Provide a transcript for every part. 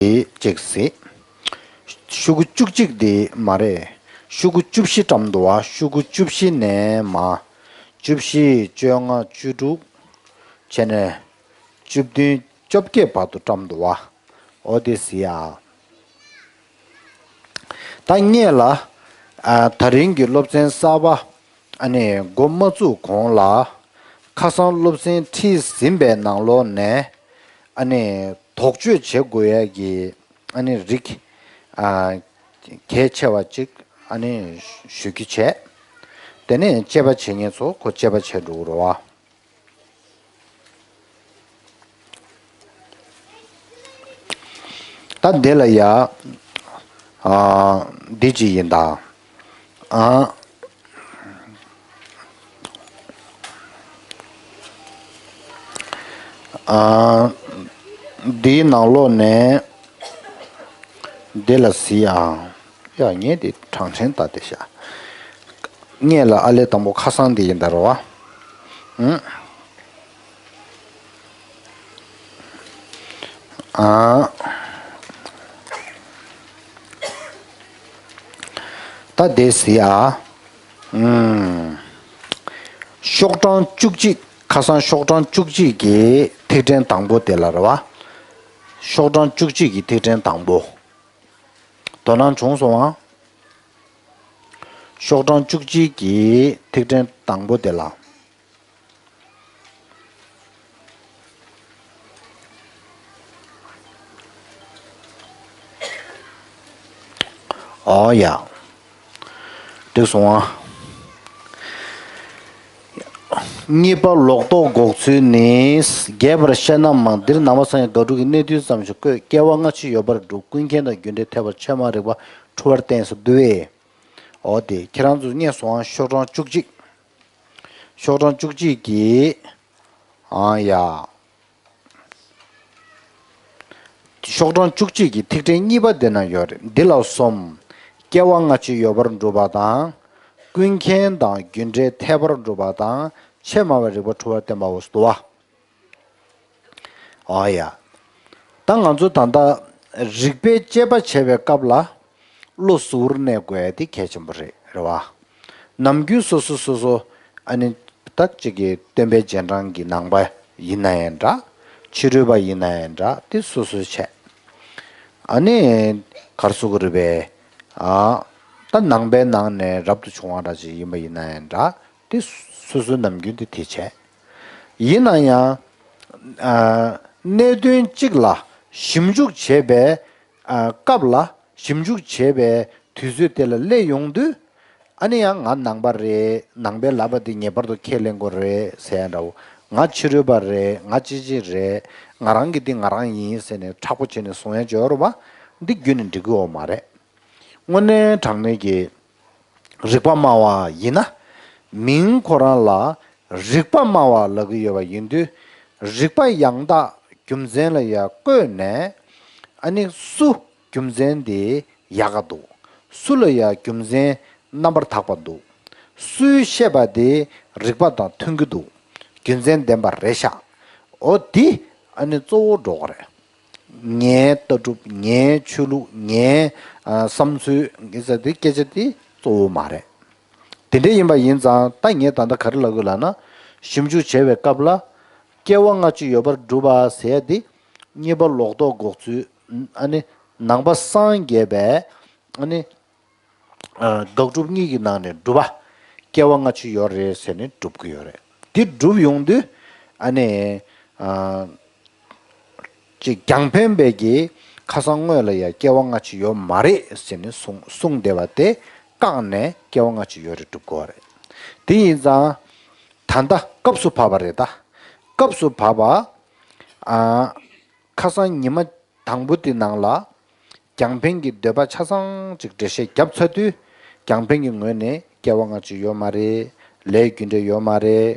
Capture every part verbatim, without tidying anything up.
དེ་གཅིག་ཟེར། ཤོག་གུ་བཅུ་གཅིག་དེ་མ་རེད། ཤོག་གུ་བཅུ་བཞི་བཀྲམ་འདུག་བ། ཤོག་གུ་བཅུ་བཞི་ནས་མར། བཅུ་བཞི། བཅོ་ལྔ། བཅུ་དྲུག་བྱས་ནས་བཅུ་བདུན། བཅོ་བརྒྱད་བར་དུ་བཀྲམ་འདུག་བ། འོ་དེ་གཟིགས་ཨ། ད་སྔོན་ལ། ཨ། ད་རིང་གི་སློབ་ཚན་གསར་པ། ཨ་ནི་འགོ་མ་བཙུགས་གོང་ལ། ཁ་སང་སློབ་ཚན་ཁྲིད་ཟིན་པའི་ནང་ལོགས་ནས། ཨ་ནི་དོགས་གཅོད་བྱེད་དགོས་ཡ་གི། ཨ་ནི་རིགས། ཨ། གལ་ཆེ་བ་གཅིག། ཨ་ནི་ཞུ་རྒྱུ་བྱས། དེ་ནས་དཔྱད་པ་བྱེད་མཁན་ཚོ་ཁོ་དཔྱད་པ་བྱེད་འགྲོ་གི་རེད་བ། ད་འདི་ལ་ཡ། ཨ། འདི་ཅི་ཡིན་ད། ཨ། ཨ། འདིའི་ནང་ལོགས་ནས་འདི་ལ་གཟིགས་ཨ། ཡ། ངས་འདི་གྲངས་ཆེན་ལྟ་དེ་ཤ། སྔོན་ལ་ཨ་ལས་དང་པོ་ཁ་སང་འདི་ཡིན་ད་རེད་བ། ཨང་། ཨ། ད་དེ་གཟིགས་ཨ། ཨུམ། ཤོག་གྲངས་བཅུ་གཅིག་ཁ་སང་ཤོག་གྲངས་བཅུ་གཅིག་གི་ཐིག་ཕྲེང་དང་པོ་དེ་ལ་རེད་བ། ཤོག་གྲངས་བཅུ་གཅིག་གི་ཐིག་ཕྲེང་དང་པོ། དོ་སྣང་བྱུང་སོང་ཨ། ཤོག་གྲངས་བཅུ་གཅིག་གི་ཐིག་ཕྲེང་དང་པོ་དེ་ལ། ཨོ་ཡ། འགྲིག་སོང་ཨ། གཉིས་པ་ལོག་རྟོག་འགོག་ཚུལ་ནི། རྒྱས་པར་བཤད་ན་མང་། འདིར་ནང་པ་སངས་རྒྱས་དགག་སྒྲུབ་ཀྱི་གནད་བསྡུས་ཙམ་ཞིག་བཀོད། སྐྱེ་བ་སྔ་ཕྱི་ཡོད་པར་སྒྲུབ། ཀུན་མཁྱེན་དང་རྒྱུ་འབྲས་ཐེག་པ་ཆོས་མ་རིག་པ་འཁྲུལ་བར་བསྟན་ཟེར་འདུག་པས། འོ་དེ་ཁྱེད་རང་ཚོ་རྙེད་སོང་ཨ། ཤོག་གྲངས་བཅུ་གཅིག་ཤོག་གྲངས་བཅུ་གཅིག་གི། ཨང་ཡ། ཤོག་གྲངས་བཅུ་གཅིག་གི་ཐིག་ཕྲེང་གཉིས་པ་འདི་ན་ཡོད་རེད། འདི་ལ་སོམས། སྐྱེ་བ་སྔ་ཕྱི་ཡོད་པར་སྒྲུབ་པ་དང་། ཀུན་མཁྱེན་དང་རྒྱུ་འབྲས་ཐེག་པར་སྒྲུབ་པ་དང་། ཆོས་སྨྲ་བའི་རིགས་པ་འཁྲུལ་བར་བསྟན་པའོ་ཟེར་འདུག་བ། ཨ་ཡ། ད་ང་ཚོ་ད་ལྟ་རིགས་པའི་དཔྱད་པ་བྱེད་པའི་སྐབས་ལ། བློ་གཟུ་བོར་གནས་དགོས་ཡ་དེ་གལ་ཆེན་པོ་རེད། རེད་བ། ནམ་རྒྱུན་སོ་སོ་སོ་སོ། ཨ་ནི། ད་གཅིག་གི་སྟོན་པའི་རྗེས་འབྲང་གི་ནང་པ་ཡིན་ན་ཡང་འདྲ། ཕྱི་རོལ་པ་ཡིན་ན་ཡང་འདྲ། དེ་སོ་སོའི་ཆེད། ཨ་ནི། གར་སོ་གི་རུ་བའི། ཨ། ད་ནང་པའི་ནང་ནས་རབ་ཏུ་བྱུང་བ་འདྲ་ཅིག་ཡིན་པ་ཡིན་ན་ཡང་འདྲ། དེ་སོ་སོའི་ནམ་རྒྱུན་དེ་དེ་བྱས། ཡིན་ན་ཡང་། ཨ། གནད་དོན་གཅིག་ལ་ཞིབ་འཇུག་བྱེད་པའི། ཨ། སྐབས་ལ་ཞིབ་འཇུག་བྱེད་པའི་དུས་ཚོད་དེ་ལ་སླེབས་ཡོང་དུས། ཨ་ནི་ཡང་ང་ནང་པ་རེད། ནང་པའི་ལབ་པ་དེ་ངེས་པར་དུ་ཁས་ལེན་དགོས་རེད་ཟེར་ཡ་འདྲ་བོ། ང་ཕྱི་རོལ་པ་རེད། ང་ཅི་ཅི་རེད། ང་རང་གི་འདི་ང་རང་ཡིན་ཟེར་ནས་མཁྲེགས་པོ་བྱས་ནས་གསུང་ཡ་ཅིག་ཡོད་རེད་བ། འདི་རྒྱུན་ནས་འགྲིག་གི་ཡོད་མ་རེད། དངོས་གནས་དྲང་གནས་ཀྱི་རིགས་པ་སྨྲ་བ་ཡིན་ན། མིང་ཁོ་རང་ལ་རིགས་པ་སྨྲ་བ་ལབ་ཀྱི་ཡོད་པ་ཡིན་དུས། རིགས་པ་ཡང་དག་རྒྱུ་མཚན་ལ་ཡ་བཀོད་ནས། ཨ་ནི་སུ་རྒྱུ་མཚན་དེ་ཡག་ག་འདུག་སུ་ལ་ཡ་རྒྱུ་མཚན་རྣམ་པར་དག་པ་འདུག་སུའི་བཤད་པ་དེ་རིགས་པ་དང་མཐུན་གྱི་འདུག་རྒྱུ་མཚན་ལྡན་པ་རེད་ཤག་འོ་དེ་ཨ་ནི་གཙོ་བོ་འགྲོ་གི་རེད། ངའི་ལྟ་གྲུབ། ངའི་ཆོས་ལུགས། ངའི། ཨ། བསམ་ཚུལ་གི་ཟེར་དེ་སྐད་ཆ་དེ་གཙོ་བོ་མ་རེད། དེ་འདྲ་ཡིན་པ་ཡིན་ཙང་ད་ངས་ད་ལྟ་ག་རེ་ལབ་དགོས་ལབ་ན། ཞིབ་འཇུག་བྱེད་པའི་སྐབས་ལ། སྐྱེ་བ་སྔ་ཕྱི་ཡོད་པར་སྒྲུབ་པ་ཟེར་ཡ་དེ། གཉིས་པ་ལོག་རྟོག་འགོག་ཚུལ། ཨ་ནི། ནང་པ་སངས་རྒྱས་པའི། ཨ་ནི། ཨ། དགག་སྒྲུབ་གཉིས་ཀྱི་ནང་ནས་སྒྲུབ་པ། སྐྱེ་བ་སྔ་ཕྱི་ཡོད་རེད་ཟེར་ནས་སྒྲུབ་ཀྱི་ཡོད་རེད། དེ་སྒྲུབ་ཡོང་དུས། ཨ་ནི། ཨ། ཅིག་རྒྱང་འཕེན་པའི་གི་ཁ་སང་སྔོན་ལ་ཡ་སྐྱེ་བ་སྔ་ཕྱི་ཡོད་མ་རེད་ཟེར་ནས་གསུངས་གསུངས་བསྡད་པ་དེ་བཀག་ནས་སྐྱེ་བ་སྔ་ཕྱི་ཡོད་རེད་སྒྲུབ་དགོས་རེད། དེ་ཡིན་ཙང་། ད་ལྟ་སྐབས་སུ་བབ་པ་རེད་ད། སྐབས་སུ་བབ་པ། ཨ། ཁ་སང་ཉི་མ་དང་པོ་དེ་ནང་ལ། རྒྱང་འཕེན་གྱི་འདོད་པ་ཆ་ཚང་ཅིག་འགྲེལ་བཤད་བརྒྱབ་ཚར་དུས། རྒྱང་འཕེན་གྱི་ངོས་ནས་སྐྱེ་བ་སྔ་ཕྱི་ཡོད་མ་རེད། ལས་རྒྱུ་འབྲས་ཡོད་མ་རེད།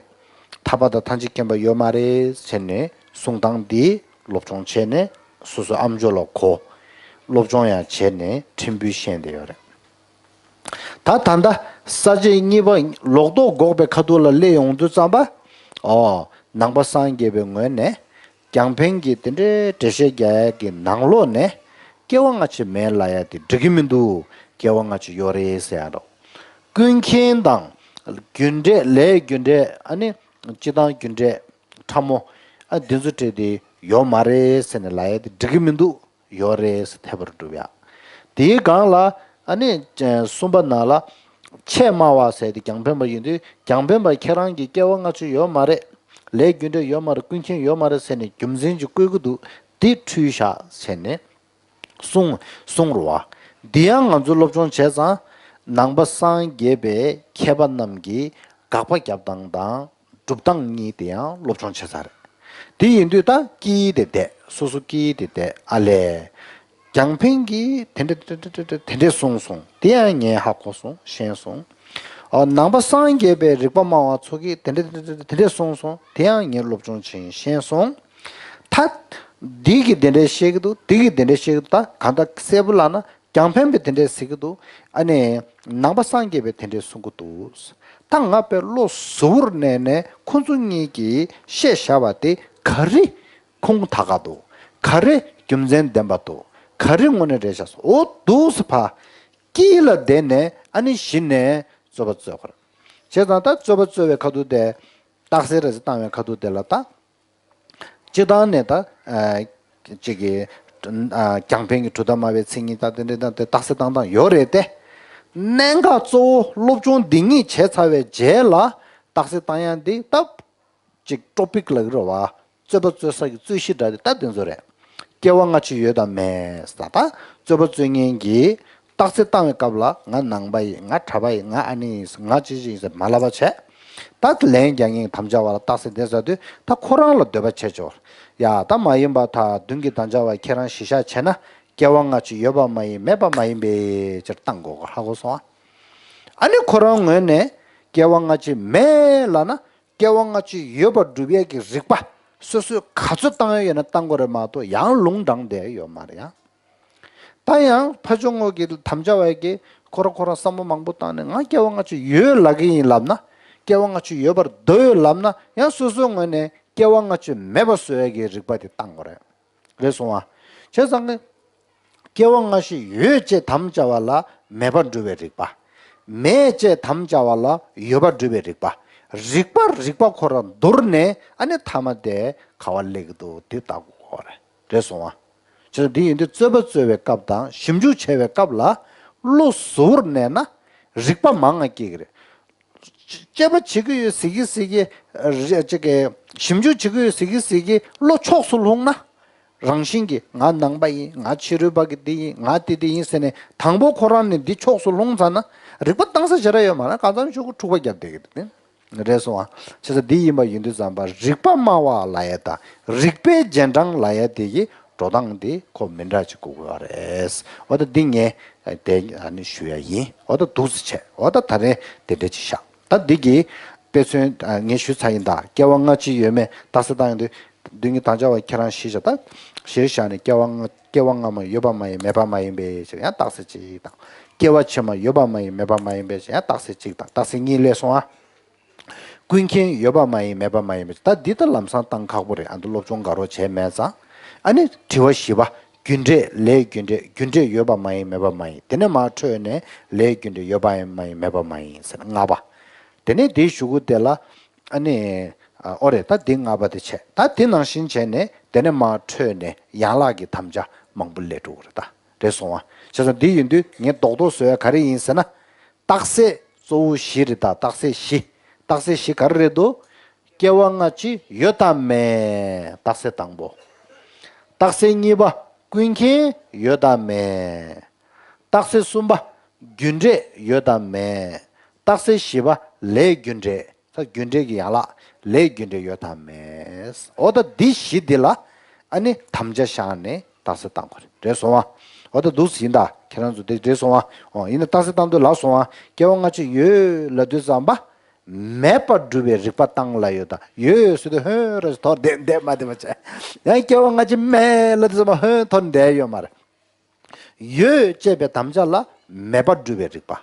ཐར་པ་དང་ཐམས་ཅད་མཁྱེན་པ་ཡོད་མ་རེད་ཟེར་ནས་གསུང་སྟངས་འདི་སློབ་སྦྱོང་བྱས་ནས་སོ་སོ་ཨམ་ཅོག་ལ་གོ། སློབ་སྦྱོང་ཡང་བྱས་ནས་ཕྲན་བུ་ཤེས་བསྡད་ཡོད་རེད། ད་ད་ལྟ་ས་བཅད་གཉིས་པ་ལོག་རྟོག་འགོག་པའི་ཁ་ཐུག་ལ་སླེབས་ཡོང་དུས་ཙམ་པ། ཨོ། ནང་པ་སངས་རྒྱས་པའི་ངོས་ནས་རྒྱང་འཕེན་གྱི་དེ་འདྲའི་འགྲེལ་བཤད་རྒྱག་ཡག་གི་ནང་ལོགས་ནས། སྐྱེ་བ་སྔ་ཕྱི་མེད་ལབ་ཡ་དེ་འགྲིག་གི་མི་འདུག་སྐྱེ་བ་སྔ་ཕྱི་ཡོད་རེད་ཟེར་ཡ་འདྲ། ཀུན་མཁྱེན་དང་རྒྱུ་འབྲས་ལས་རྒྱུ་འབྲས་ཨ་ནི་སྤྱི་དང་རྒྱུ་འབྲས་ཕྲ་མོ་ཨ་འདི་ཚོ་བྲིས་ཏེ་ཡོད་མ་རེད་ཟེར་ནས་ལབ་ཡ་དེ་འགྲིག་གི་མི་འདུག་ཡོད་རེད་ཟེར་འཐད་པར་སྒྲུབ་ཡ། དེའི་སྒང་ལ་ཨ་ནི་གསུམ་པ་ནང་ལ་ཆད་སྨྲ་བ་ཟེར་དེ་རྒྱང་འཕེན་པ་ཡིན་དུས་རྒྱང་འཕེན་པ་ཁྱེད་རང་གི་སྐྱེ་བ་སྔ་ཕྱི་ཡོད་མ་རེད། ལས་རྒྱུ་འབྲས་ཡོད་མ་རེད། ཀུན་མཁྱེན་ཡོད་མ་རེད་ཟེར་ནས་རྒྱུ་མཚན་ཅིག་བཀོད་ཀྱི་འདུག་དེ་འཁྲུལ་བཞག་ཟེར་ནས། གསུང་གསུང་རུ་བ། འདི་ཡང་ང་ཚོས་སློབ་སྦྱོང་བྱས་ཙང་། ནང་པ་སངས་རྒྱས་པའི་མཁས་པ་རྣམས་ཀྱིས་དགག་པ་བརྒྱབ་སྟངས་དང་སྒྲུབ་སྟངས་གཉིས་དེ་ཡང་སློབ་སྦྱོང་བྱས་ཚར་རེད། དེ་ཡིན་དུས་ད་སྐྱིད་དེ་བསྡད་སོ་སོ་སྐྱིད་དེ་བསྡད་ཨ་ལས། རྒྱང་འཕེན་གྱིས་དེ་འདྲ་དེ་འདྲ་གསུངས་སོང་དེ་ཡང་ངས་ཧ་གོ་སོང་ཤེས་སོང་། ཨོ་ནང་པ་སངས་རྒྱས་པའི་རིག་པ་སྨྲ་བ་ཚོ་གིས་དེ་འདྲ་དེ་འདྲ་དེ་འདྲ་གསུངས་སོང་དེ་ཡང་ངས་སློབ་སྦྱོང་བྱས་ཤེས་སོང་། ད། འདི་གིས་དེ་འདྲའི་བཤད་ཀྱི་འདུག་འདི་གིས་དེ་འདྲའི་བཤད་ཀྱི་འདུག་ད་གང་ལྟར་གསལ་པོ་ལབ་ན་རྒྱང་འཕེན་པས་དེ་འདྲའི་ཟེར་གྱི་འདུག་ཨ་ནི། ནང་པ་སངས་རྒྱས་པས་དེ་འདྲའི་གསུང་གི་འདུག་ད་ང་དཔེ་བློ་གཟུ་བོར་གནས་ནས་ཁོ་ཚོ་གཉིས་ཀྱིས་བཤད་བཞག་པ་དེ་ག་རེ་ཁུངས་ཐག་ག་འདུག་ག་རེ་རྒྱུ་མཚན་ལྡན་པ་འདུག་ག་རེ་དངོས་གནས་རེད་བཞག་སོ་འོ་འདུག་སེ་ཕ། དཀྱིལ་ལ་བསྡད་ནས་ཨ་ནི་གཞི་ནས་རྩོད་པ་རྩོད་དགོས་རེད། བྱས་ཙང་ད་རྩོད་པ་རྩོད་པའི་ཁ་ཐུག་དེ། རྟགས་གསལ་རེ་ཟེར་བཏང་བའི་ཁ་ཐུག་དེ་ལ་ད། སྤྱིར་བཏང་ནས་ད། ཨ། གཅིག་གི། ཨ། རྒྱང་འཕེན་གྱི་གྲུབ་མཐའ་སྨྲ་བའི་མཚན་ཉིད་ད་དེ་འདྲའི་ད་དེ་རྟགས་གསལ་བཏང་སྟངས་ཡོད་རེད་དེ། གནད་འགག་གཙོ་བོ་སློབ་སྦྱོང་འདི་གཉིས་བྱས་ཚར་བའི་རྗེས་ལ་རྟགས་གསལ་བཏང་ཡ་འདི་ད། གཅིག་ཊོ་པིག་ལབ་ཀྱི་རེད་བ། རྩོད་པ་རྩོད་ས་ཀྱི་རྩོད་གཞི་འདྲ་དེ་ད་དེ་ཚོ་རེད། སྐྱེ་བ་སྔ་ཕྱི་ཡོད་དང་མེད་ཟེར་ད། རྩོད་པ་རྩོད་མཁན་གྱིས། རྟགས་གསལ་བཏང་བའི་སྐབས་ལ་ང་ནང་པ་ཡིན་ང་གྲྭ་པ་ཡིན་ང་ཨ་ནི་ཡིན་ང་ཅི་ཅི་ཡིན་ཟེར་མ་ལབ་པ་བྱས། ད་ལན་རྒྱག་མཁན་དམ་བཅའ་བ་ལ་རྟགས་གསལ་དེ་ཟེར་དུས་ད་ཁོ་རང་ལ་འདོད་པ་བྱེད་ཆོག་ཡ་ད་མ་ཡིན་པ་ད་མདུན་གྱི་དམ་བཅའ་བ་ཁྱེད་རང་གཞི་བཞག་བྱས་ན་སྐྱེ་བ་སྔ་ཕྱི་ཡོད་པ་མ་ཡིན་མེད་པ་མ་ཡིན་པའི་ཕྱིར་བཏང་དགོས་གོ་ཧ་གོ་སོང་ཨ། ཨ་ནི་ཁོ་རང་ངོས་ནས་སྐྱེ་བ་སྔ་ཕྱི་མེད་ལབ་ན་སྐྱེ་བ་སྔ་ཕྱི་ཡོད་པར་སྒྲུབ་ཡས་ཀྱི་རིགས་པ་སོ་སོས་ག་ཚོད་བཏང་ཡས་ཡོད་ན་བཏང་དགོས་རེད་མ་གཏོགས་ཡང་ལུང་དྲངས་བསྡད་ཡོད་མ་རེད་ཡང་། ད་ཡང་ཕ་ཆུང་ངོ་གི་དམ་བཅའ་བ་གི་ཁོ་ར་ཁོ་ར་བསམ་བློ་མང་པོ་བཏང་ནས་ང་སྐྱེ་བ་སྔ་ཕྱི་ཡོད་ལབ་ཀྱི་ཡིན་ལབ་ན། སྐྱེ་བ་སྔ་ཕྱི་ཡོད་པར་འདོད་ཡོད་ལབ་ན་ཡང་སོ་སོའི་ངོས་ནས་སྐྱེ་བ་སྔ་ཕྱི་མེད་པ་བཟོ་ཡས་ཀྱི་རིགས་པ་དེ་བཏང་དགོས་རེད། རེད་སོང་ཨ། བྱས་ཙང་གི་སྐྱེ་བ་སྔ་ཕྱི་ཡོད་ཅེས་དམ་བཅའ་བ་ལ་མེད་པར་སྒྲུབ་པའི་རིགས་པ། མེད་ཅེས་དམ་བཅའ་བ་ལ་ཡོད་པར་སྒྲུབ་པའི་རིགས་པ། རིགས་པ་རིགས་པ་ཁོ་ར་བསྡུར་ནས་ཨ་ནི་མཐའ་མ་དེ་ག་བ་སླེབས་ཀྱི་འདུག་དེ་ལྟ་དགོས་རེད། རེད་སོང་ཨ། བྱས་ཙང་འདི་ཡིན་དུས་རྩོད་པ་རྩོད་པའི་སྐབས་དང་ཞིབ་འཇུག་བྱེད་པའི་སྐབས་ལ་བློ་གཟུ་བོར་གནས་ན་རིགས་པ་མང་ང་སྐྱེ་གི་རེད། དཔྱད་པ་བྱེད་ཀྱི་ཡོད་ཟེར་གྱི་ཟེར་གྱི་རེད་ཅེས་ཀྱི་ཞིབ་འཇུག་བྱེད་ཀྱི་ཡོད་ཟེར་གྱི་ཟེར་གྱི་བློ་ཕྱོགས་སུ་ལྷུང་ན། རང་བཞིན་གྱིས་ང་ནང་པ་ཡིན་ང་ཕྱི་རོལ་པ་གི་འདི་ཡིན་ང་དེ་འདི་ཡིན་ཟེར་ནས་དང་པོ་ཁོ་རང་ནས་འདི་ཕྱོགས་སུ་ལྷུང་ཚར་ན་རིགས་པ་བཏང་ས་ཞེ་དྲག་ཡོད་མ་རེད་གང་འཚམ་ཤོག་གུ་འཁྲུག་པ་བརྒྱབ་བསྡད་ཀྱི་འདུག་ནི། རེད་སོང་ཨ། བྱས་ཙང་འདི་ཡིན་པ་ཡིན་དུས་ཙམ་པ་རིགས་པ་སྨྲ་བ་ལབ་ཡ་དང་རིགས་པའི་རྗེས་འབྲང་ལབ་ཡ་དེ་གི་འགྲོ་སྟངས་དེ་ཁོ་མི་འདྲ་ཅིག་དགོས་ཀྱི་རེད། འོ་ད་འདི་ངས་དེ་ཨ་ནི་ཞུ་ཡ་ཡིན། འོ་ད་འདུག་སེ་བྱས་འོ་ད་ད་རེས་དེ་འདྲ་ཅིག་བཞག་ད་འདི་གི་དཔེ་མཚོན་ཨ་ངས་ཞུས་ཚར་ཡིན་ད་སྐྱེ་བ་སྔ་ཕྱི་ཡོད་མེད་རྟགས་གསལ་བཏང་ཡོང་དུས་མདུན་གྱི་དམ་བཅའ་བ་ཁྱེད་རང་གཞི་བཞག་ད་གཞིར་བཞག་ནས་སྐྱེ་བ་སྔ་སྐྱེ་བ་སྔ་མ་ཡོད་པ་མ་ཡིན་མེད་པ་མ་ཡིན་པའི་ཕྱིར་ཡང་རྟགས་གསལ་གཅིག་དང་སྐྱེ་བ་ཕྱི་མ་ཡོད་པ་མ་ཡིན་མེད་པ་མ་ཡིན་པའི་ཕྱིར་ཡང་རྟགས་གསལ་གཅིག་དང་རྟགས་གསལ་གཉིས་སླེབས་སོང་ཨ། ཀུན་མཁྱེན་ཡོད་པ་མ་ཡིན་མེད་པ་མ་ཡིན་པའི་ད་འདི་ལྟར་ལམ་སང་བཏང་ཁག་པོ་རེད་ཨ་འདི་སློབ་སྦྱོང་དགའ་རོགས་བྱས་མེད་ཙང་། ཨ་ནི་དྲི་བ་བཞི་པ་རྒྱུ་འབྲས་ལས་རྒྱུ་འབྲས་རྒྱུ་འབྲས་ཡོད་པ་མ་ཡིན་མེད་པ་མ་ཡིན་དེ་ནས་མར་འཕྲོས་ནས་ལས་རྒྱུ་འབྲས་ཡོད་པ་ཡིན་མ་ཡིན་མེད་པ་མ་ཡིན་ཟེར་ལྔ་པ། དེ་ནས་དེའི་གཞུག་གུ་དེ་ལ་ཨ་ནི་ཨོ་རེད་ད་འདི་ལྔ་པ་དེ་བྱས་ད་དེ་ནང་བཞིན་བྱས་ནས་དེ་ནས་མར་འཕྲོས་ནས་ཡན་ལག་གི་དམ་བཅའ་མང་པོ་སླེབས་འགྲོ་གི་རེད་ད་རེད་སོང་བ། བྱས་ཙང་འདི་ཡིན་དུས་ངས་རྡོག་རྡོག་བཟོ་ཡ་ག་རེ་ཡིན་ཟེར་ན། རྟགས་གསལ་གཙོ་བོ་བཞི་རེད་ད་རྟགས་གསལ་བཞི། རྟགས་གསལ་བཞི་ག་རེ་རེད་འདུག་སྐྱེ་བ་སྔ་ཕྱི་ཡོད་དམ་མེད་རྟགས་གསལ་དང་པོ། རྟགས་གསལ་གཉིས་པ་ཀུན་མཁྱེན་ཡོད་དམ་མེད། རྟགས་གསལ་གསུམ་པ་རྒྱུ་འབྲས་ཡོད་དམ་མེད། རྟགས་གསལ་བཞི་པ་ལས་རྒྱུ་འབྲས། ད་རྒྱུ་འབྲས་ཀྱི་ཡན་ལག་ལས་རྒྱུ་འབྲས་ཡོད་དམ་མེད། འོ་ད་འདི་བཞི་འདི་ལ་ཨ་ནི་དམ་བཅའ་བཞག་ནས་རྟགས་གསལ་བཏང་དགོས་རེད་རེད་སོང་བ། འོ་ད་འདུག་སེ་ཡིན་ད་ཁྱེད་རང་ཚོ་དེ་རེད་སོང་བ། འོ་ཡིན་ན་རྟགས་གསལ་བཏང་དུས་ལ་སོང་བ་སྐྱེ་བ་སྔ་ཕྱི་ཡོད་ལབ་དུས་ཙམ་པ། མེད་པར་སྒྲུབ་པའི་རིགས་པ་བཏང་ལ་ཡོད་ད་ཡོད་ཡོད་ཟེར་དུས་ཧོན་རེ་ཟེར་དོར་བསྡད་བསྡད་མ་བསྡད་པ་བྱས། ཡང་སྐྱེ་བ་སྔ་ཕྱི་མེད་ལབ་དུས་ཙམ་པ་ཧོན་དོར་བསྡད་ཡོད་མ་རེད། ཡོད་ཅེས་པའི་དམ་བཅའ་ལ་མེད་པར་སྒྲུབ་པའི་རིགས་པ།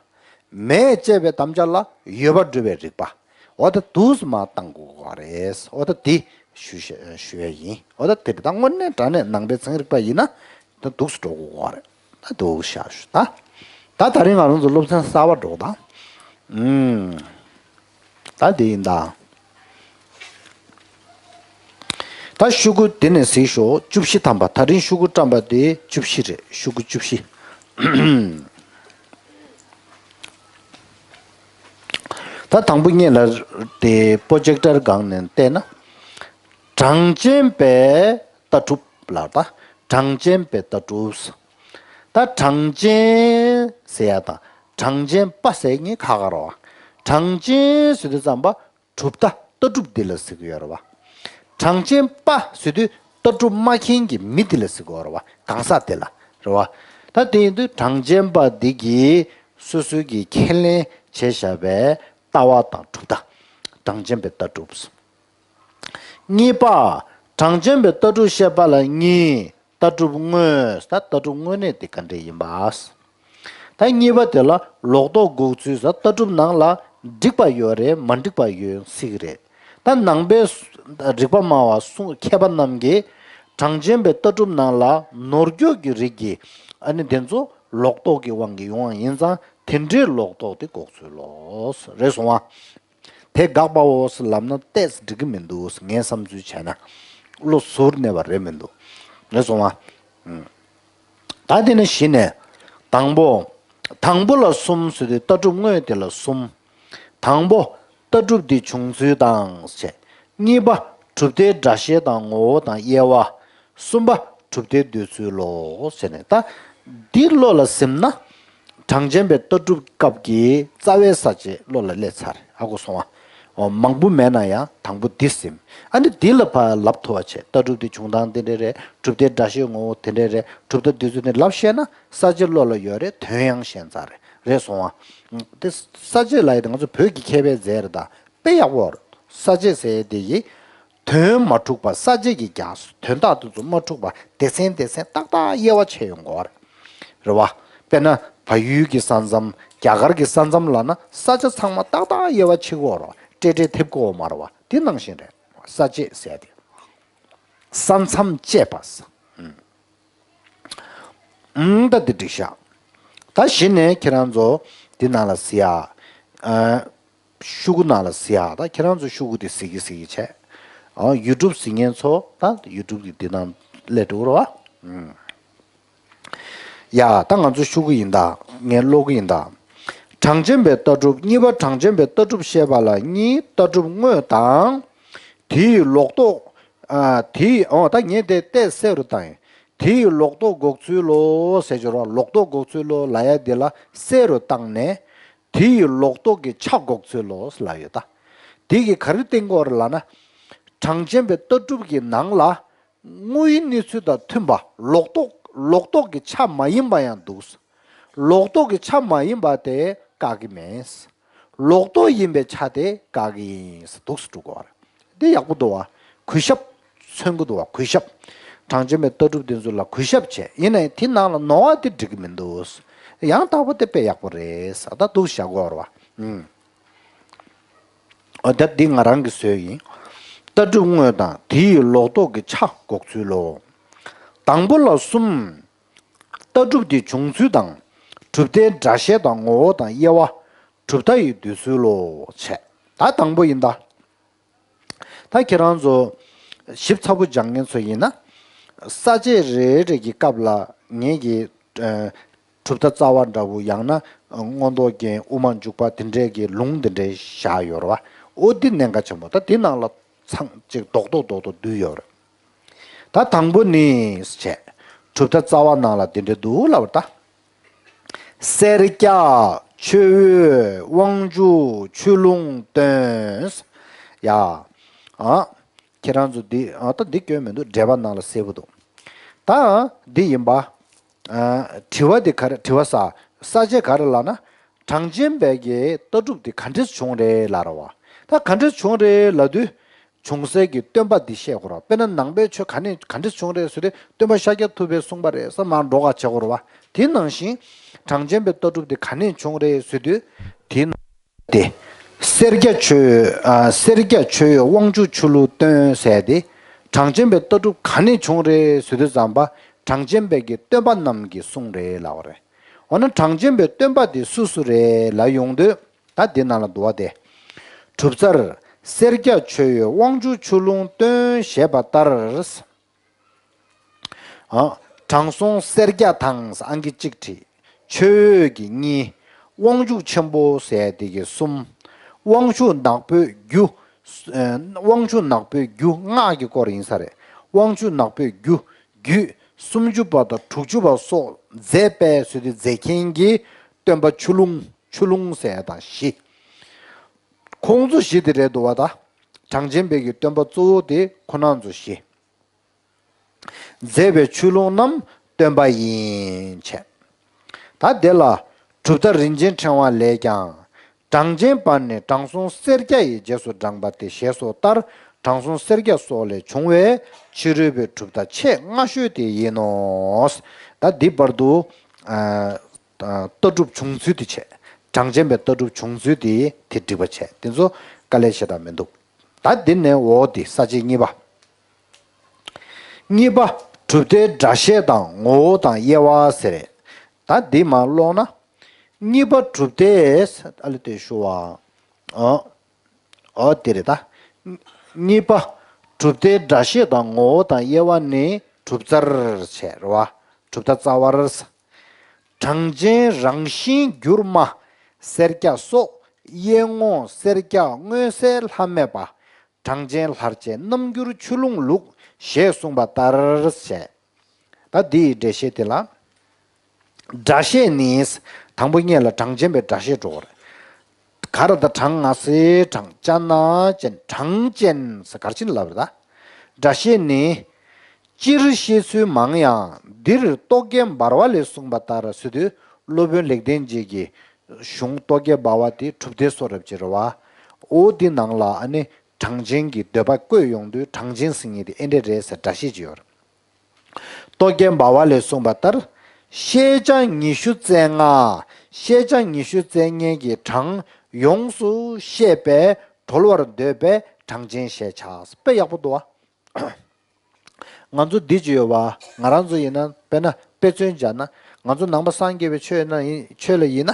མེད་ཅེས་པའི་དམ་བཅའ་ལ་ཡོད་པར་སྒྲུབ་པའི་རིགས་པ། འོ་ད་འདུག་སེ་མར་བཏང་དགོས་ཀྱི་རེད། འོ་ད་འདི་ཞུ་ཞུ་ཡ་ཡིན། འོ་ད་དེ་རེད་ད་དངོས་གནས་དྲང་གནས་ནང་པའི་ཚན་རིག་པ་ཡིན་ན། ད་འདུག་སེ་འགྲོ་དགོས་རེད། ད་འདུག་བཞག་ཞུ་ད། ད་ད་རིང་ང་རང་ཚོ་སློབ་ཚན་གསར་པ་འགྲོ་ད། ཨུམ། ད་དེ་ཡིན་ད། ད་ཤོག་གུ་དེ་ནས་གཟིགས་ཤོག་བཅུ་བཞི་ཐམ་པ། ད་རིང་ཤོག་གུ་བཀྲམ་པ་དེ་བཅུ་བཞི་རེད། ཤོག་གུ་བཅུ་བཞི། ད་དང་པོ་ཉིད་ལ་དེ་པོ་ཇེག་ཊར་སྒང་ནས་བལྟས་ན། གྲངས་ཅན་པའི་ལྟ་གྲུབ་ལ། ད་གྲངས་ཅན་པའི་ལྟ་གྲུབ། ད་གྲངས་ཅན་ཟེར་ཡ་དང་གྲངས་ཅན་པ་ཟེར་གཉིས་ཁ་ཁ་རོ། གྲངས་ཅན་ཟེར་དུས་ཙམ་པ་གྲུབ་མཐའ་ལྟ་གྲུབ་འདི་ལ་ཟེར་གི་ཡོད་རེད་བ། གྲངས་ཅན་པ་ཟེར་དུས་ལྟ་གྲུབ་མ་མཁྱེན་གྱི་མི་འདི་ལ་ཟེར་གི་ཡོད་རེད་བ། གང་ཟག་དེ་ལ་རེད་བ། ད་དེ་ཡིན་དུས་གྲངས་ཅན་པ་འདི་གིས་སོ་སོའི་གི་ཁས་ལེན་བྱས་བཞག་པའི་ལྟ་བ་དང་གྲུབ་མཐའ། གྲངས་ཅན་པའི་ལྟ་གྲུབ། གཉིས་པ། གྲངས་ཅན་པའི་ལྟ་གྲུབ་བཤད་པ་ལ་གཉིས། ལྟ་གྲུབ་དངོས། ད་ལྟ་གྲུབ་དངོས་གནས་དེ་ག་འདྲས་ཡིན་པ། ད་གཉིས་པ་དེ་ལ་ལོག་རྟོག་འགོག་ཚུལ། ད་ལྟ་གྲུབ་ནང་ལ་འགྲིག་པ་ཡོད་རེད། མ་འགྲིག་པ་ཡོད་སྲིད་ཀྱི་རེད། ད་ནང་པའི་རིགས་པ་སྨྲ་བ་གསུང་མཁས་པ་རྣམས་ཀྱིས་གྲངས་ཅན་པའི་ལྟ་གྲུབ་ནང་ལ་ནོར་འཁྱོག་གི་རིགས་ཀྱི་ཨ་ནི་དེ་ཚོ་ལོག་རྟོག་གི་དབང་གིས་ཡོང་བ་ཡིན་ཙང་། དེ་འདྲའི་ལོག་རྟོག་དེ་འགོག་ཚུལ་ལོ། རེད་སོང་བ། དེ་དགག་པའོ་ལབ་ན་ཏོག་ཙམ་འགྲིག་གི་མི་འདུག་ངའི་བསམ་ཚུལ་བྱས་ན། བློ་ཟུར་གནས་པ་རེད་མི་འདུག་རེད་སོང་བ། ད་དེ་ནི་གཞི་ནས། དང་པོ། དང་པོ་ལ་གསུམ་ཟེར་དུས་ལྟ་གྲུབ་དངོས་དེ་ལ་གསུམ། དང་པོ། ལྟ་གྲུབ་དེ་བྱུང་ཚུལ་དང་བྱས། གཉིས་པ། གྲུབ་མཐའི་སྒྲ་བཤད་དང་ངོ་བོ་དང་དབྱེ་བ། གསུམ་པ། གྲུབ་མཐའི་འདོད་ཚུལ་ལོ་ཟེར་ནས། ད་འདི་བློ་ལ་ཟིན་ན། གྲངས་ཅན་པའི་ལྟ་གྲུབ་སྐབས་ཀྱི་རྩ་བའི་ས་བཅད་བློ་ལ་སླེབས་ཚར། ཧ་གོ་སོང་ང་། འོ། མང་པོ་མེད་ན་ཡང་དང་པོ་འདི་ཟིན། ཨ་ནི་འདི་ལ་ཕར་ལབ་ཐུབ་པ་བྱས། ལྟ་གྲུབ་དེ་བྱུང་སྟངས་དེ་འདྲ་རེད། གྲུབ་མཐའི་སྒྲ་བཤད་ངོ་བོ་དེ་འདྲ་རེད། གྲུབ་མཐའི་འདོད་ཚུལ་དེ་ལབ་ཤེས་ན་ས་བཅད་བློ་ལ་ཡོད་རེད། དོན་ཡང་ཤེས་ཚར་རེད། རེད་སོང་ང་། དེ་ས་བཅད་ལབ་ཡ་དེ་ང་ཚོ་བོད་ཀྱི་མཁས་པའི་རྫས་རེད་ད། དཔེ་ཡག་པོ་རེད། ས་བཅད་ཟེར་ཡ་དེ་ཡིས། དོན་མ་འཁྲུགས་པ། ས་བཅད་ཀྱི་རྒྱགས་དོན་དག་དེ་ཚོ་མ་འཁྲུགས་པ། སྡེ་ཚན་སྡེ་ཚན་ཏག་ཏག་དབྱེ་བ་ཕྱེ་ཡོང་དགོས་རེད། རེད་བ། དཔེར་ན་བལ་ཡུལ་གྱི་ས་མཚམས། རྒྱ་གར་གྱི་ས་མཚམས་ལབ་ན་ས་ཆ་ཚང་མ་ཏག་ཏག་དབྱེ་བ་ཕྱེ་དགོས་རེད་བ། སྤྲེལ་སྤྲེལ་ཐེབས་དགོས་མ་རེད་བ། དེ་ནང་བཞིན་རེད། ས་བཅད་ཟེར་ཡ་དེ། ས་མཚམས་བཅད་པ། ཨུམ། ད་འདི་འགྲིག་ཤག་ད་གཞི་ནས་ཁྱེད་རང་ཚོ་འདི་ནང་ལ་གཟིགས་ཡ། ཨ། ཤོག་གུ་ནང་ལ་གཟིགས་ཡ། ད་ཁྱེད་རང་ཚོ་ཤོག་གུ་དེ་གཟིགས་ཀྱི་གཟིགས་ཀྱི་བྱས། ཨ། ཡུ་ཊུབ་གཟིགས་མཁན་ཚོ་ད་ཡུ་ཊུབ་ཀྱི་འདི་ནང་སླེབས་འགྲོ་གི་རེད་བ། ཨུམ། ཡ། ད་ང་ཚོ་ཤོག་གུ་ཡིན་ད། ངས་ཀློག་གི་ཡིན་ད། གྲངས་ཅན་པའི་ལྟ་གྲུབ། གཉིས་པ། གྲངས་ཅན་པའི་ལྟ་གྲུབ་བཤད་པ་ལ་གཉིས། ལྟ་གྲུབ་དངོས་དང་། དེ་ཡི་ལོག་རྟོག་ཨ། དེ་ཡི། འོ། ད་ངས་དེ་ཏོག་ཙམ་གསལ་རུ་བཏང་ཡིན། དེ་ཡི་ལོག་རྟོག་འགོག་ཚུལ་ལོ་ཟེར་གྱི་རེད་བ། ལོག་རྟོག་འགོག་ཚུལ་ལོ་ལབ་ཡ་དེ་ལ་གསལ་རུ་བཏང་ནས། དེ་ཡི་ལོག་རྟོག་གི་ཆ་འགོག་ཚུལ་ལོ་ལབ་ཡོད་ད། དེ་གིས་ག་རེ་བསྟན་གྱི་ཡོད་རེད་ལབ་ན། གྲངས་ཅན་པའི་ལྟ་གྲུབ་ཀྱི་ནང་ལ། དངོས་ཡོད་གནས་ཚུལ་དང་མཐུན་པ། ལོག་རྟོག་ལོག་རྟོག་གི་ཆ་མ་ཡིན་པ་ཡང་འདུག་ལོག་རྟོག་གི་ཆ་མ་ཡིན་པ་དེ་བཀག་གི་མེད། ལོག་རྟོག་ཡིན་པའི་ཆ་དེ་བཀག་གི་ཡིན། འདུག་སེ་འགྲོ་གི་ཡོད་རེད། འདི་ཡག་པོ་འདུག་བ། གུས་ཞབས་མཚོན་གྱི་འདུག་བ། གུས་ཞབས། གྲངས་ཅན་པའི་ལྟ་གྲུབ་འདི་ཚོ་ལ་གུས་ཞབས་བྱས། ཡིན་ནའི་དེ་ནང་ལ་ནོར་བ་དེ་འགྲིག་གི་མི་འདུག་ཡང་དག་པ་དེ་དཔེ་ཡག་པོ་རེད་ཟེར། ད་འདུག་སེ་བཞག་དགོས་རེད་བ། ཨུམ། ཨ། ད་འདི་ང་རང་གི་བཟོས་ཡིན། ལྟ་གྲུབ་དངོས་དང་དེ་ཡི་ལོག་རྟོག་གི་ཆ་འགོག་ཚུལ་ལོ། དང་པོ་ལ་གསུམ། ལྟ་གྲུབ་དེ་བྱུང་ཚུལ་དང་། གྲུབ་མཐའི་སྒྲ་བཤད་དང་ངོ་བོ་དང་དབྱེ་བ། གྲུབ་མཐའ་ཡི་འདོད་ཚུལ་ལོ་བྱས། ད་དང་པོ་ཡིན་ད། ད་ཁྱེད་རང་ཚོ་ཞིབ་ཚགས་པོ་སྦྱང་མཁན་ཚོ་ཡིན་ན། ས་བཅད་རེ་རེ་གི་སྐབས་ལ་ངེད་ཀྱིས། ཨ། གྲུབ་མཐའ་རྩ་བ་འདྲ་བོ། ཡང་ན་མངོན་རྟོགས་རྒྱན། དབུ་མ་འཇུག་པ། དེ་འདྲས་ཀྱི་ལུང་དེ་འདྲས་བཞག་ཡོད་རེད་བ། འོ་འདི་གནད་འགག་ཆེན་པོ། ད་འདི་ནང་ལ་ཚང་གཅིག་རྡོག་རྡོག་རྡོག་རྡོག་བསྡུས་ཡོད་རེད། ད་དང་པོ་ནི་བྱས། གྲུབ་མཐའ་རྩ་བ་ནང་ལ་འདི་འདྲས་འདུག་ལབ་པ་རེད་ད། སེར་སྐྱ་ཆོས་དབྱིངས་དབང་ཕྱུག་ཆོས་ལུང་སྟོན། ཡ། ཨ། ཁྱེད་རང་ཚོ་འདི། ཨ། ད་འདི་སྐྱོན་མི་འདུག་འགྲེལ་པ་ནང་ལ་གསལ་པོ་འདུག་ད་འདི་ཡིན་པ། ཨ། དྲི་བ་འདི་ག་རེ། དྲི་བ་ས། ས་བཅད་ག་རེ་ལབ་ན། གྲངས་ཅན་པའི་གི་ལྟ་གྲུབ་འདི་ག་འདྲས་བྱུང་རེད་ལབ་རེད་བ། ད་ག་འདྲས་བྱུང་རེད་ལབ་དུས། བྱུང་སའི་གི་སྟོན་པ་འདི་བཤད་དགོས་རེད་བ། དཔེར་ན་ནང་པའི་ཆོས་ག་ནས་ག་འདྲས་བྱུང་རེད་ཟེར་དུས། སྟོན་པ་ཤཱཀྱ་ཐུབ་པས་གསུངས་པ་རེད་ཟེར་མར་འགྲོ་ག་བྱེད་དགོས་རེད་བ། དེ་ནང་བཞིན་གྲངས་ཅན་པའི་ལྟ་གྲུབ་འདི་ག་ནས་བྱུང་རེད་ཟེར་དུས། དེ་ནང་དེ། སེར་སྐྱ་ཆོས། ཨ། སེར་སྐྱ་ཆོས་དབྱིངས་དབང་ཕྱུག་ཆོས་ལུང་སྟོན་ཟེར་དེ། གྲངས་ཅན་པའི་ལྟ་གྲུབ་ག་ནས་བྱུང་རེད་ཟེར་དུས་ཙམ་པ། གྲངས་ཅན་པའི་གི་སྟོན་པ་རྣམས་ཀྱི་གསུང་རེད་ལབ་པ་རེད། འོ་ན་གྲངས་ཅན་པའི་སྟོན་པ་དེ་སུ་སུ་རེད་ལབ་ཡོང་དུས། ད་འདི་ནང་ལ་འདུག་པ་དེ། གྲུབ་རྩལ་སེར་སྐྱ་མཆོད་འོས་དབང་ཕྱུག་ཆུ་ཀླུང་སྟོན་ཞེས་པ་ལྟར། ཨ། དྲང་སྲོང་སེར་སྐྱ་དང་ཨང་ཀི་གཅིག་བྲིས། མཆོད་འོས་ཀྱི་གཉིས། དབང་ཕྱུག་ཆེན་པོ་ཟེར་དེ་གི་གསུམ། དབང་ཕྱུག་ནག་པོའི་རྒྱུ། ཨ། དབང་ཕྱུག་ནག་པོའི་རྒྱུ་སྔགས་ཀྱི་སྐོར་ཡིན་ས་རེད། དབང་ཕྱུག་ནག་པོའི་རྒྱུ། རྒྱུད། སུམ་ཅུ་པ་དང་དྲུག་ཅུ་པ་སོགས་མཛད་པའི་ཟེར་དུས་མཛད་མཁན་གྱི་སྟོན་པ་ཆུ་ཀླུང་། ཆུ་ཀླུང་ཟེར་དང་བཞི། ཁོང་ཚོ་བཞི་དེ་རེད་འདུག་པ་ད། གྲངས་ཅན་པའི་གི་སྟོན་པ་གཙོ་བོ་དེ་ཁོ་རང་ཚོ་བཞི། མཛད་པའི་ཆུ་ཀླུང་རྣམས་སྟོན་པ་ཡིན་བྱས། ད་དེ་ལ་གྲུབ་མཐའ་རིན་ཆེན་ཕྲེང་བ་ལས་ཀྱང་། གྲངས་ཅན་པ་ནི་དྲང་སྲོང་སེར་སྐྱ་ཡི་རྗེས་སུ་འབྲངས་པ་སྟེ་ཞེས་སོགས་ལྟར། དྲང་སྲོང་སེར་སྐྱ་སོགས་ལས་བྱུང་བའི་ཕྱི་རོལ་པའི་གྲུབ་མཐའ་ཆེས་སྔ་ཤོས་དེ་ཡིན་ནོ། ད་འདི་བར་དུ། ཨ། ལྟ་གྲུབ་བྱུང་ཚུལ་དེ་བྱས། གྲངས་ཅན་པའི་ལྟ་གྲུབ་བྱུང་ཚུལ་དེ་དེ་འགྲིག་པ་བྱས། དེ་ཚོ་དཀའ་ལས་ཞེ་དྲག་མི་འདུག། ད་འདི་ནས་འོ་དེ་ས་བཅད་གཉིས་པ། གཉིས་པ། གྲུབ་མཐའི་སྒྲ་བཤད་དང་ངོ་བོ་དང་དབྱེ་བ་ཟེར་རེད། ད་འདི་མར་ཀློག་ན། གཉིས་པ་གྲུབ་མཐའི། ཨ་ལེ་དེ་ཞུ་བ། ཨོ། ཨོ་དེ་རེད་ད། གཉིས་པ། གྲུབ་མཐའི་སྒྲ་བཤད་དང་ངོ་བོ་དང་དབྱེ་བ་ནི་གྲུབ་རྩལ་བྱས་རེད་བ། གྲུབ་མཐའ་རྩ་བར། གྲངས་ཅན་རང་བཞིན་འགྱུར་མ། སེར་སྐྱ་སོགས་དབྱེ་ངོ་སེར་སྐྱ་མངོན་གསལ་ལྷམ་མེ་པ། གྲངས་ཅན་ལྷར་བཅས་རྣམ་འགྱུར་ཆུ་ཀླུང་ལུགས་ཞེས་གསུངས་པ་ལྟར་བྱས། ད་འདི་ཡི་འགྲེལ་བཤད་དེ་ལ། སྒྲ་བཤད་ནི། དང་པོ་སྔོན་ལ་གྲངས་ཅན་པའི་སྒྲ་བཤད་འགྲོ་བ་རེད། ག་ར་ད་གྲངས་ང་སའི་གྲངས་ཅ་ན་ཅན་གྲངས་ཅན་ཟེར་ག་རེ་བྱས་ནས་ལབ་རེད་ད། སྒྲ་བཤད་ནི། སྤྱིར་བཤད་ཚུལ་མང་ཡང་འདིར་རྟོག་གེ་འབར་བ་ལས་གསུངས་པ་ལྟར་ཟེར་དུས་སློབ་དཔོན་ལེགས་ལྡན་འབྱེད་ཀྱི་གཞུང་རྟོག་གེ་འབར་བ་དེ་གྲུབ་མཐའི་སོ་རབ་ཅིག་རེད་བ། འོ་འདི་ནང་ལ་ཨ་ནི་གྲངས་ཅན་གྱི་འདོད་པ་བཀོད་ཡོང་དུས་གྲངས་ཅན་ཟེར་མཁན་དེ་ཨེ་འདྲ་རེད་ཟེར་སྒྲ་བཤད་ཅིག་ཡོད་རེད། རྟོག་གེ་འབར་བ་ལས་གསུངས་པ་ལྟར། ཤེས་བྱ་ཉི་ཤུ་རྩ་ལྔ། ཤེས་བྱ་ཉི་ཤུ་རྩ་ལྔའི་གི་གྲངས་ཡོངས་སུ་ཤེས་པས་གྲོལ་བར་འདོད་པས་གྲངས་ཅན་ཞེས་བྱ། དཔེ་ཡག་པོ་འདུག་བ། ང་ཚོ་འདི་ཅི་ཡོད་བ། ང་རང་ཚོ་ཡིན་ན་དཔེར་ན་དཔེ་མཚོན་བྱས་ན། ང་ཚོ་ནང་པ་སངས་རྒྱས་པའི་ཆོས་ན་ཡིན། ཆོས་ལ་ཡིན་ན།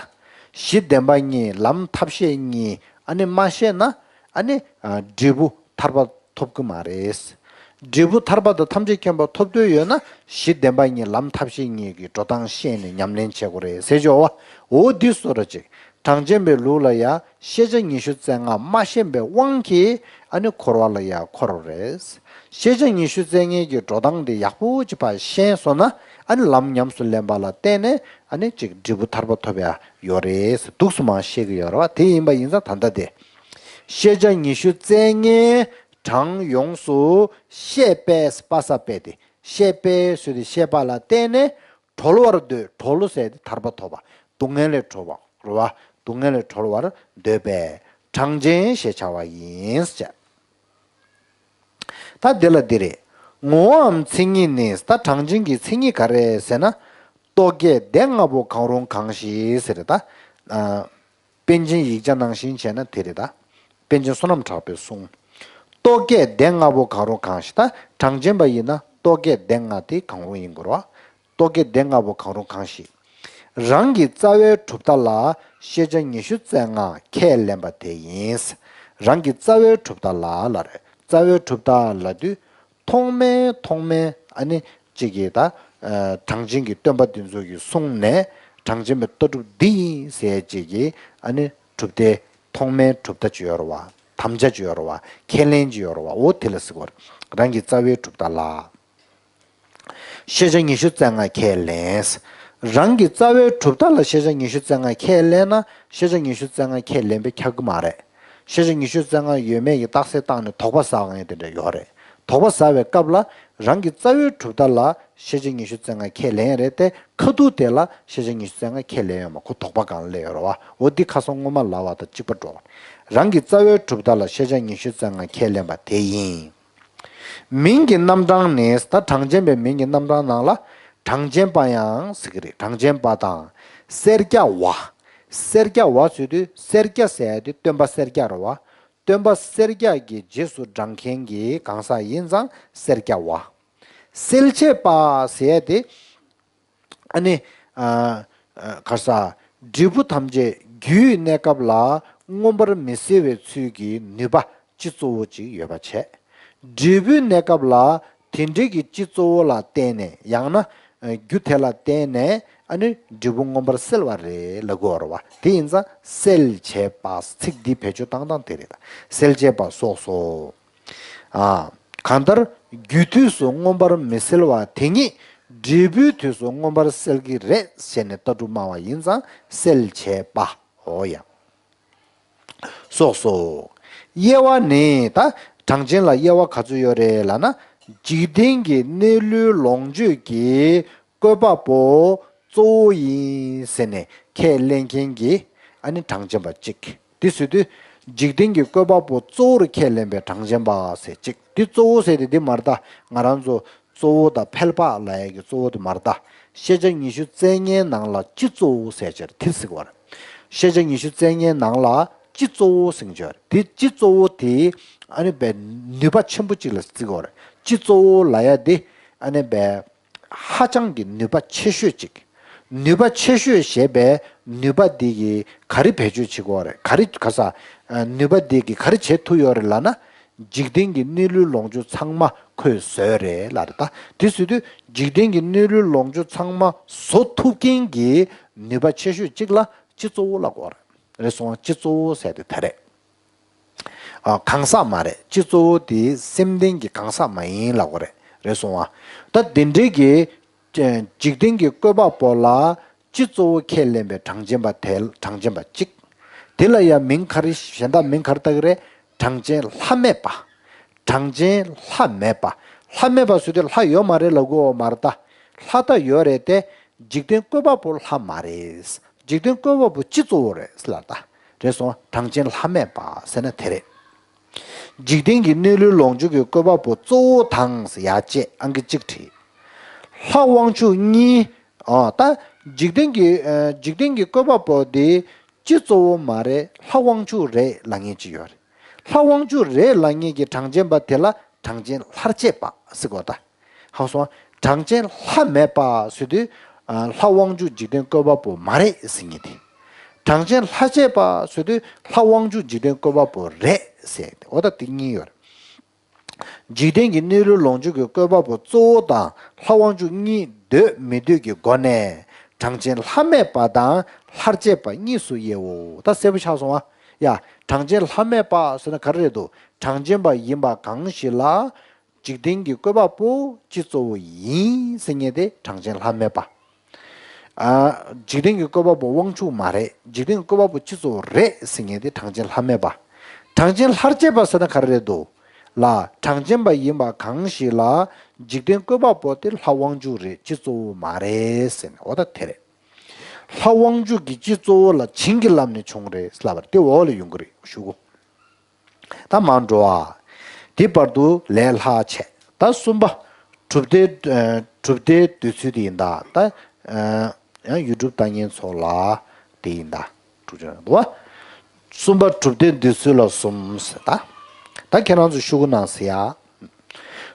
གཞི་བདེན་པ་གཉིས། ལམ་ཐབས་ཤེས་གཉིས། ཨ་ནི་མ་ཤེས་ན། ཨ་ནི་ཨ་འབྲས་བུ་ཐར་པ་ཐོབ་ཀྱི་མ་རེད། འབྲས་བུ་ཐར་པ་དང་ཐམས་ཅད་མཁྱེན་པ་ཐོབ་འདོད་ཡོད་ན། གཞི་བདེན་པ་གཉིས། ལམ་ཐབས་ཤེས་གཉིས་ཀྱི་འགྲོ་སྟངས་ཤེས་ནས་ཉམས་ལེན་བྱེད་དགོས་རེད་ཟེར་ཅོག་བ། འོ་འདི་བཟོ་འདྲ་ཅིག། གྲངས་ཅན་པའི་ལུགས་ལ་ཡང་ཤེས་བྱ་ཉི་ཤུ་རྩ་ལྔ་མ་ཤེས་པའི་དབང་གིས་ཨ་ནི་འཁོར་བ་ལ་ཡང་འཁོར་བ་རེད། ཤེས་བྱ་ཉི་ཤུ་རྩ་ལྔའི་གི་འགྲོ་སྟངས་དེ་ཡག་པོ་ཅིག་ཕར་ཤེས་སོང་ན། ཨ་ནི་ལམ་ཉམས་སུ་ལེན་པ་ལ་བརྟེན་ནས་ཨ་ནི་ཅིག་འབྲས་བུ་ཐར་པ་ཐོབ་ཡ་ཡོད་རེད་ཟེར་འདུག་སེ་མར་བཤད་ཀྱི་ཡོད་རེད་བ། དེ་ཡིན་པ་ཡིན་ཙང་ད་ལྟ་དེ། ཤེས་བྱ་ཉི་ཤུ་རྩ་ལྔའི་གྲངས་ཡོངས་སུ་ཤེས་པས། པ་ས་པས་དེ་ཤེས་པས་ཟེར་དུས་ཤེས་པ་ལ་བརྟེན་ནས། གྲོལ་བར་འདོད། གྲོལ་ཟེར་དེ་ཐར་པ་ཐོབ་པ། སྡུག་བསྔལ་ལས་གྲོལ་བ་རེད་བ། སྡུག་བསྔལ་ལས་གྲོལ་བར་འདོད་པས་གྲངས་ཅན་ཞེས་བྱ་བ་ཡིན་ཟེར། ད་འདི་ལ་འདི་རེད། ངོ་བོའམ་མཚན་ཉིད་ནི། ད་གྲངས་ཅན་གྱི་མཚན་ཉིད་ག་རེ་ཟེར་ན། རྟོག་གེ་སྡེ་ལྔ་པོ་གང་རུང་གང་ཞིག་ཟེར་རེད་ད། ཨ། པཎ་ཆེན་ཡིག་བརྒྱ་ནང་བཞིན་བྱས་ན་དེ་རེད་ད། པཎ་ཆེན་བསོད་ནམས་གྲགས་པའི་གསུང་། རྟོག་གེ་སྡེ་ལྔ་པོ་གང་རུང་གང་ཞིག། ད་གྲངས་ཅན་པ་ཡིན་ན་རྟོག་གེ་སྡེ་ལྔ་དེ་གང་རུང་ཡིན་དགོས་རེད་བ། རྟོག་གེ་སྡེ་ལྔ་པོ་གང་རུང་གང་ཞིག། རང་གི་རྩ་བའི་གྲུབ་མཐའ་ལ་ཤེས་བྱ་ཉི་ཤུ་རྩ་ལྔ་ཁས་ལེན་པ་དེ་ཡིན། རང་གི་རྩ་བའི་གྲུབ་མཐའ་ལ་ལབ་རེད། རྩ་བའི་གྲུབ་མཐའ་ལབ་དུས་ཐོག་མའི་ཐོག་མའི་ཨ་ནི་གཅིག་གིས་ད་ཨ་གྲངས་ཅན་གྱི་སྟོན་པ་འདི་ཚོ་གིས་གསུངས་ནས་གྲངས་ཅན་པའི་ལྟ་གྲུབ་འདི་ཡིན་ཟེར་གཅིག་གིས་ཨ་ནི་གྲུབ་མཐའི་ཐོག་མའི་གྲུབ་མཐའ་ཅིག་ཡོད་རེད་བ། དམ་བཅའ་ཅིག་ཡོད་རེད་བ། ཁས་ལེན་ཅིག་ཡོད་རེད་བ། འོ་དེ་ལ་ཟེར་གྱི་ཡོད་རེད། རང་གི་རྩ་བའི་གྲུབ་མཐའ་ལ། ཤེས་བྱ་ཉི་ཤུ་རྩ་ལྔ་ཁས་ལེན། རང་གི་རྩ་བའི་གྲུབ་མཐའ་ལ་ཤེས་བྱ་ཉི་ཤུ་རྩ་ལྔ་ཁས་ལེན་ན་ཤེས་བྱ་ཉི་ཤུ་རྩ་ལྔ་ཁས་ལེན་པས་ཁྱབ་ཀྱི་མ་རེད། ཤེས་བྱ་ཉི་ཤུ་རྩ་ལྔ་ཡོད་མེད་ཀྱི་རྟགས་གསལ་བཏང་ནས་དོགས་པ་ཟ་མཁན་དེ་འདྲ་ཡོད་རེད། དོགས་པ་ཟ་བའི་སྐབས་ལ་རང་གི་རྩ་བའི་གྲུབ་མཐའ་ལ་ཤེས་བྱ་ཉི་ཤུ་རྩ་ལྔ་ཁས་ལེན་རེད་དེ། ཁ་ཐུག་དེ་ལ་ཤེས་བྱ་ཉི་ཤུ་རྩ་ལྔ་ཁས་ལེན་ཡོད་མ། ཁོ་དོགས་པ་སྒང་ལ་སླེབས་ཡོད་རེད་བ། འོ་འདི་ཁ་སང་སྔོན་མ་ལབ་པ་དང་གཅིག་པ་འགྲོ། རང་གི་རྩ་བའི་གྲུབ་མཐའ་ལ་ཤེས་བྱ་ཉི་ཤུ་རྩ་ལྔ་ཁས་ལེན་པ་དེ་ཡིན། མིང་གི་རྣམ་གྲངས་ནི། ད་གྲངས་ཅན་པའི་མིང་གི་རྣམ་གྲངས་ནང་ལ་གྲངས་ཅན་པ་ཡང་ཟེར་གྱི་རེད། གྲངས་ཅན་པ་དང་སེར་སྐྱ་བ། སེར་སྐྱ་བ་ཟེར་དུས་སེར་སྐྱ་ཟེར་དུས་སྟོན་པ་སེར་སྐྱ་རེད་བ། སྟོན་པ་སེར་སྐྱ་གི་རྗེས་སུ་འབྲང་མཁན་གྱི་གང་ཟག་ཡིན་ཙང་སེར་སྐྱ་བ། སེལ་བྱེད་པ་ཟེར་ཡ་དེ། ཨ་ནི། ཨ། ཨ། ག་རེ་ཟ། འབྲས་བུ་ཐམས་ཅད་རྒྱུའི་གནས་སྐབས་ལ་མངོན་པར་མི་སེལ་བའི་ཚུལ་གྱི་ནུས་པ་སྤྱི་གཙོ་བོ་གཅིག་ཡོད་པ་བྱས། འབྲས་བུའི་གནས་སྐབས་ལ་དེ་འབྲས་ཀྱི་སྤྱི་གཙོ་བོ་ལ་བརྟེན་ནས། ཡང་ན། ཨ། རྒྱུ་དེ་ལ་བརྟེན་ནས། ཨ་ནི་འབྲས་བུ་མངོན་པར་སེལ་བ་རེད་ལབ་དགོས་རེད་བ། དེ་ཡིན་ཙང་སེལ་བྱེད་པ། ཚིག་འདི་བེད་སྤྱོད་བཏང་སྟངས་དེ་རེད། སེལ་བྱེད་པ་སོགས་སོ། ཨ། གང་ལྟར་རྒྱུ་དུས་སུ་མངོན་པར་མི་སེལ་བ་དེ་ཉིད་འབྲས་བུའི་དུས་སུ་མངོན་པར་སེལ་གྱི་རེད་ཟེར་ནས་ལྟ་གྲུབ་སྨྲ་བ་ཡིན་ཙང་སེལ་བྱེད་པའོ་ཡང་། སོགས་སོ། དབྱེ་བ་ནི། ད་གྲངས་ཅན་ལ་དབྱེ་བ་ག་ཚོད་ཡོད་རེད་ལབ་ན། འཇིག་རྟེན་གྱི་གནས་ལུས་ལོངས་སྤྱོད་ཀྱི་བཀོད་པ་པོ་གཙོ་བོ་ཡིན་ཟེར་ནས་ཁས་ལེན་མཁན་གྱི། ཨ་ནི་གྲངས་ཅན་པ་གཅིག་དེ་ཟེར་དུས། འཇིག་རྟེན་གྱི་བཀོད་པ་པོ་གཙོ་བོར་ཁས་ལེན་པའི་གྲངས་ཅན་པ་ཟེར་གཅིག་དེ་གཙོ་བོ་ཟེར་དེ་འདི་མ་རེད་ད། ང་རང་ཚོ་གཙོ་བོ་དང་ཕལ་པ་ལབ་ཡ་གི་གཙོ་བོ་དེ་མ་རེད་ད། ཤེས་བྱ་ཉི་ཤུ་རྩ་ལྔའི་ནང་ལ་སྤྱི་གཙོ་བོ་ཟེར་ཅེར་དེ་ཟེར་གི་བ་རེད། ཤེས་བྱ་ཉི་ཤུ་རྩ་ལྔའི་ནང་ལ་སྤྱི་གཙོ་བོ་ཟེར་ཅེར་དེ། སྤྱི་གཙོ་བོ་དེ་ཨ་ནི་བས་ནུས་པ་ཆེན་པོ་གཅིག་ལ་བརྩི་གི་བ་རེད། སྤྱི་གཙོ་བོ་ལབ་ཡ་དེ་ཨ་ནི་བས། ཧ་ཅང་གི་ནུས་པ་ཆེ་ཤོས་ཅིག་ནུས་པ་ཆེ་ཤོས་ཞེས་པའི་ནུས་པ་འདི་གིས་ག་རེ་བེད་སྤྱོད་བྱེད་ཀྱི་ཡོད་རེད། ག་རེ་ག་ས། ནུས་པ་འདི་གིས་ག་རེ་བྱེད་ཐུབ་ཡོད་རེད་ལབ་ན། འཇིག་རྟེན་གྱི་གནས་ལུས་ལོངས་སྤྱོད་ཚང་མ་ཁོས་བཟོས་རེད་ལབ་རེད་ད། དེ་ཟེར་དུས་འཇིག་རྟེན་གྱི་གནས་ལུས་ལོངས་སྤྱོད་ཚང་མ་བཟོ་ཐུབ་མཁན་གྱི་ནུས་པ་ཆེ་ཤོས་གཅིག་ལ་སྤྱི་གཙོ་བོ་ལབ་ཀྱི་ཡོད་རེད། རེད་སོང་ང་། སྤྱི་གཙོ་བོ་ཟེར་དེ་དེ་རེད། ཨ། གང་ཟག་མ་རེད། སྤྱི་གཙོ་བོ་དེ་སེམས་ལྡན་གྱི་གང་ཟག་མ་ཡིན་ལབ་དགོས་རེད། རེད་སོང་ང་། ད་དེ་འདྲའི་གི། ཨ། འཇིག་རྟེན་གྱི་བཀོད་པ་པོ་ལ་སྤྱི་གཙོ་བོ་ཁས་ལེན་པའི་གྲངས་ཅན་པ་དེ། གྲངས་ཅན་པ་གཅིག་དེ་ལ་ཡང་མིང་ག་རེ། གཞན་དག་མིང་ག་རེ་བཏགས་ཀྱི་རེད། གྲངས་ཅན་ལྷ་མེད་པ། གྲངས་ཅན་ལྷ་མེད་པ། ལྷ་མེད་པ་ཟེར་དུས་ལྷ་ཡོད་མ་རེད་ལབ་དགོས་མ་རེད་ད། ལྷ་ད་ཡོད་རེད་དེ། འཇིག་རྟེན་བཀོད་པ་པོ་ལྷ་མ་རེད། འཇིག་རྟེན་བཀོད་པ་པོ་སྤྱི་གཙོ་བོ་རེད་ལབ་ད། རེད་སོང་། གྲངས་ཅན་ལྷ་མེད་པ་ཟེར་ན་དེ་རེད། འཇིག་རྟེན་གྱི་གནས་ལུས་ལོངས་སྤྱོད་ཀྱི་བཀོད་པ་པོ་གཙོ་བོ་དང་ཟེར་ཡ་བཅས་ཨང་ཀི་གཅིག་བྲིས། ལྷ་དབང་ཕྱུག་གཉིས། ཨ། ད་འཇིག་རྟེན་གྱི། ཨ། འཇིག་རྟེན་གྱི་བཀོད་པ་པོ་དེ་སྤྱི་གཙོ་བོ་མ་རེད། ལྷ་དབང་ཕྱུག་རེད་ལབ་མཁན་ཅིག་ཡོད་རེད། ལྷ་དབང་ཕྱུག་རེད་ལབ་མཁན་གྱི་གྲངས་ཅན་པ་དེ་ལ་གྲངས་ཅན་ལྷར་བཅས་པ་ཟེར་གོ་ད། ཧ་གོ་སོང་། གྲངས་ཅན་ལྷ་མེད་པ་ཟེར་དུས། ཨ། ལྷ་དབང་ཕྱུག་འཇིག་རྟེན་བཀོད་པ་པོ་མ་རེད་ཟེར་མཁན་དེ། གྲངས་ཅན་ལྷར་བཅས་པ་ཟེར་དུས་ལྷ་དབང་ཕྱུག་འཇིག་རྟེན་བཀོད་པ་པོ་རེད་ཟེར་ཏེ། འོ་ད་དེ་གཉིས་ཡོད་རེད། འཇིག་རྟེན་གྱི་གནས་ལུས་ལོངས་སྤྱོད་ཀྱི་བཀོད་པ་པོ་གཙོ་བོ་དང་ལྷ་དབང་ཕྱུག་གཉིས་འདོད་མི་འདོད་ཀྱི་སྒོ་ནས་གྲངས་ཅན་ལྷ་མེད་པ་དང་ལྷར་བཅས་པ་གཉིས་སུ་དབྱེའོ། ད་གསལ་པོ་ཆགས་སོང་ཨ། ཡ། གྲངས་ཅན་ལྷ་མེད་པ་ཟེར་ན་ག་རེ་རེད་འདུག་གྲངས་ཅན་པ་ཡིན་པ་གང་ཞིག་ལ། འཇིག་རྟེན་གྱི་བཀོད་པ་པོ་སྤྱི་གཙོ་བོ་ཡིན་ཟེར་མཁན་དེ་གྲངས་ཅན་ལྷ་མེད་པ། ཨ། འཇིག་རྟེན་གྱི་བཀོད་པ་པོ་དབང་ཕྱུག་མ་རེད། འཇིག་རྟེན་གྱི་བཀོད་པ་པོ་སྤྱི་གཙོ་བོ་རེད་ཟེར་མཁན་དེ་གྲངས་ཅན་ལྷ་མེད་པ། གྲངས་ཅན་ལྷར་བཅས་པ་ཟེར་ན་ག་རེ་རེད་འདུག་ལ། གྲངས་ཅན་པ་ཡིན་པ་གང་ཞིག་ལ་འཇིག་རྟེན་བཀོད་པ་པོ་དེ་ལྷ་དབང་ཕྱུག་རེད། སྤྱི་གཙོ་བོ་མ་རེད་ཟེར་ནས། འོ་ད་དེ་རེད། ལྷ་དབང་ཕྱུག་གི་སྤྱི་གཙོ་བོ་ལ་བྱིན་གྱིས་བརླབས་ནས་བྱུང་རེད་ལབ་པ་དེ་འོག་ལ་ཡོང་གི་རེད། ཞུ་གོ། ད་མར་འགྲོ་ཨ། དེ་བར་དུ་ལས་ལྷག་བྱས། ད་གསུམ་པ། གྲུབ་མཐའི། ཨ། གྲུབ་མཐའི་འདོད་ཚུལ་དེ་ཡིན་ད། ད། ཨ། ཡང་ཡུལ་སྒྲུབ་ལྟ་ཉན་ཚོགས་ལ་དེ་ཡིན་ད། གྲུབ་ཆ་འདུག་བ། གསུམ་པ་གྲུབ་མཐའི་འདོད་ཚུལ་ལ་གསུམ་ཟེར་ད། ད་ཁྱེད་རང་ཚོ་ཤུ་གུ་ནང་ཟེར་ཡ།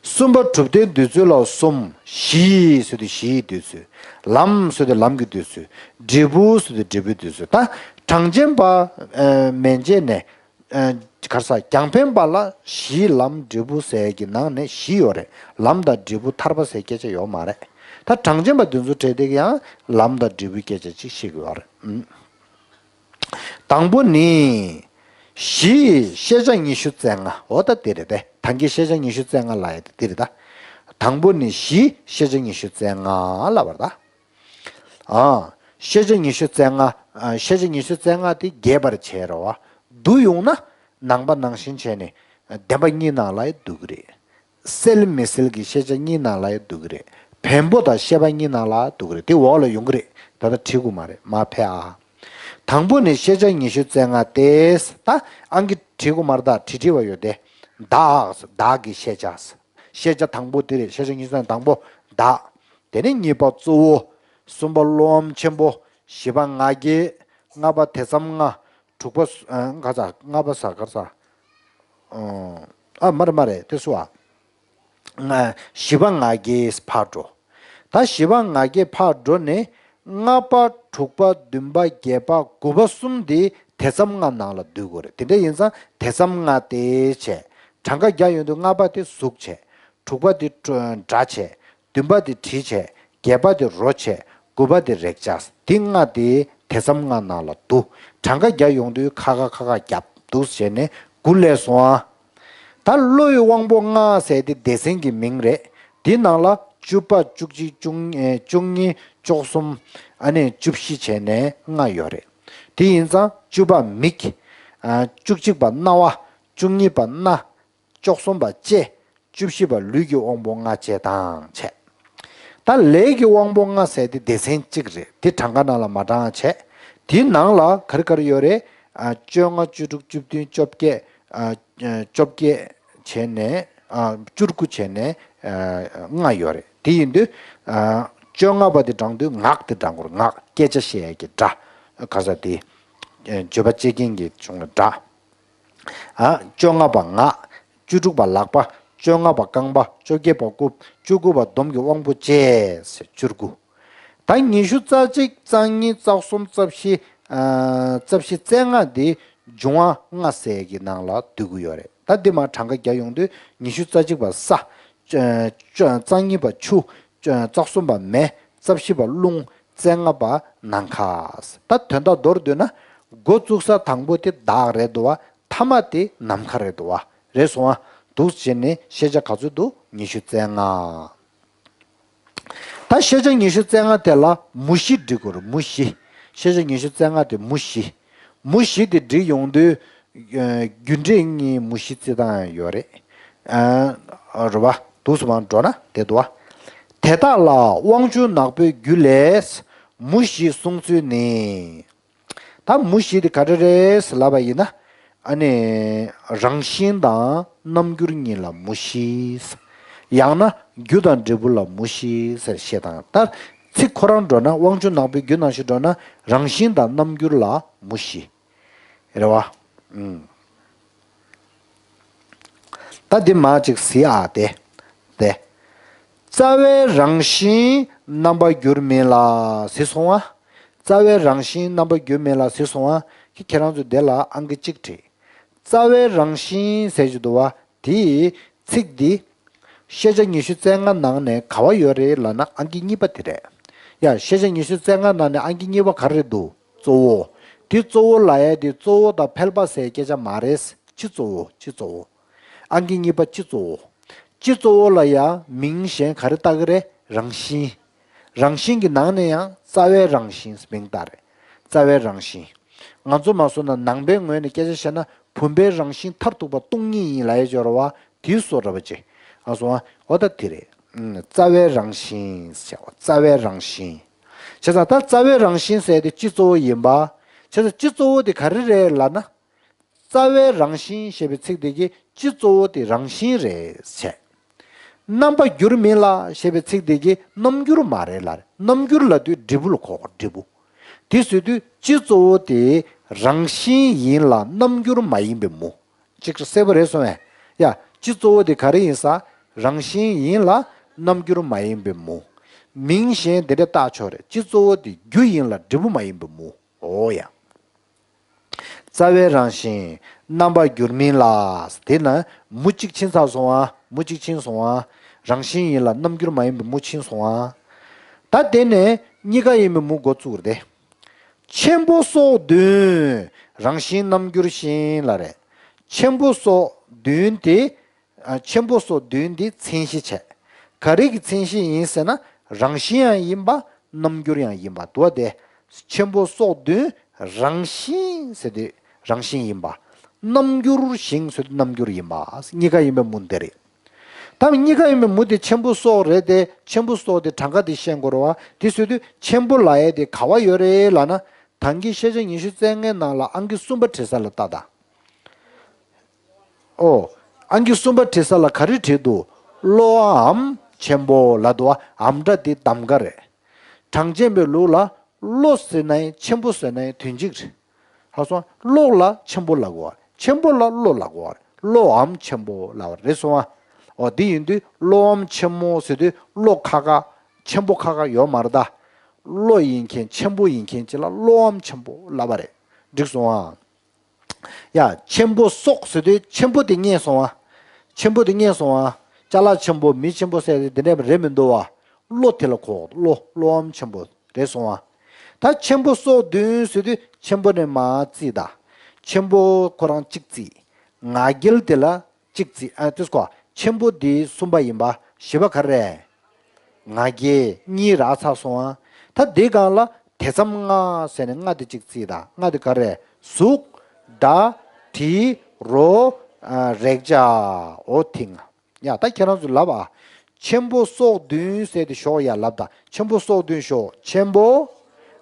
གསུམ་པ་གྲུབ་མཐའི་འདོད་ཚུལ་ལ་གསུམ། གཞི་ཟེར་དུས་གཞིའི་འདོད་ཚུལ། ལམ་ཟེར་དུས་ལམ་གྱི་འདོད་ཚུལ། འབྲས་བུ་ཟེར་དུས་འབྲས་བུའི་འདོད་ཚུལ། ད་གྲངས་ཅན་པ། ཨ། མན་ཆད་ནས། ཨ། ག་རེ་ཟ། རྒྱང་འཕེན་པ་ལ་གཞི་ལམ་འབྲས་བུ་ཟེར་གྱི་ནང་ནས་བཞི་ཡོད་རེད། ལམ་དང་འབྲས་བུ་ཐར་པ་ཟེར་སྐད་ཆ་ཡོད་མ་རེད། ད་གྲངས་ཅན་པ་འདི་ཚོ་གྲས་དེ་གི་ཡང་ལམ་དང་འབྲས་བུའི་སྐད་ཆ་ཅིག་བཤད་ཀྱི་ཡོད་རེད། ཨུམ། དང་པོ་ནི། གཞི་ཤེས་བྱ་ཉི་ཤུ་རྩ་ལྔ། འོ་ད་དེ་རེད་དེ། ད་གིན་ཤེས་བྱ་ཉི་ཤུ་རྩ་ལྔ་ལབ་ཡ་དེ་དེ་རེད་ད། དང་པོ་ནི་གཞི་ཤེས་བྱ་ཉི་ཤུ་རྩ་ལྔ་ལབ་པ་རེད་ད། ཨ། ཤེས་བྱ་ཉི་ཤུ་རྩ་ལྔ། ཨ། ཤེས་བྱ་ཉི་ཤུ་རྩ་ལྔ་དེ་རྒྱས་པར་བྱས་རེད་བ། བསྡུ་ཡོང་ན་ནང་པ་ནང་བཞིན་བྱས་ནས་བདེན་པ་གཉིས་ནང་ལ་ཡང་འདུ་གི་རེད། སེལ་མི་སེལ་གྱི་ཤེས་བྱ་གཉིས་ནང་ལ་ཡང་འདུ་གི་རེད། བེམ་པོ་དང་ཤེས་པ་གཉིས་ནང་ལ་འདུ་གི་རེད། དེ་འོག་ལ་ཡོང་གི་རེད། ད་ལྟ་བྲིས་དགོས་མ་རེད། མར་ཕེབས་ཨ། དང་པོ་ནི་ཤེས་བྱ་ཉི་ཤུ་རྩ་ལྔ་སྟེ། ད་ཨང་ཀི་བྲིས་དགོས་མ་རེད། ད་བྲིས་བྲིས་པ་ཡོད་དེ། བདག་བདག་གི་ཤེས་བྱ། ཤེས་བྱ་དང་པོ་དེ་རེད། ཤེས་བྱ་ཉི་ཤུ་རྩ་ལྔ་དང་པོ་བདག་དེ་ནས་གཉིས་པ་གཙོ་བོ། གསུམ་པ་བློ་ངོར་ཆེན་པོ། བཞི་པ་ང་རྒྱལ། ལྔ་པ་དེ་ཙམ་ལྔ། དྲུག་པ། ཨ། ག་རེ་ཟ། ལྔ་པ་ཟ། ག་རེ་ཟ། ཨ། མ་རེད་མ་རེད། དེ་སུ་ཨ། ང་བཞི་པ་ང་རྒྱལ་ཕར་འགྲོ། ད་བཞི་པ་ང་རྒྱལ་ཕར་འགྲོ་ནས་ལྔ་པ་དྲུག་པ་བདུན་པ་བརྒྱད་པ་དགུ་པ་གསུམ་དེ་དེ་མཚམས་ལྔ་ནང་ལ་བསྡུ་དགོས་རེད། དེ་འདྲ་ཡིན་ཙང་དེ་མཚམས་ལྔ་སྟེ་བྱས། གྲངས་ཀ་རྒྱག་ཡོང་དུས་ལྔ་པ་དེ་གཟུགས་བྱས། དྲུག་པ་དེ་སྒྲ་བྱས། བདུན་པ་དེ་དྲི་བྱས། བརྒྱད་པ་དེ་རོ་བྱས། དགུ་པ་དེ་རེག་བྱ། འདི་ལྔ་དེ་དེ་མཚམས་ལྔ་ནང་ལ་བསྡུ། གྲངས་ཀ་རྒྱག་ཡོང་དུས་ཁ་ཁ་ཁ་ཁ་རྒྱབ་འདུག་བྱས་ནས་དགུ་སླེབས་སོང་ཨ། ད་བློའི་དབང་པོ་ལྔ་ཟེར་དེ་སྡེ་ཚན་གྱི་མིང་རེད། འདི་ནང་ལ་བཅུ་པ་བཅུ་གཅིག་བཅུ་གཉིས་བཅུ་གསུམ། ཨ་ནི་བཅུ་བཞི་བྱས་ནས་ལྔ་ཡོད་རེད། དེ་ཡིན་ཙང་བཅུ་པ་མིག་ཨ། བཅུ་གཅིག་པ་རྣ་བ། བཅུ་གཉིས་པ་སྣ། བཅུ་གསུམ་པ་ལྕེ། བཅུ་བཞི་པ་ལུས་ཀྱི་དབང་པོ་ལྔ་བཅས་དང་བྱས། ད་ལས་ཀྱི་དབང་པོ་ལྔ་ཟེར་དེ་སྡེ་ཚན་གཅིག་རེད། དེ་གྲངས་ཀ་ནང་ལ་མ་བགྲངས་བྱས། དེའི་ནང་ལ་ག་རེ་ག་རེ་ཡོད་རེད། ཨ། བཅོ་ལྔ་བཅུ་དྲུག་བཅུ་བདུན་བཅོ་བརྒྱད། ཨ། བཅོ་བརྒྱད་བྱས་ནས། ཨ། བཅུ་དགུ་བྱས་ནས། ཨ། ལྔ་ཡོད་རེད། དེ་ཡིན་དུས། ཨ། བཅོ་ལྔ་པ་དེ་བགྲང་དུས་ངག་དེ་བགྲང་དགོས་རེད། ངག་སྐད་ཆ་བཤད་ཡས་ཀྱི་སྒྲ། ག་ས་དེ། ཨ། བརྗོད་པ་བཅས་རྐྱེན་གྱི་བྱུང་བའི་སྒྲ། ཨ། བཅོ་ལྔ་པ་ངག་བཅུ་དྲུག་པ་ལག་པ། བཅོ་ལྔ་པ་རྐང་པ། བཅོ་བརྒྱད་པ་རྐུབ། བཅུ་དགུ་པ་འདོམས་ཀྱི་དབང་པོ་བཅས་ཟེར་བཅུ་དགུ། ད་ཉི་ཤུ་རྩ་གཅིག་རྩ་གཉིས་རྩ་གསུམ་རྩ་བཞི། ཨ། རྩ་བཞི་རྩ་ལྔ་འདི་འབྱུང་བ་ལྔ་ཟེར་གྱི་ནང་ལ་བསྡུ་གི་ཡོད་རེད། ད་འདི་མར་གྲངས་ཀ་རྒྱག་ཡོང་དུས་ཉི་ཤུ་རྩ་གཅིག་པ་ས། རྩ་གཉིས་པ་ཆུ། རྩ་གསུམ་པ་མེ། རྩ་བཞི་པ་རླུང་། རྩ་ལྔ་པ་ནམ་མཁའ། ད་དོན་དག་མདོར་བསྡུས་ན་འགོ་བཙུགས་ས་དང་པོ་དེ་བདག་རེད་འདུག་བ། ཐ་མ་དེ་ནམ་མཁའ་རེད་འདུག་བ། རེད་སོང་ཨ། འདུག་བྱས་ནས་ཤེས་བྱ་ག་ཚོད་འདུག་ཉི་ཤུ་རྩ་ལྔ། ད་ཤེས་བྱ་ཉི་ཤུ་རྩ་ལྔ་དེ་ལ་མུ་བཞི་སྒྲིག་དགོས་རེད། མུ་བཞི། ཤེས་བྱ་ཉི་ཤུ་རྩ་ལྔ་དེ་མུ་བཞི། མུ་བཞི་དེ་སྒྲིག་ཡོང་དུས། ཨ། རྒྱུ་འབྲས་གཉིས་མུ་བཞི་བརྩི་སྟངས་ཡོད་རེད། ཨ། རེད་བ། འདུག་སེ་མར་འགྲོ་ན་དེ་འདུག་བ། དེ་དག་ལ་དབང་ཕྱུག་ནག་པོའི་རྒྱུད་ལས་མུ་བཞི་གསུངས་ཚུལ་ནི། ད་མུ་བཞི་དེ་ག་རེ་རེད་ལབ་པ་ཡིན་ན། ཨ་ནི་རང་བཞིན་དང་རྣམ་འགྱུར་གཉིས་ལ་མུ་བཞི། ཡང་ན་རྒྱུ་དང་འབྲས་བུ་ལ་མུ་བཞི་ཟེར་བཤད་སྟངས། ད་ཚིག་ཁོ་རང་འགྲོ་ན་དབང་ཕྱུག་ནག་པོའི་རྒྱུད་ནང་བཞིན་འགྲོ་ན་རང་བཞིན་དང་རྣམ་འགྱུར་ལ་མུ་བཞི། རེད་བ། ཨུམ། ད་འདི་མར་ཅིག་གཟིགས་ཨ་དེ། དེ། རྩ་བའི་རང་བཞིན་རྣམ་པར་འགྱུར་མིན་ལ་གཟིགས་སོང་ཨ། རྩ་བའི་རང་བཞིན་རྣམ་པར་འགྱུར་མིན་ལ་གཟིགས་སོང་ཨ། ཁྱེད་ཁྱེད་རང་ཚོ་དེ་ལ་ཨང་ཀི་གཅིག་བྲིས། རྩ་བའི་རང་བཞིན་ཟེར་གྱི་འདུག་བ། དེའི་ཚིག་འདི། ཤེས་བྱ་ཉི་ཤུ་རྩ་ལྔ་ནང་ནས་ག་བ་ཡོད་རེད་ལབ་ན་ཨང་ཀི་གཉིས་པ་དེ་རེད། ཡ། ཤེས་བྱ་ཉི་ཤུ་རྩ་ལྔ་ནང་ནས་ཨང་ཀི་གཉིས་པ་ག་རེ་རེད་འདུག་གཙོ་བོ། དེ་གཙོ་བོ་ལབ་ཡ་དེ་གཙོ་བོ་དང་ཕལ་པ་ཟེར་སྐད་ཆ་མ་རེད། སྤྱི་གཙོ་བོ། སྤྱི་གཙོ་བོ། ཨང་ཀི་གཉིས་པ་སྤྱི་གཙོ་བོ། སྤྱི་གཙོ་བོ་ལ་ཡང་མིང་གཞན་ག་རེ་བཏགས་ཀྱི་རེད། རང་བཞིན། རང་བཞིན་གྱི་ནང་ནས་ཡང་རྩ་བའི་རང་བཞིན་མིང་བཏགས་རེད། རྩ་བའི་རང་བཞིན། ང་ཚོ་མ་སོང་ན་ནང་པའི་ངོས་ནས་སྐད་ཆ་བཤད་ན་བུམ་པའི་རང་བཞིན་མཐར་ཐུག་པ་སྟོང་ཉིད་ཡིན་ལབ་ཡ་ཅིག་ཡོད་རེད་བ། དེའི་བཟོ་འདྲ་པོ་ཅིག་ཨ་སོང་ཨ། འོ་ད་དེ་རེད། ཨུམ། རྩ་བའི་རང་བཞིན་ཟེར་བ། རྩ་བའི་རང་བཞིན། བྱས་ཙང་ད་རྩ་བའི་རང་བཞིན་ཟེར་དེ་སྤྱི་གཙོ་བོ་ཡིན་པ། བྱས་ཙང་སྤྱི་གཙོ་བོ་དེ་ག་རེ་རེད་ལབ་ན། རྩ་བའི་རང་བཞིན་ཞེས་པའི་ཚིག་དེ་གི་སྤྱི་གཙོ་བོ་དེ་རང་བཞིན་རེད་བྱས། རྣམ་པར་འགྱུར་མིན་ལ་ཞེས་པའི་ཚིག་དེ་གི་རྣམ་འགྱུར་མ་རེད་ལ། རྣམ་འགྱུར་ལབ་དུས་འབྲས་བུ་ལ་གོ་དགོས། འབྲས་བུ། དེ་ཟེར་དུས་སྤྱི་གཙོ་བོ་དེ་རང་བཞིན་ཡིན་ལ་རྣམ་འགྱུར་མ་ཡིན་པའི་མུ། ཅིག་གསལ་པོ་རེད་སོང་ངས། ཡ། སྤྱི་གཙོ་བོ་དེ་ག་རེ་ཡིན་ས། རང་བཞིན་ཡིན་ལ་རྣམ་འགྱུར་མ་ཡིན་པའི་མུ། མིང་གཞན་དེ་འདྲ་བཏགས་ཆོག་རེད། སྤྱི་གཙོ་བོ་དེ་རྒྱུ་ཡིན་ལ་འབྲས་བུ་མ་ཡིན་པའི་མུ། འོ་ཡ། རྩ་བའི་རང་བཞིན་རྣམ་པར་འགྱུར་མིན་ལ། དེ་ན་མུ་གཅིག་ཕྱིན་ཚར་སོང་ཨ། མུ་གཅིག་ཕྱིན་སོང་ཨ། རང་བཞིན་ཡིན་ལ་རྣམ་འགྱུར་མ་ཡིན་པའི་མུ་ཕྱིན་སོང་ཨ། ད་དེ་ནས་གཉིས་ཀ་ཡིན་པའི་མུ་འགོ་བཙུགས་རེད་དེ། ཆེན་པོ་སོགས་བདུན། རང་བཞིན་རྣམ་འགྱུར་བཞིན་ལ་རེད། ཆེན་པོ་སོགས་བདུན་དེ། ཨ། ཆེན་པོ་སོགས་བདུན་འདི་མཚན་གཞི་བྱས། ག་རེ་གི་མཚན་གཞི་ཡིན་ཟེར་ན་རང་བཞིན་ཡང་ཡིན་པ། རྣམ་འགྱུར་ཡང་ཡིན་པ་འདུག་བ། དེ་ཆེན་པོ་སོགས་བདུན་རང་བཞིན་ཟེར་དུས་རང་བཞིན་ཡིན་པ། རྣམ་འགྱུར་བཞིན་ཟེར་དུས་རྣམ་འགྱུར་ཡིན་པ། གཉིས་ཀ་ཡིན་པའི་མུ་འདི་རེད། ད་གཉིས་ཀ་ཡིན་པའི་མུ་དེ་ཆེན་པོ་སོགས་རེད་དེ། ཆེན་པོ་སོགས་དེ་གྲངས་ཀ་དེ་ཤེས་དགོས་རེད་བ། དེ་ཟེར་དུས་ཆེན་པོ་ལབ་ཡས་དེ་ག་བ་ཡོད་རེད་ལབ་ན། ད་གིན་ཤེས་བྱ་ཉི་ཤུ་རྩ་ལྔའི་ནང་ལ་ཨང་ཀི་གསུམ་པ་བྲིས་ས་ལ་ལྟ་དང་། ཨོ། ཨང་ཀི་གསུམ་པ་བྲིས་ས་ལ་ག་རེ་བྲིས་འདུག་བློའམ་ཆེན་པོ་ལབ་འདུག་བ། འམ་སྒྲ་འདི་གདམ་ག་རེད། གྲངས་ཅན་པའི་ལུགས་ལ་བློ་ཟེར་ན་ཡང་ཆེན་པོ་ཟེར་ན་ཡང་དོན་གཅིག་རེད། ཧ་སོང་། བློ་ལ་ཆེན་པོ་ལབ་དགོས་བ་རེད། ཆེན་པོ་ལ་བློ་ལབ་དགོས་བ་རེད། བློའམ་ཆེན་པོ་ལབ་པ་རེད་སོང་བ། འོ་འདི་ཡིན་དུས་བློའམ་ཆེན་མོ་ཟེར་དུས་བློ་ཁ་ཁ་ཆེན་པོ་ཁ་ཁ་ཡོད་མ་རེད་ད། བློ་ཡིན་མཁན་ཆེན་པོ་ཡིན་མཁན་ཅིག་ལ་བློའམ་ཆེན་པོ་ལབ་པ་རེད། འགྲིག་སོང་ཨ། ཡ་ཆེན་པོ་སོགས་ཟེར་དུས་ཆེན་པོ་དེ་རྙེད་སོང་ཨ། ཆེན་པོ་དེ་རྙེད་སོང་ཨ། ཅ་ལག་ཆེན་པོ་མི་ཆེན་པོ་ཟེར་དེ་འདྲ་རེད་མི་འདུག་བ། བློ་དེ་ལ་གོ། བློ་བློའམ་ཆེན་པོ་རེད་སོང་ཨ། ད་ཆེན་པོ་སོགས་བདུན་ཟེར་དུས་ཆེན་པོ་ནས་མར་བརྩིས་ད། ཆེན་པོ་ཁོ་རང་གཅིག་བརྩིས། ང་རྒྱལ་དེ་ལ་གཅིག་བརྩིས། ཨ་དེ་སྐོ། ཆེན་པོ་འདི་གསུམ་པ་ཡིན་པ། བཞི་པ་ག་རེ་རེད། ང་རྒྱལ་གཉིས་རག་ཚར་སོང་ཨ། ད་འདི་སྒང་ལ་དེ་ཙམ་ལྔ་ཟེར་ནས་ལྔ་དེ་གཅིག་བརྩིས་ད། ལྔ་དེ་ག་རེ་རེད། གཟུགས། སྒྲ། དྲི། རོ། ཨ་རེག་བྱ། འོ་དེ་ལྔ། ཡ་ད་ཁྱེད་རང་ཚོ་ལབ་ཨ། ཆེན་པོ་སོགས་བདུན་ཟེར་དེ་ཞོག་ཡ་ལབ་ད། ཆེན་པོ་སོགས་བདུན་ཞོག་ཆེན་པོ།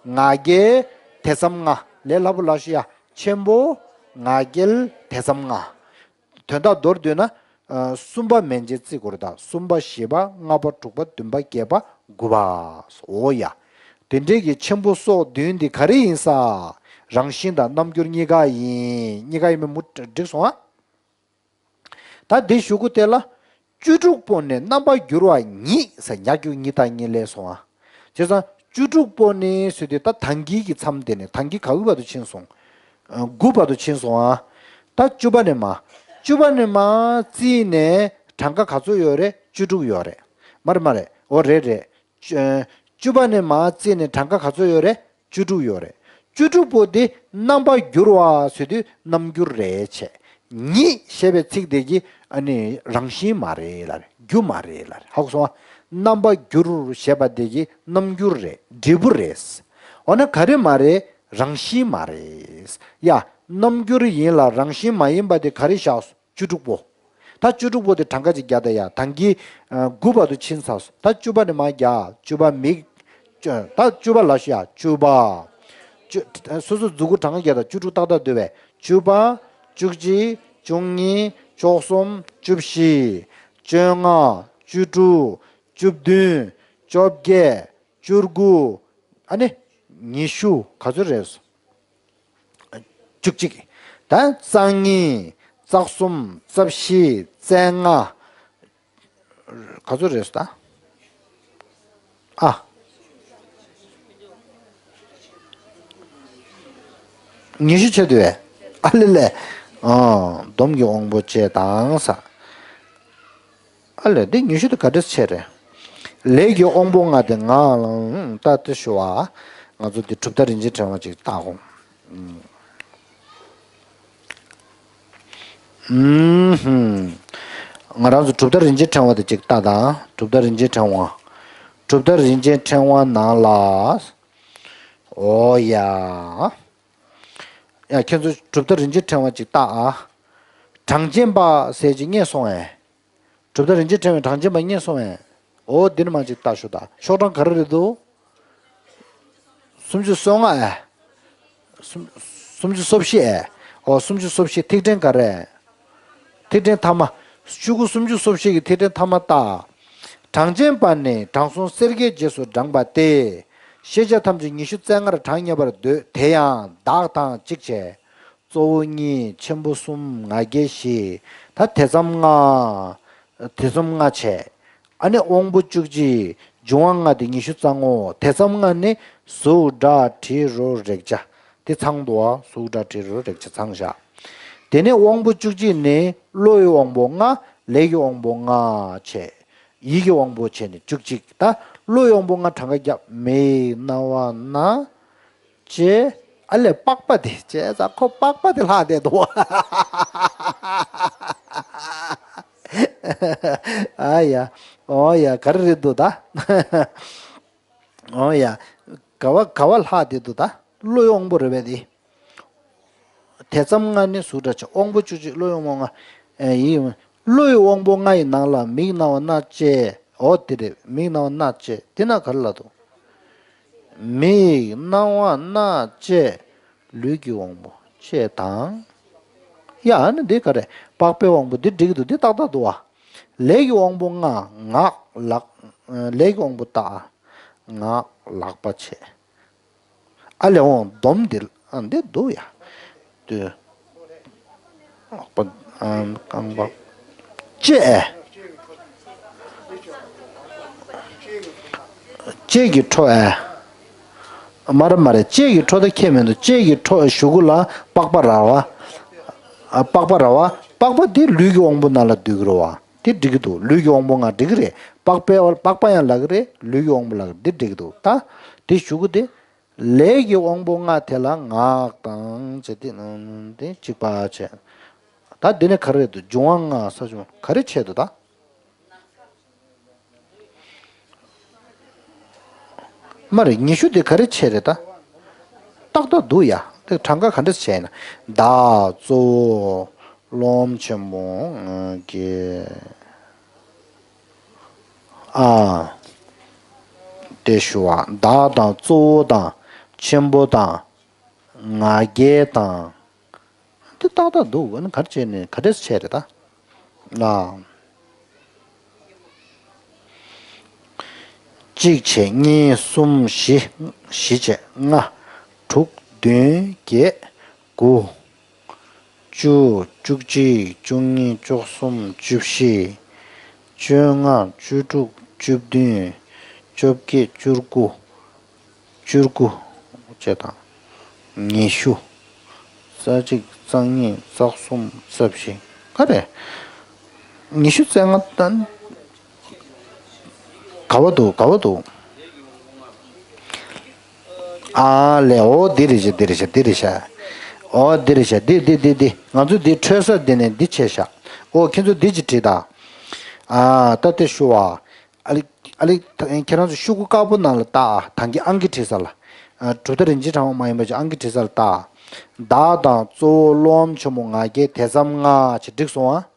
ང་རྒྱལ། དེ་ཙམ་ལྔ། ལས་སླ་པོ་ལབ་ཤི་ཡ། ཆེན་པོ། ང་རྒྱལ། དེ་ཙམ་ལྔ། དོན་དག་མདོར་བསྡུས་ན། ཨ་གསུམ་པ་མན་ཆད་བརྩི་དགོས་རེད་ད། གསུམ་པ་བཞི་པ་ལྔ་པ་དྲུག་པ་བདུན་པ་བརྒྱད་པ་དགུ་པ། འོ་ཡ། དེ་འདྲའི་གི་ཆེན་པོ་སོགས་བདུན་འདི་ག་རེ་ཡིན་ས། རང་བཞིན་དང་རྣམ་འགྱུར་གཉིས་ཀ་ཡིན། གཉིས་ཀ་ཡིན་པས་མུ་འགྲིག་སོང་ཨ། ད་འདི་གཞུག་གུ་དེ་ལ། བཅུ་དྲུག་པོ་ནས་རྣམ་པར་འགྱུར་བ་ཉིད་ཟེར། ཉ་གི་གུ་ཉི་ད་གཉིས་ལས་སོང་ཨ། བྱས་ཙང་བཅུ་དྲུག་པོ་ནས་ཟེར་དུས་ད་ད་གིན་གྱི་མཚམས་དེ་ནས། ད་གིན་ག་གི་བར་དུ་ཕྱིན་སོང་། ཨ་དགུ་བར་དུ་ཕྱིན་སོང་ཨ། ད་བཅུ་པ་ནས་མར། བཅུ་པ་ནས་མར་བརྩིས་ནས་གྲངས་ཀ་ག་ཚོད་ཡོད་རེད། བཅུ་དྲུག་ཡོད་རེད། མ་རེད་མ་རེད། འོ་རེད་རེད། བཅུ་བཅུ་པ་ནས་མར་བརྩིས་ནས་གྲངས་ཀ་ག་ཚོད་ཡོད་རེད། བཅུ་དྲུག་ཡོད་རེད། བཅུ་དྲུག་པོ་དེ་རྣམ་པར་འགྱུར་བ་ཟེར་དུས་རྣམ་འགྱུར་རེད་བྱས། ཉིད་ཞེས་པའི་ཚིག་དེ་གི་ཨ་ནི་རང་བཞིན་མ་རེད་ལབ་རེད། རྒྱུ་མ་རེད་ལབ་རེད། ཧ་གོ་སོང་ཨ། རྣམ་པར་འགྱུར་ཞེས་པ་དེ་གི་རྣམ་འགྱུར་རེད། འབྲས་བུ་རེད། འོ་ན་ག་རེ་མ་རེད། རང་བཞིན་མ་རེད། ཡ་རྣམ་འགྱུར་ཡིན་ལ་རང་བཞིན་མ་ཡིན་པ་དེ་ག་རེ་བཞག་བཅུ་དྲུག་པོ། ད་བཅུ་དྲུག་པོ་དེ་གྲངས་ཀ་ཅིག་རྒྱག་ད་ཡ། ད་གིན་ཨ་དགུ་བར་དུ་ཕྱིན་ཚར་སོང་། ད་བཅུ་པ་ནས་མར་རྒྱག་བཅུ་པ་མིག་བཅུ། ད་བཅུ་པ་ལ་ཞུ་ཡ། བཅུ་པ། བཅུ། སོ་སོ་མཛུབ་གུ་གྲངས་ཀ་རྒྱག་ད། བཅུ་དྲུག་ཏག་ཏག་འདུག་པས། བཅུ་པ། བཅུ་གཅིག་བཅུ་གཉིས། བཅུ་གསུམ། བཅུ་བཞི། བཅོ་ལྔ། བཅུ་དྲུག་བཅུ་བདུན། བཅོ་བརྒྱད། བཅུ་དགུ། ཨ་ནི། ཉི་ཤུ། ག་ཚོད་རེད། བཅུ་གཅིག་ད་རྩ་གཉིས། རྩ་གསུམ། རྩ་བཞི། རྩ་ལྔ། ག་ཚོད་རེད་ད། ཨ། ཉི་ཤུ་ཆེ་དུས། ཨ་ལེ་ལེ། ཨ་སྡོམ་གྱི་དབང་པོ་བཅས་དང་ས། ཨ་ལས་འདི་ཉི་ཤུ་དེ་ག་འདྲས་ཆེ་རེད། ལས་ཀྱི་དབང་པོ་ལྔ་དེ་ང་ལ་ལྟ་སྟེ་ཞུ་བ། ང་ཚོ་འདི་གྲུབ་མཐའ་རིན་ཆེན་ཕྲེང་བ་ཅིག་ལྟ་གོ། ཨུམ། ང་རང་ཚོ་གྲུབ་མཐའ་རིན་ཆེན་ཕྲེང་བ་དེ་ཅིག་ལྟ་དང་། གྲུབ་མཐའ་རིན་ཆེན་ཕྲེང་བ། གྲུབ་མཐའ་རིན་ཆེན་ཕྲེང་བ་ནང་ལ། འོ་ཡ། ཡ་ཁྱེད་ཚོ་གྲུབ་མཐའ་རིན་ཆེན་ཕྲེང་བ་ཅིག་ལྟ་ཨ། གྲངས་ཅན་པ་ཟེར་ཅིག་རྙེད་སོང་ཨེ། གྲུབ་མཐའ་རིན་ཆེན་ཕྲེང་བའི་གྲངས་ཅན་པ་རྙེད་སོང་ཨེ། འོ་འདི་ནས་མར་ཅིག་ལྟ་ཤོག་ད། ཤོག་གྲངས་ག་རེ་རེད་འདུག་སུམ་ཅུ་སོ་ལྔ་ཨེ། སུམ་སུམ་ཅུ་སོ་བཞི་ཨེ། འོ་སུམ་ཅུ་སོ་བཞི། ཐིག་ཕྲེང་ག་རེ། ཐིག་ཕྲེང་ཐ་མ། ཆུ་གུ་སུམ་ཅུ་སོ་བཞི་གི་ཐིག་ཕྲེང་ཐ་མ་ལྟ། གྲངས་ཅན་པ་ནི་དྲང་སྲོང་སེར་སྐྱའི་རྗེས་སུ་འབྲངས་པ་སྟེ། ཤེས་བྱ་ཐམས་ཅད་ཉི་ཤུ་རྩ་ལྔར་གྲངས་ངེས་པར་འདོད། དེ་ཡང་བདག་དང་གཅིག་བྱས། གཙོ་བོ་གཉིས། ཆེན་པོ་གསུམ། ང་རྒྱལ་བཞི། ད་དེ་ཙམ་ལྔ། དེ་ཙམ་ལྔ་བྱས། ཨ་ནི་དབང་པོ་བཅུ་གཅིག། འབྱུང་བ་ལྔ་དེ་ཉི་ཤུ་རྩ་ལྔའོ། དེ་ཙམ་ལྔ་ནི་གཟུགས་སྒྲ་དྲི་རོ་རེག་བྱ། དེ་ཚང་འདུག་བ། གཟུགས་སྒྲ་དྲི་རོ་རེག་བྱ་ཚང་བཞག་དེ་ནས་དབང་པོ་བཅུ་གཅིག་ནི་བློ་ཡི་དབང་པོ་ལྔ། ལས་ཀྱི་དབང་པོ་ལྔ་བྱས། ཡིད་ཀྱི་དབང་པོ་བྱས་ནས་བཅུ་གཅིག་ད་བློ་ཡི་དབང་པོ་ལྔ་གྲངས་ཀ་བརྒྱབ། མིག། རྣ་བ། སྣ། ལྕེ། ཨ་ལས་པགས་པ་དེ་བྱས་ཙང་ཁོ་པགས་པ་དེ་ལྷག་བསྡད་འདུག་ཨ་ཡ། འོ་ཡ། ག་རེ་རེད་འདུག་ད། འོ་ཡ། ག་བ་ག་བ་ལྷག་བསྡད་འདུག་ད། བློ་ཡི་དབང་པོ་རེད་པས་དེ། དེ་ཙམ་ལྔ་ནི་གཟུགས་སྒྲ་དྲི། དབང་པོ་བཅུ་གཅིག། བློ་ཡི་དབང་པོ་ལྔ། ཨེ་ཡིན། བློ་ཡི་དབང་པོ་ལྔ་ཡི་ནང་ལ་མིག། རྣ་བ། སྣ། ལྕེ། འོ་དེ་རེད། མིག། རྣ་བ། སྣ། ལྕེ། དེ་ན་ག་རེ་ལབ་འདུག་མིག། རྣ་བ། སྣ། ལྕེ། ལུས་ཀྱི་དབང་པོ་ལྕེ་དང་། ཡ་ཨ་ནི་འདི་ག་རེ། པགས་པའི་དབང་པོ་འདི་འགྲིག་གི་འདུག་འདི་ཏག་ཏག་འདུག་བ། ལས་ཀྱི་དབང་པོ་ལྔ། ངག། ལག་ལས་ཀྱི་དབང་པོ་ལྟ། ངག། ལག་པ་བྱས། ཨ་ལས་འོང་སྡོམ་འདི་ཨ་འདི་འདུག་ཡ། དུ། ལག་པ། ཨ་རྐང་པ། ལྕེ། ལྕེ་གི་འཕྲོ་ཨེ། མ་རེད་མ་རེད། ལྕེ་གི་འཕྲོ་ད་ཁྱད་མི་འདུག་ལྕེ་གི་འཕྲོ་གཞུག་གུ་ལ་པགས་པ་ར་བ། ཨ། པགས་པ་ར་བ། པགས་པ་དེ་ལུས་ཀྱི་དབང་པོ་ནང་ལ་འདུས་ཀྱི་རེད་བ། དེ་འགྲིག་གི་འདུག་ལུས་ཀྱི་དབང་པོ་ལྔ་འགྲིག་གི་རེད། པགས་པའི་པགས་པ་ཡང་ལབ་ཀྱི་རེད། ལུས་ཀྱི་དབང་པོ་ལབ་ཀྱི་རེད། འདི་འགྲིག་གི་འདུག་ད་དེ་གཞུག་གུ་དེ། ལས་ཀྱི་དབང་པོ་ལྔ་དེ་ལ་ངག་དང་བྱས་ཏེ་དེ་གཅིག་པ་བྱས། ད་འདི་ནས་ག་རེ་རེད་འདུག་འབྱུང་བ་ལྔ་ས་བྱུང་ག་རེ་བྱས་འདུག་ད། མ་རེད། ཉི་ཤུ་དེ་ག་རེ་བྱས་རེད་ད། ཏག་ཏག་འདུག་ཡ། དེ་གྲངས་ཀ་ག་འདྲས་བྱས་ན། བདག་གཙོ་བོ་སློབ་མ་ཆེན་པོ་ལྔ་གིས། ཨ། དེ་ཞུ་བ། བདག་དང་གཙོ་བོ་དང་ཆེན་པོ་དང་ང་རྒྱལ་དང་། དེ་ཏག་ཏག་འདུག་ཨ་ནི་ག་རེ་བྱས་ནས་ག་འདྲས་བྱས་རེད་ད། ཨ། གཅིག་བྱས། གཉིས། གསུམ། བཞི། བཞི་བྱས། ལྔ། དྲུག་བདུན། བརྒྱད། དགུ། བཅུ། བཅུ་གཅིག་བཅུ་གཉིས། བཅུ་གསུམ། བཅུ་བཞི། བཅོ་ལྔ། བཅུ་དྲུག་བཅུ་བདུན། བཅོ་བརྒྱད། བཅུ་དགུ། བཅུ་དགུ་བྱས་དང་། ཉི་ཤུ། རྩ་གཅིག་རྩ་གཉིས། རྩ་གསུམ། རྩ་བཞི། ག་རེ། ཉི་ཤུ་རྩ་ལྔ་དང་། ག་བ་འདུག་ག་བ་འདུག་ཨ་ལས། འོ་འདི་རེད་ཤག་འདི་རེད་ཤག་འདི་རེད་ཤག་འོ་འདི་རེད་ཤག་འདི་འདི་འདི་འདི། ང་ཚོ་འདི་འཕྲོད་ས་འདི་ནས་འདི་ཆད་ཤག་འོ་ཁྱེད་ཚོ་འདི་ཅིག་བྲིས་དང་། ཨ། ད་དེ་ཞུ་བ། ཨ་ལེ། ཨ་ལེ། ཁྱེད་རང་ཚོ་ཤོག་གུ་དཀར་པོ་ནང་ལ་ལྟ། ཨ། ད་གིན་ཨང་ཀི་བྲིས་ས་ལ། ཨ། གྲུབ་མཐའ་རིན་ཆེན་ཕྲེང་བ་མ་ཡིན་པ་ཅིག་ཨང་ཀི་བྲིས་ས་ལ་ལྟ། བདག་དང་གཙོ་བོ་སློབ་མ་ཆེན་མོ་ང་རྒྱལ་དེ་ཙམ་ལྔ་བྱས་འགྲིག་སོང་ཨ།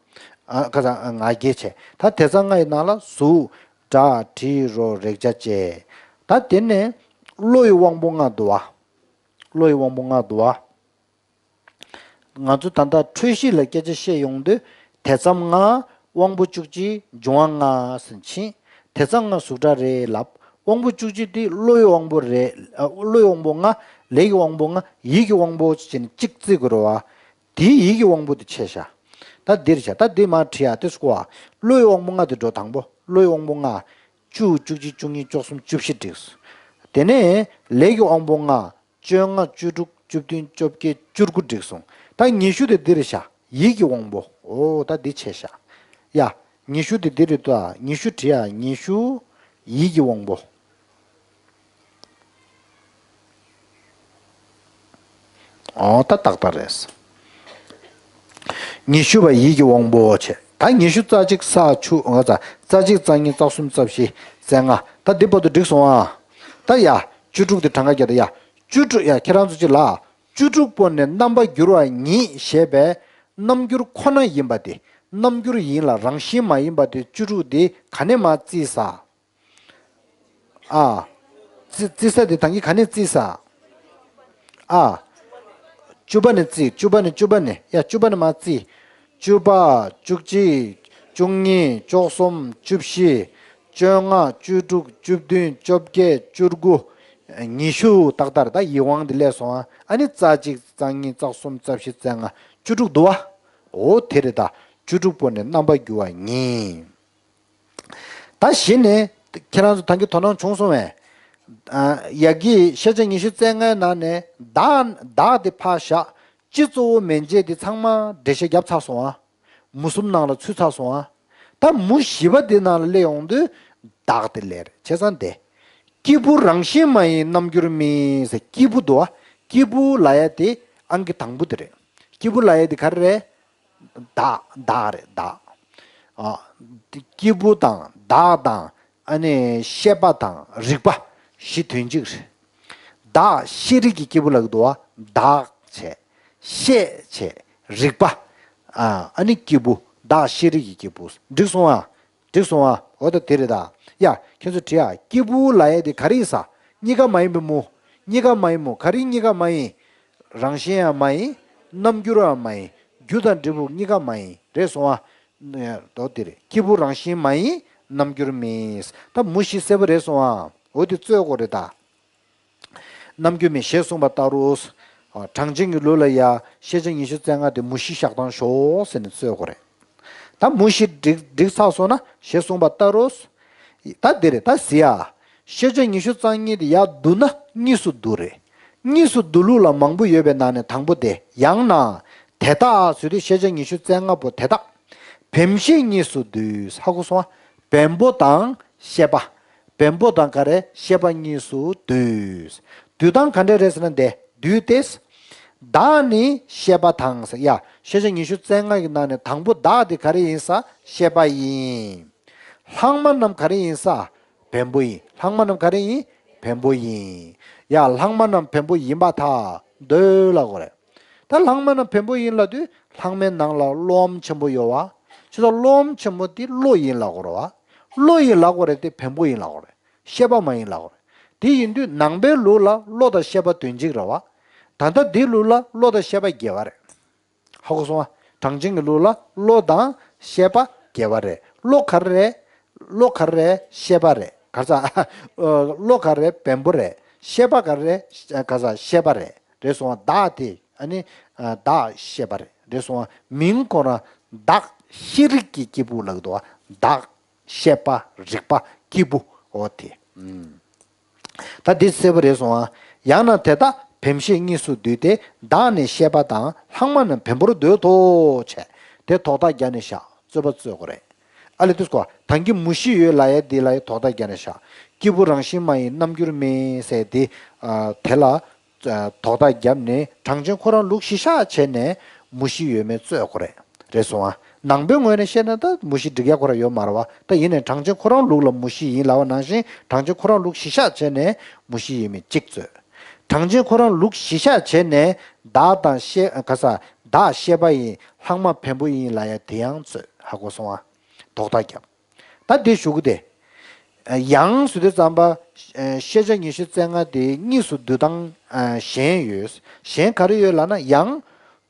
ཨ། ཁ་སང་ང་རྒྱལ་བྱས། ད་དེ་ཙམ་ལྔ་ཡི་ནང་ལ་གཟུགས། སྒྲ། དྲི། རོ། རེག་བྱ་བཅས། ད་དེ་ནས་བློ་ཡི་དབང་པོ་ལྔ་འདུག་བ། བློ་ཡི་དབང་པོ་ལྔ་འདུག་བ། ང་ཚོ་ད་ལྟ་འཕྲོད་བཞི་ལ་སྐད་ཆ་བཤད་ཡོང་དུས་དེ་ཙམ་ལྔ། དབང་པོ་བཅུ་གཅིག་འབྱུང་བ་ལྔ་ཟེར་ཕྱིན། དེ་ཙམ་ལྔ་གཟུགས་སྒྲ་རེད་ལབ། དབང་པོ་བཅུ་གཅིག་དེ་བློ་ཡི་དབང་པོ་རེད། ཨ། བློ་ཡི་དབང་པོ་ལྔ། ལས་ཀྱི་དབང་པོ་ལྔ། ཡིད་ཀྱི་དབང་པོ་ཟེར་ནས་གཅིག་བརྩི་དགོས་རེད་བ། དེའི་ཡིད་ཀྱི་དབང་པོ་དེ་ཆད་བཞག་ད་འདིར་བཞག་ད་འདི་མར་བྲིས་ཡ་དེ་སྐོར་བ། བློ་ཡི་དབང་པོ་ལྔ་དེ་འགྲོ་དང་པོ། བློ་ཡི་དབང་པོ་ལྔ། བཅུ། བཅུ་གཅིག་བཅུ་གཉིས། བཅུ་གསུམ། བཅུ་བཞི་བསྒྲིགས། དེ་ནས་ལས་ཀྱི་དབང་པོ་ལྔ། བཅོ་ལྔ། བཅུ་དྲུག་བཅུ་བདུན། བཅོ་བརྒྱད། བཅུ་དགུ་བསྒྲིགས་སོང་། ད་ཉི་ཤུ་དེ་འདིར་བཞག་ཡིད་ཀྱི་དབང་པོ། འོ་ད་འདི་ཆད་བཞག་ཡ། ཉི་ཤུ་དེ་འདིར་རེད་དོ། ཉི་ཤུ་བྲིས་ཡ། ཉི་ཤུ་ཡིད་ཀྱི་དབང་པོ། འོ་ད་ཏག་ཏག་རེད། ཉི་ཤུ་པ་ཡིད་ཀྱི་དབང་པོ་བྱས། ད་ཉི་ཤུ་རྩ་གཅིག་ས་ཆུ་ང་ཚ་རྩ་གཅིག་རྩ་གཉིས་རྩ་གསུམ་རྩ་བཞི་རྩ་ལྔ། ད་འདི་བར་དུ་འགྲིག་སོང་ཨ། ད་ཡ། བཅུ་དྲུག་དེ་གྲངས་ཀ་རྒྱག་ད་ཡ། བཅུ་དྲུག་ཡ་ཁྱེད་རང་ཚོ་ཅིག་ལ། བཅུ་དྲུག་པོ་ནས་རྣམ་པ་འགྱུར་བ་ཉིད་ཞེས་པའི་རྣམ་འགྱུར་ཁོ་ན་ཡིན་པ་དེ། རྣམ་འགྱུར་ཡིན་ལ་རང་བཞིན་མ་ཡིན་པ་དེ་བཅུ་དྲུག་དེ་ག་ནས་མར་བརྩིས་ས། ཨ། བརྩི་བརྩི་ས་དེ་ད་གིན་ག་ནས་བརྩིས་ས། ཨ། བཅུ་པ་ནས་བརྩི། བཅུ་པ་ནས་བཅུ་པ་ནས་ཡ་བཅུ་པ་ནས་མར་བརྩི། བཅུ་པ། བཅུ་གཅིག་བཅུ་གཉིས། བཅུ་གསུམ། བཅུ་བཞི། བཅོ་ལྔ། བཅུ་དྲུག་བཅུ་བདུན། བཅོ་བརྒྱད། བཅུ་དགུ། ཉི་ཤུ་ཏག་ཏག་རེད། ད་ཡིད་དབང་དེ་སླེབས་སོང་ཨ། ཨ་ནི་རྩ་གཅིག་རྩ་གཉིས་རྩ་གསུམ་རྩ་བཞི་རྩ་ལྔ། བཅུ་དྲུག་འདུག་བ། འོ་དེ་རེད་ད། བཅུ་དྲུག་པོ་ནས་རྣམ་པ་འགྱུར་བ་ཉིད། ད་གཞི་ནས་ཁྱེད་རང་ཚོ་ད་གིན་དོ་སྣང་བྱུང་སོང་བས། ཨ། ཡ་གི་ཤེས་བྱ་ཉི་ཤུ་རྩ་ལྔའི་ནང་ནས་བདག་བདག་དེ་ཕར་བཞག་སྤྱི་གཙོ་བོ་མན་ཆད་དེ་ཚང་མ་འགྲེལ་བཤད་བརྒྱབ་ཚར་སོང་ཨ། མུ་གསུམ་ནང་ལ་ཚུད་ཚར་སོང་ཨ། ད་མུ་བཞི་པ་དེ་ནང་ལ་སླེབས་ཡོང་དུས་བདག་དེ་སླེབས་རེད། བྱས་ཙང་དེ། སྐྱེས་བུ་རང་བཞིན་མ་ཡིན་རྣམ་འགྱུར་མིན་ཟེར། སྐྱེས་བུ་འདུག་ཨ། སྐྱེས་བུ་ལབ་ཡ་དེ་ཨང་ཀི་དང་པོ་དེ་རེད། སྐྱེས་བུ་ལབ་ཡ་དེ་ག་རེ་རེད། བདག་བདག་རེད་བདག་ཨ། སྐྱེས་བུ་དང་བདག་དང་ཨ་ནི་ཤེས་པ་དང་རིག་པ་བཞི་དོན་གཅིག་རེད། བདག་ཤེས་རིག་གི་སྐྱེས་བུ་ལབ་ཀྱི་འདུག་བ། བདག་བྱས། ཤེས་བྱས། རིག་པ། ཨ། ཨ་ནི་སྐྱེས་བུ། བདག་ཤེས་རིག་གི་སྐྱེས་བུ། འགྲིག་སོང་ཨ། འགྲིག་སོང་ཨ། འོ་ད་དེ་རེད་ད། ཡ། ཁྱེད་ཚོ་བྲིས་ཨ། སྐྱེས་བུ་ལབ་ཡ་དེ་ག་རེ་ཡིན་ས། གཉིས་ཀ་མ་ཡིན་པའི་མུ། གཉིས་ཀ་མ་ཡིན་མུ། ག་རེ་གཉིས་ཀ་མ་ཡིན། རང་བཞིན་ཡང་མ་ཡིན། རྣམ་འགྱུར་ཡང་མ་ཡིན། རྒྱུ་དང་འབྲས་བུ་གཉིས་ཀ་མ་ཡིན། རེད་སོང་ཨ། འོ་དེ་རེད། སྐྱེས་བུ་རང་བཞིན་མ་ཡིན་རྣམ་འགྱུར་མིན། ད་མུ་བཞི་གསལ་པོ་རེད་སོང་ཨ། འོ་དེ་རྩོད་དགོས་རེད་ད། རྣམ་འགྱུར་མིན་ཞེས་གསུངས་པ་ལྟ་བུ། གྲངས་ཅན་གྱི་ལུགས་ལ་ཡ་ཤེས་བྱ་ཉི་ཤུ་རྩ་ལྔ་དེ་མུ་བཞི་བཞག་སྟངས་ཞོག་ཟེར་ནས་རྩོད་དགོས་རེད། ད་མུ་བཞི་འགྲིག་འགྲིག་ཚར་སོང་ན་ཞེས་གསུངས་པ་ལྟ་བུ། ད་འདི་རེད་ད་ཟེར་ཡ། ཤེས་བྱ་ཉི་ཤུ་རྩ་གཉིས་དེ་ཡར་བསྡུ་ན་གཉིས་སུ་བསྡུ་རེད། གཉིས་སུ་བསྡུ་ལུགས་ལ་མང་པོ་ཡོད་པའི་ནང་ནས་དང་པོ་དེ། ཡང་ན་དེ་དག་ཟེར་དུས་ཤེས་བྱ་ཉི་ཤུ་རྩ་ལྔ་པོ་དེ་དག་བེམ་ཤེས་གཉིས་སུ་བསྡུས། ཧ་གོ་སོང་ང་། བེམ་པོ་དང་ཤེས་པ། བེམ་པོ་དང་ག་རེ། ཤེས་པ་གཉིས་སུ་བསྡུས། བསྡུ་སྟངས་ག་འདྲ་རེད་ཟེར་ན་འདི་བསྡུས་ཏེ། བདག་ནི་ཤེས་པ་དང་ཟེར་ཡ། ཤེས་བྱ་ཉི་ཤུ་རྩ་ལྔ་གི་ནང་ནས་དང་པོ་བདག་དེ་ག་རེ་ཡིན་ས། ཤེས་པ་ཡིན། ལྷག་མ་རྣམས་ག་རེ་ཡིན་ས། བེམ་པོ་ཡིན། ལྷག་མ་རྣམས་ག་རེ་ཡིན། བེམ་པོ་ཡིན། ཡ། ལྷག་མ་རྣམས་བེམ་པོ་ཡིན་པར་ཐལ་འདོད་ལབ་དགོས་རེད། ད་ལྷག་མ་རྣམས་བེམ་པོ་ཡིན་ལབ་དུས་ལྷག་མའི་ནང་ལ་བློའམ་ཆེན་པོ་ཡོད་བ། ཁྱོད་ཚོ་བློའམ་ཆེན་པོ་དེ་བློ་ཡིན་ལབ་དགོས་རེད་བ། བློ་ཡིན་ལབ་དགོས་རེད་དེ་བེམ་པོ་ཡིན་ལབ་དགོས་རེད། ཤེས་པ་མ་ཡིན་ལབ་དགོས་རེད། དེ་ཡིན་དུས་ནང་པའི་ལུགས་ལ་བློ་དང་ཤེས་པ་དོན་གཅིག་རེད་བ། ད་ལྟ་འདིའི་ལུགས་ལ་བློ་དང་ཤེས་པ་འགལ་བ་རེད། ཧ་གོ་སོང་ང་། གྲངས་ཅན་གྱི་ལུགས་ལ་བློ་དང་ཤེས་པ་འགལ་བ་རེད། བློ་ག་རེ་རེད། བློ་ག་རེ་རེད། ཤེས་པ་རེད། ག་ས། བློ་ག་རེ་རེད། བེམ་པོ་རེད། ཤེས་པ་ག་རེ་རེད། ག་ས། ཤེས་པ་རེད། རེད་སོང་ང་། བདག་དེ་ཨ་ནི་བདག་ཤེས་པ་རེད། རེད་སོང་ང་། མིང་ཁོ་རང་བདག་ཤེས་རིག་གི་སྐྱེས་བུ་ལབ་འདུག་བ། བདག་ཤེས་པ་རིག་པ་སྐྱེས་བུ། འོ་དེ། ད་འདི་གསལ་པོ་རེད་སོང་ང་། ཡང་ན་དེ་དག་བེམ་ཤེས་གཉིས་སུ་བསྡུས་ཏེ། བདག་ནི་ཤེས་པ་དང་ལྷག་མ་རྣམས་བེམ་པོར་འདོད་དོ་བྱས། དེ་དོགས་གཏམ་རྒྱབ་ནས་བཞག་རྩོད་པ་རྩོད་དགོས་རེད། ཨ་ལས་དུས་སྐོར་ད་གིན་མུ་བཞི་ཡོད་ལབ་ཡ་འདི་ལ་ཡ་དོགས་གཏམ་རྒྱབ་ནས་བཞག་སྐྱེས་བུ་རང་བཞིན་མ་ཡིན་རྣམ་འགྱུར་མིན་ཟེར་དེ། དེ་ལ་དོགས་གཏམ་བརྒྱབ་ནས་གྲངས་ཅན་ཁོ་རང་ལུགས་གཞི་བཞག་བྱས་ནས་མུ་བཞི་ཡོད་མེད་རྩོད་དགོས་རེད། རེད་སོང་ང་། ནང་པའི་ངོས་ནས་བཤད་ན་ད་མུ་བཞི་འགྲིག་ཡ་ཁོ་རང་ཡོད་མ་རེད་བ། ད་ཡིན་ནའི་གྲངས་ཅན་ཁོ་རང་ལུགས་ལ་མུ་བཞི་ཡིན་ལབ་པ་ནང་བཞིན་གྲངས་ཅན་ཁོ་རང་ལུགས་གཞི་བཞག་བྱས་ནས་མུ་བཞི་ཡིན་མིན་གཅིག་རྩོད། གྲངས་ཅན་ཁོ་རང་ལུགས་གཞི་བཞག་བྱས་ནས་བདག་དང་ཤེས། ག་ས། བདག་ཤེས་པ་ཡིན། ལྷག་མ་བེམ་པོ་ཡིན་ལབ་ཡ་དེ་ཡང་རྩོད། ཧ་གོ་སོང་ང་། དོགས་གཏམ་བརྒྱབ། ད་འདི་ཞུ་གི་དེ། ཡང་ཟེར་དུས་ཙམ་པ། ཤེས་བྱ་ཉི་ཤུ་རྩ་ལྔ་དེ་གཉིས་སུ་བསྡུ་སྟངས་གཞན་ཡོད། གཞན་ག་རེ་ཡོད་ལབ་ན། ཡང་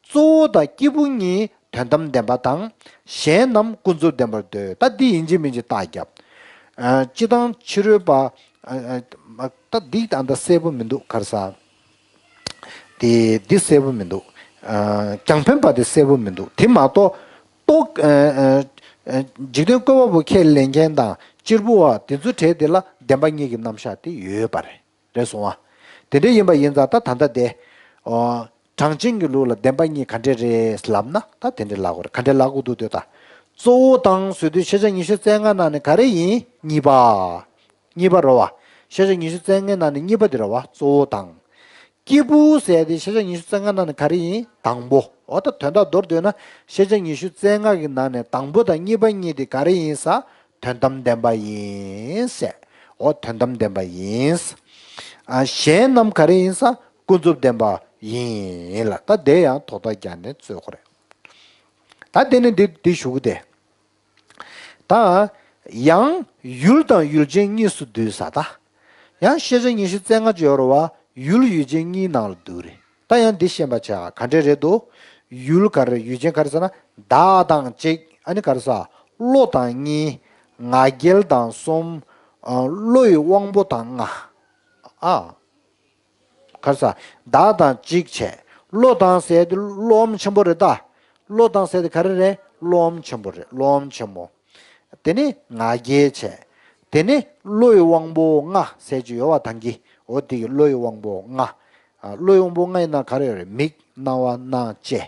གཙོ་བོ་དང་སྐྱེས་བུ་གཉིས་དོན་དམ་བདེན་པ་དང་། གཞན་རྣམས་ཀུན་རྫོབ་བདེན་པར་འདོད། ད་འདི་ཡིན་གཅིག་མིན་གཅིག་རྟགས་བརྒྱབ། སྤྱིར་བཏང་ཕྱི་རོལ་པ། ད་འདི་ད་ལྟ་གསལ་པོ་མི་འདུག་ག་རེ་ཟ། དེ་འདི་གསལ་པོ་མི་འདུག་རྒྱང་འཕེན་པ་དེ་གསལ་པོ་མི་འདུག་དེ་མ་གཏོགས། རྟོག་འཇིག་རྟེན་བཀོད་པ་པོ་ཁས་ལེན་མཁན་དང་གཅེར་བུ་བ་དེ་ཚོའི་གྲས་དེ་ལ་བདེན་པ་གཉིས་ཀྱི་རྣམ་གཞག་དེ་ཡོད་པ་རེད། རེད་སོང་ང་། དེ་འདྲ་ཡིན་པ་ཡིན་ཙང་ད་ད་ལྟ་དེ། གྲངས་ཅན་གྱི་ལུགས་ལ་བདེན་པ་གཉིས་ག་འདྲས་རེད་ལབ་ན། ད་དེ་འདྲས་ལབ་དགོས་རེད། ག་འདྲས་ལབ་དགོས་འདུག་དེ་ད། གཙོ་བོ་དང་ཟེར་དུས་ཤེས་བྱ་ཉི་ཤུ་རྩ་ལྔ་ནང་ནས་ག་རེ་ཡིན། གཉིས་པ། གཉིས་པ་རེད་བ། ཤེས་བྱ་ཉི་ཤུ་རྩ་ལྔའི་ནང་ནས་གཉིས་པ་དེ་རེད་བ། གཙོ་བོ་དང་། སྐྱེས་བུ་ཟེར་དེ་ཤེས་བྱ་ཉི་ཤུ་རྩ་ལྔ་ནང་ནས་ག་རེ་ཡིན། དང་པོ། འོ་ད་དོན་དག་མདོར་བསྡུས་ན་ཤེས་བྱ་ཉི་ཤུ་རྩ་ལྔ་གི་ནང་ནས་དང་པོ་དང་གཉིས་པ་གཉིས་དེ་ག་རེ་ཡིན་ས། དོན་དམ་བདེན་པ་ཡིན་ཟེར། འོ་དོན་དམ་བདེན་པ་ཡིན། ཨ་གཞན་རྣམས་ག་རེ་ཡིན་ས། ཀུན་རྫོབ་བདེན་པ་ཡིན་ལ། ད་དེ་ཡང་དོགས་གཏམ་རྒྱག་ནས་རྩོད་དགོས་རེད། ད་དེ་ནི་འདི་འདི་ཞུ་གི་དེ། ད་ཡང་ཡུལ་དང་ཡུལ་ཅན་གཉིས་སུ་འདུས་ས། ད་ཡང་ཤེས་བྱ་ཉི་ཤུ་རྩ་ལྔ་ཅིག་ཡོད་རེད་བ། ཡུལ་ཡུལ་ཅན་གཉིས་ནང་ལ་འདུས་རེད། ད་ཡང་འདི་ཤེས་པ་བྱ། ག་འདྲས་རེད་འདུག་ཡུལ་ག་རེ། ཡུལ་ཅན་ག་རེ་ཟེར་ན། བདག་དང་གཅིག་ཨ་ནི་ག་རེ་ཟ། བློ་དང་གཉིས། ང་རྒྱལ་དང་གསུམ། ཨ་བློ་ཡི་དབང་པོ་དང་ལྔ། ཨ། ག་རེ་ཟ། བདག་དང་གཅིག་བྱས། བློ་དང་ཟེར་དེ་བློའམ་ཆེན་པོ་རེད་ད། བློ་དང་ཟེར་དེ་ག་རེ་རེད། བློའམ་ཆེན་པོ་རེད། བློའམ་ཆེན་པོ། དེ་ནི་ང་རྒྱལ་བྱས། དེ་ནི་བློ་ཡི་དབང་པོ་ལྔ་ཟེར་གྱི་ཡོད་བ་ད་གིན། འོ་དེ་གི་བློ་ཡི་དབང་པོ་ལྔ། ཨ་བློ་ཡི་དབང་པོ་ལྔ་ཡི་ནང་ག་རེ་ཡོད་རེད། མིག་རྣ་བ་སྣ་ལྕེ།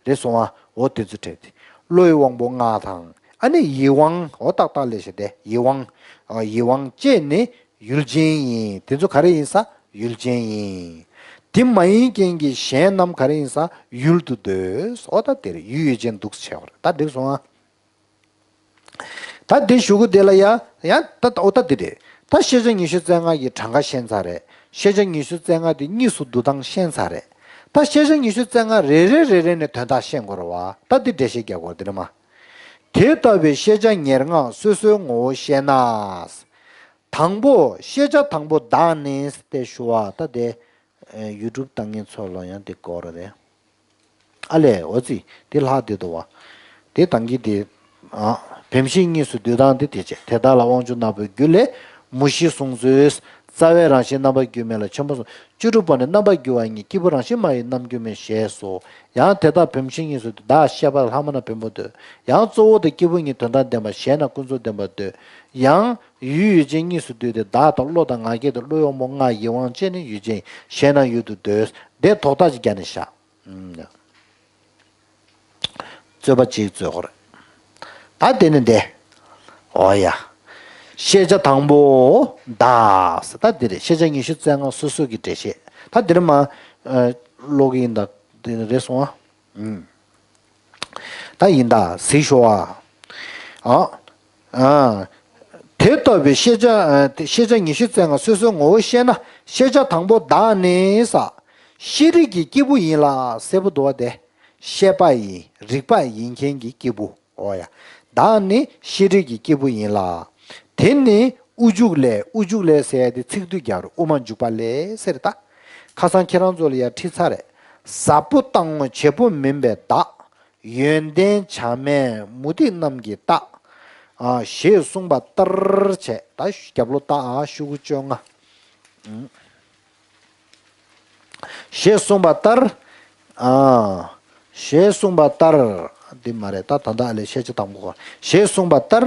རེད་སོང་ང་། འོ་དེ་ཚོ་གྲས་དེ། བློ་ཡི་དབང་པོ་ལྔ་དང་། ཨ་ནི་ཡིད་དབང་། འོ་ཏག་ཏག་ལས་བྱེད་དེ་ཡིད་དབང་། ཨ་ཡིད་དབང་བཅས་ནི་ཡུལ་ཅན་ཡིན། དེ་ཚོ་ག་རེ་ཡིན་ས། ཡུལ་ཅན་ཡིན། དེ་མ་ཡིན་རྐྱེན་གྱིས་གཞན་རྣམས་ག་རེ་ཡིན་ས། ཡུལ་དུ་འདོད། འོ་ད་དེར་ཡུལ་ཡུལ་ཅན་འདུག་ཟེར་བ་རེད། ད་འགྲིག་སོང་ང་། ད་འདི་ཞུ་གི་དེ་ལ་ཡ་ཡ་ད་ད་འོ་ད་འདི་རེད། ད་ཤེས་བྱ་ཉི་ཤུ་རྩ་ལྔ་གི་གྲངས་ཀ་ཤེས་ཚར་རེད། ཤེས་བྱ་ཉི་ཤུ་རྩ་ལྔ་དེ་གཉིས་སུ་བསྡུ་སྟངས་ཤེས་ཚར་རེད། ད་ཤེས་བྱ་ཉི་ཤུ་རྩ་ལྔ་རེ་རེ་རེ་རེ་ནས་དོན་དག་ཤེས་དགོས་རེད་བ། ད་འདི་འགྲེལ་བཤད་རྒྱག་དགོས་རེད་དེ་ནི་མ། དེ་ལྟ་བུའི་ཤེས་བྱ་ཉེར་ལྔ་སོ་སོའི་ངོ་བོ་ཤེས་ན། དང་པོ་ཤེས་བྱ་དང་པོ་བདག་ནི་སྟེ་ཞུ་བ། ད་དེ་ཡུ་ཊུབ་ལྟ་མཁན་ཚོ་ལ་ཡང་དེ་དགོས་རེད། ཨ་ལས་འོ་ཙི་དེ་ལྷག་བསྡད་འདུག་བ། དེ་དང་གི་དེ་ཨ་བེམ་ཤེས་གཉིས་སུ་འདུས་སྟངས་དེ་དེ་བྱས། དེ་དག་ལ་དབང་ཕྱུག་ནག་པོའི་རྒྱུད་ལས་མུ་བཞི་གསུངས་ཚུལ། རྩ་བའི་རང་བཞིན་རྣམ་པར་འགྱུར་མེད་ལ། ཆེན་པོ་གསུམ། བཅུ་དྲུག་པ་ནི་རྣམ་པར་འགྱུར་བ་ཉིད། སྐྱེས་བུ་རང་བཞིན་མ་ཡིན་རྣམ་འགྱུར་མེད་ཞེས་སོ། ཡང་དེ་དག་བུམ་ཤིང་གཉིས་སུ་འདུས། བདག་ཤེས་པ་ལྷག་མ་ན་བེམ་པོ་འདོད། ཡང་གཙོ་བོ་དང་སྐྱེས་བུ་གཉིས་དོན་དམ་བདེན་པ་ཞེས་ན་ཀུན་རྫོབ་བདེན་པ་འདོད། ཡང་ཡུལ་ཡུལ་ཅན་གཉིས་སུ་འདུས་ཏེ་བདག་དང་བློ་དང་ང་རྒྱལ་དང་བློ་ཡོད་མོ་ལྔ་ཡིད་དབང་བཅས་ནས་ཡུལ་ཅན་ཞེས་ན་ཡུལ་དུ་འདོད། དེ་དོགས་གཏམ་གྱི་རྒྱན་ནི་བཞག་རྩོད་པ་གཅིག་རྩོད་དགོས་རེད། ད་དེ་ནི་འདི། འོ་ཡ། ཤེས་བྱ་དང་པོ་བདག་ཟེར། ད་འདི་རེད། ཤེས་བྱ་ཉི་ཤུ་རྩ་ལྔ་སོ་སོ་གི་འགྲེལ་བཤད། ད་འདིར་མ་ཀློག་གི་ཡིན། ད་འདི་རེད་སོང་ཨ། ད་ཡིན་ད་གཟིགས་ཤོག་ཨ། ཨ། ཨ། དེ་ལྟ་བུའི་ཤེས་བྱ་ཨ་དེ་ཤེས་བྱ་ཉི་ཤུ་རྩ་ལྔ་སོ་སོའི་ངོ་བོ་ཤེས་ན། ཤེས་བྱ་དང་པོ་བདག་ནི་ས། ཤེས་རིག་གི་སྐྱེས་བུ་ཡིན་ལ་ཟེར་བ་འདུག་བ། དེ་ཤེས་པ་ཡིན། རིག་པ་ཡིན་མཁན་གྱི་སྐྱེས་བུ། འོ་ཡ། བདག་ནི་ཤེས་རིག་གི་སྐྱེས་བུ་ཡིན་ལ། དེ་ནི་དབུ་འཇུག་ལས། དབུ་འཇུག་ལས་ཟེར་ཡ་དེ་ཚིག་སྡུད་རྒྱག་རེད། དབུ་མ་འཇུག་པ་ལས་ཟེར་ད། ཁ་སང་ཁྱེད་རང་ཚོ་ལ་ཡ་ཁྲིད་ཚར་རེད། ཟབ་པོ་རྟག་དངོས་བྱེད་པོ་མིན་པའི་བདག་ཡོན་ཏན་བྱ་མེད་མུ་སྟེགས་རྣམས་ཀྱི་རྟགས། ཨ། ཞེས་གསུངས་པ་ལྟར་བྱས། ད་རྒྱབ་ལོགས་ལྟ་ཨ། ཤོག་གུ་བཅོ་ལྔ། ཨུམ། ཞེས་གསུངས་པ་ལྟར། ཨ། ཞེས་གསུངས་པ་ལྟར། འདི་མ་རེད། ད་ད་ལྟ་ཨ་ལས་ཤེས་བྱ་དང་པོ། ཞེས་གསུངས་པ་ལྟར།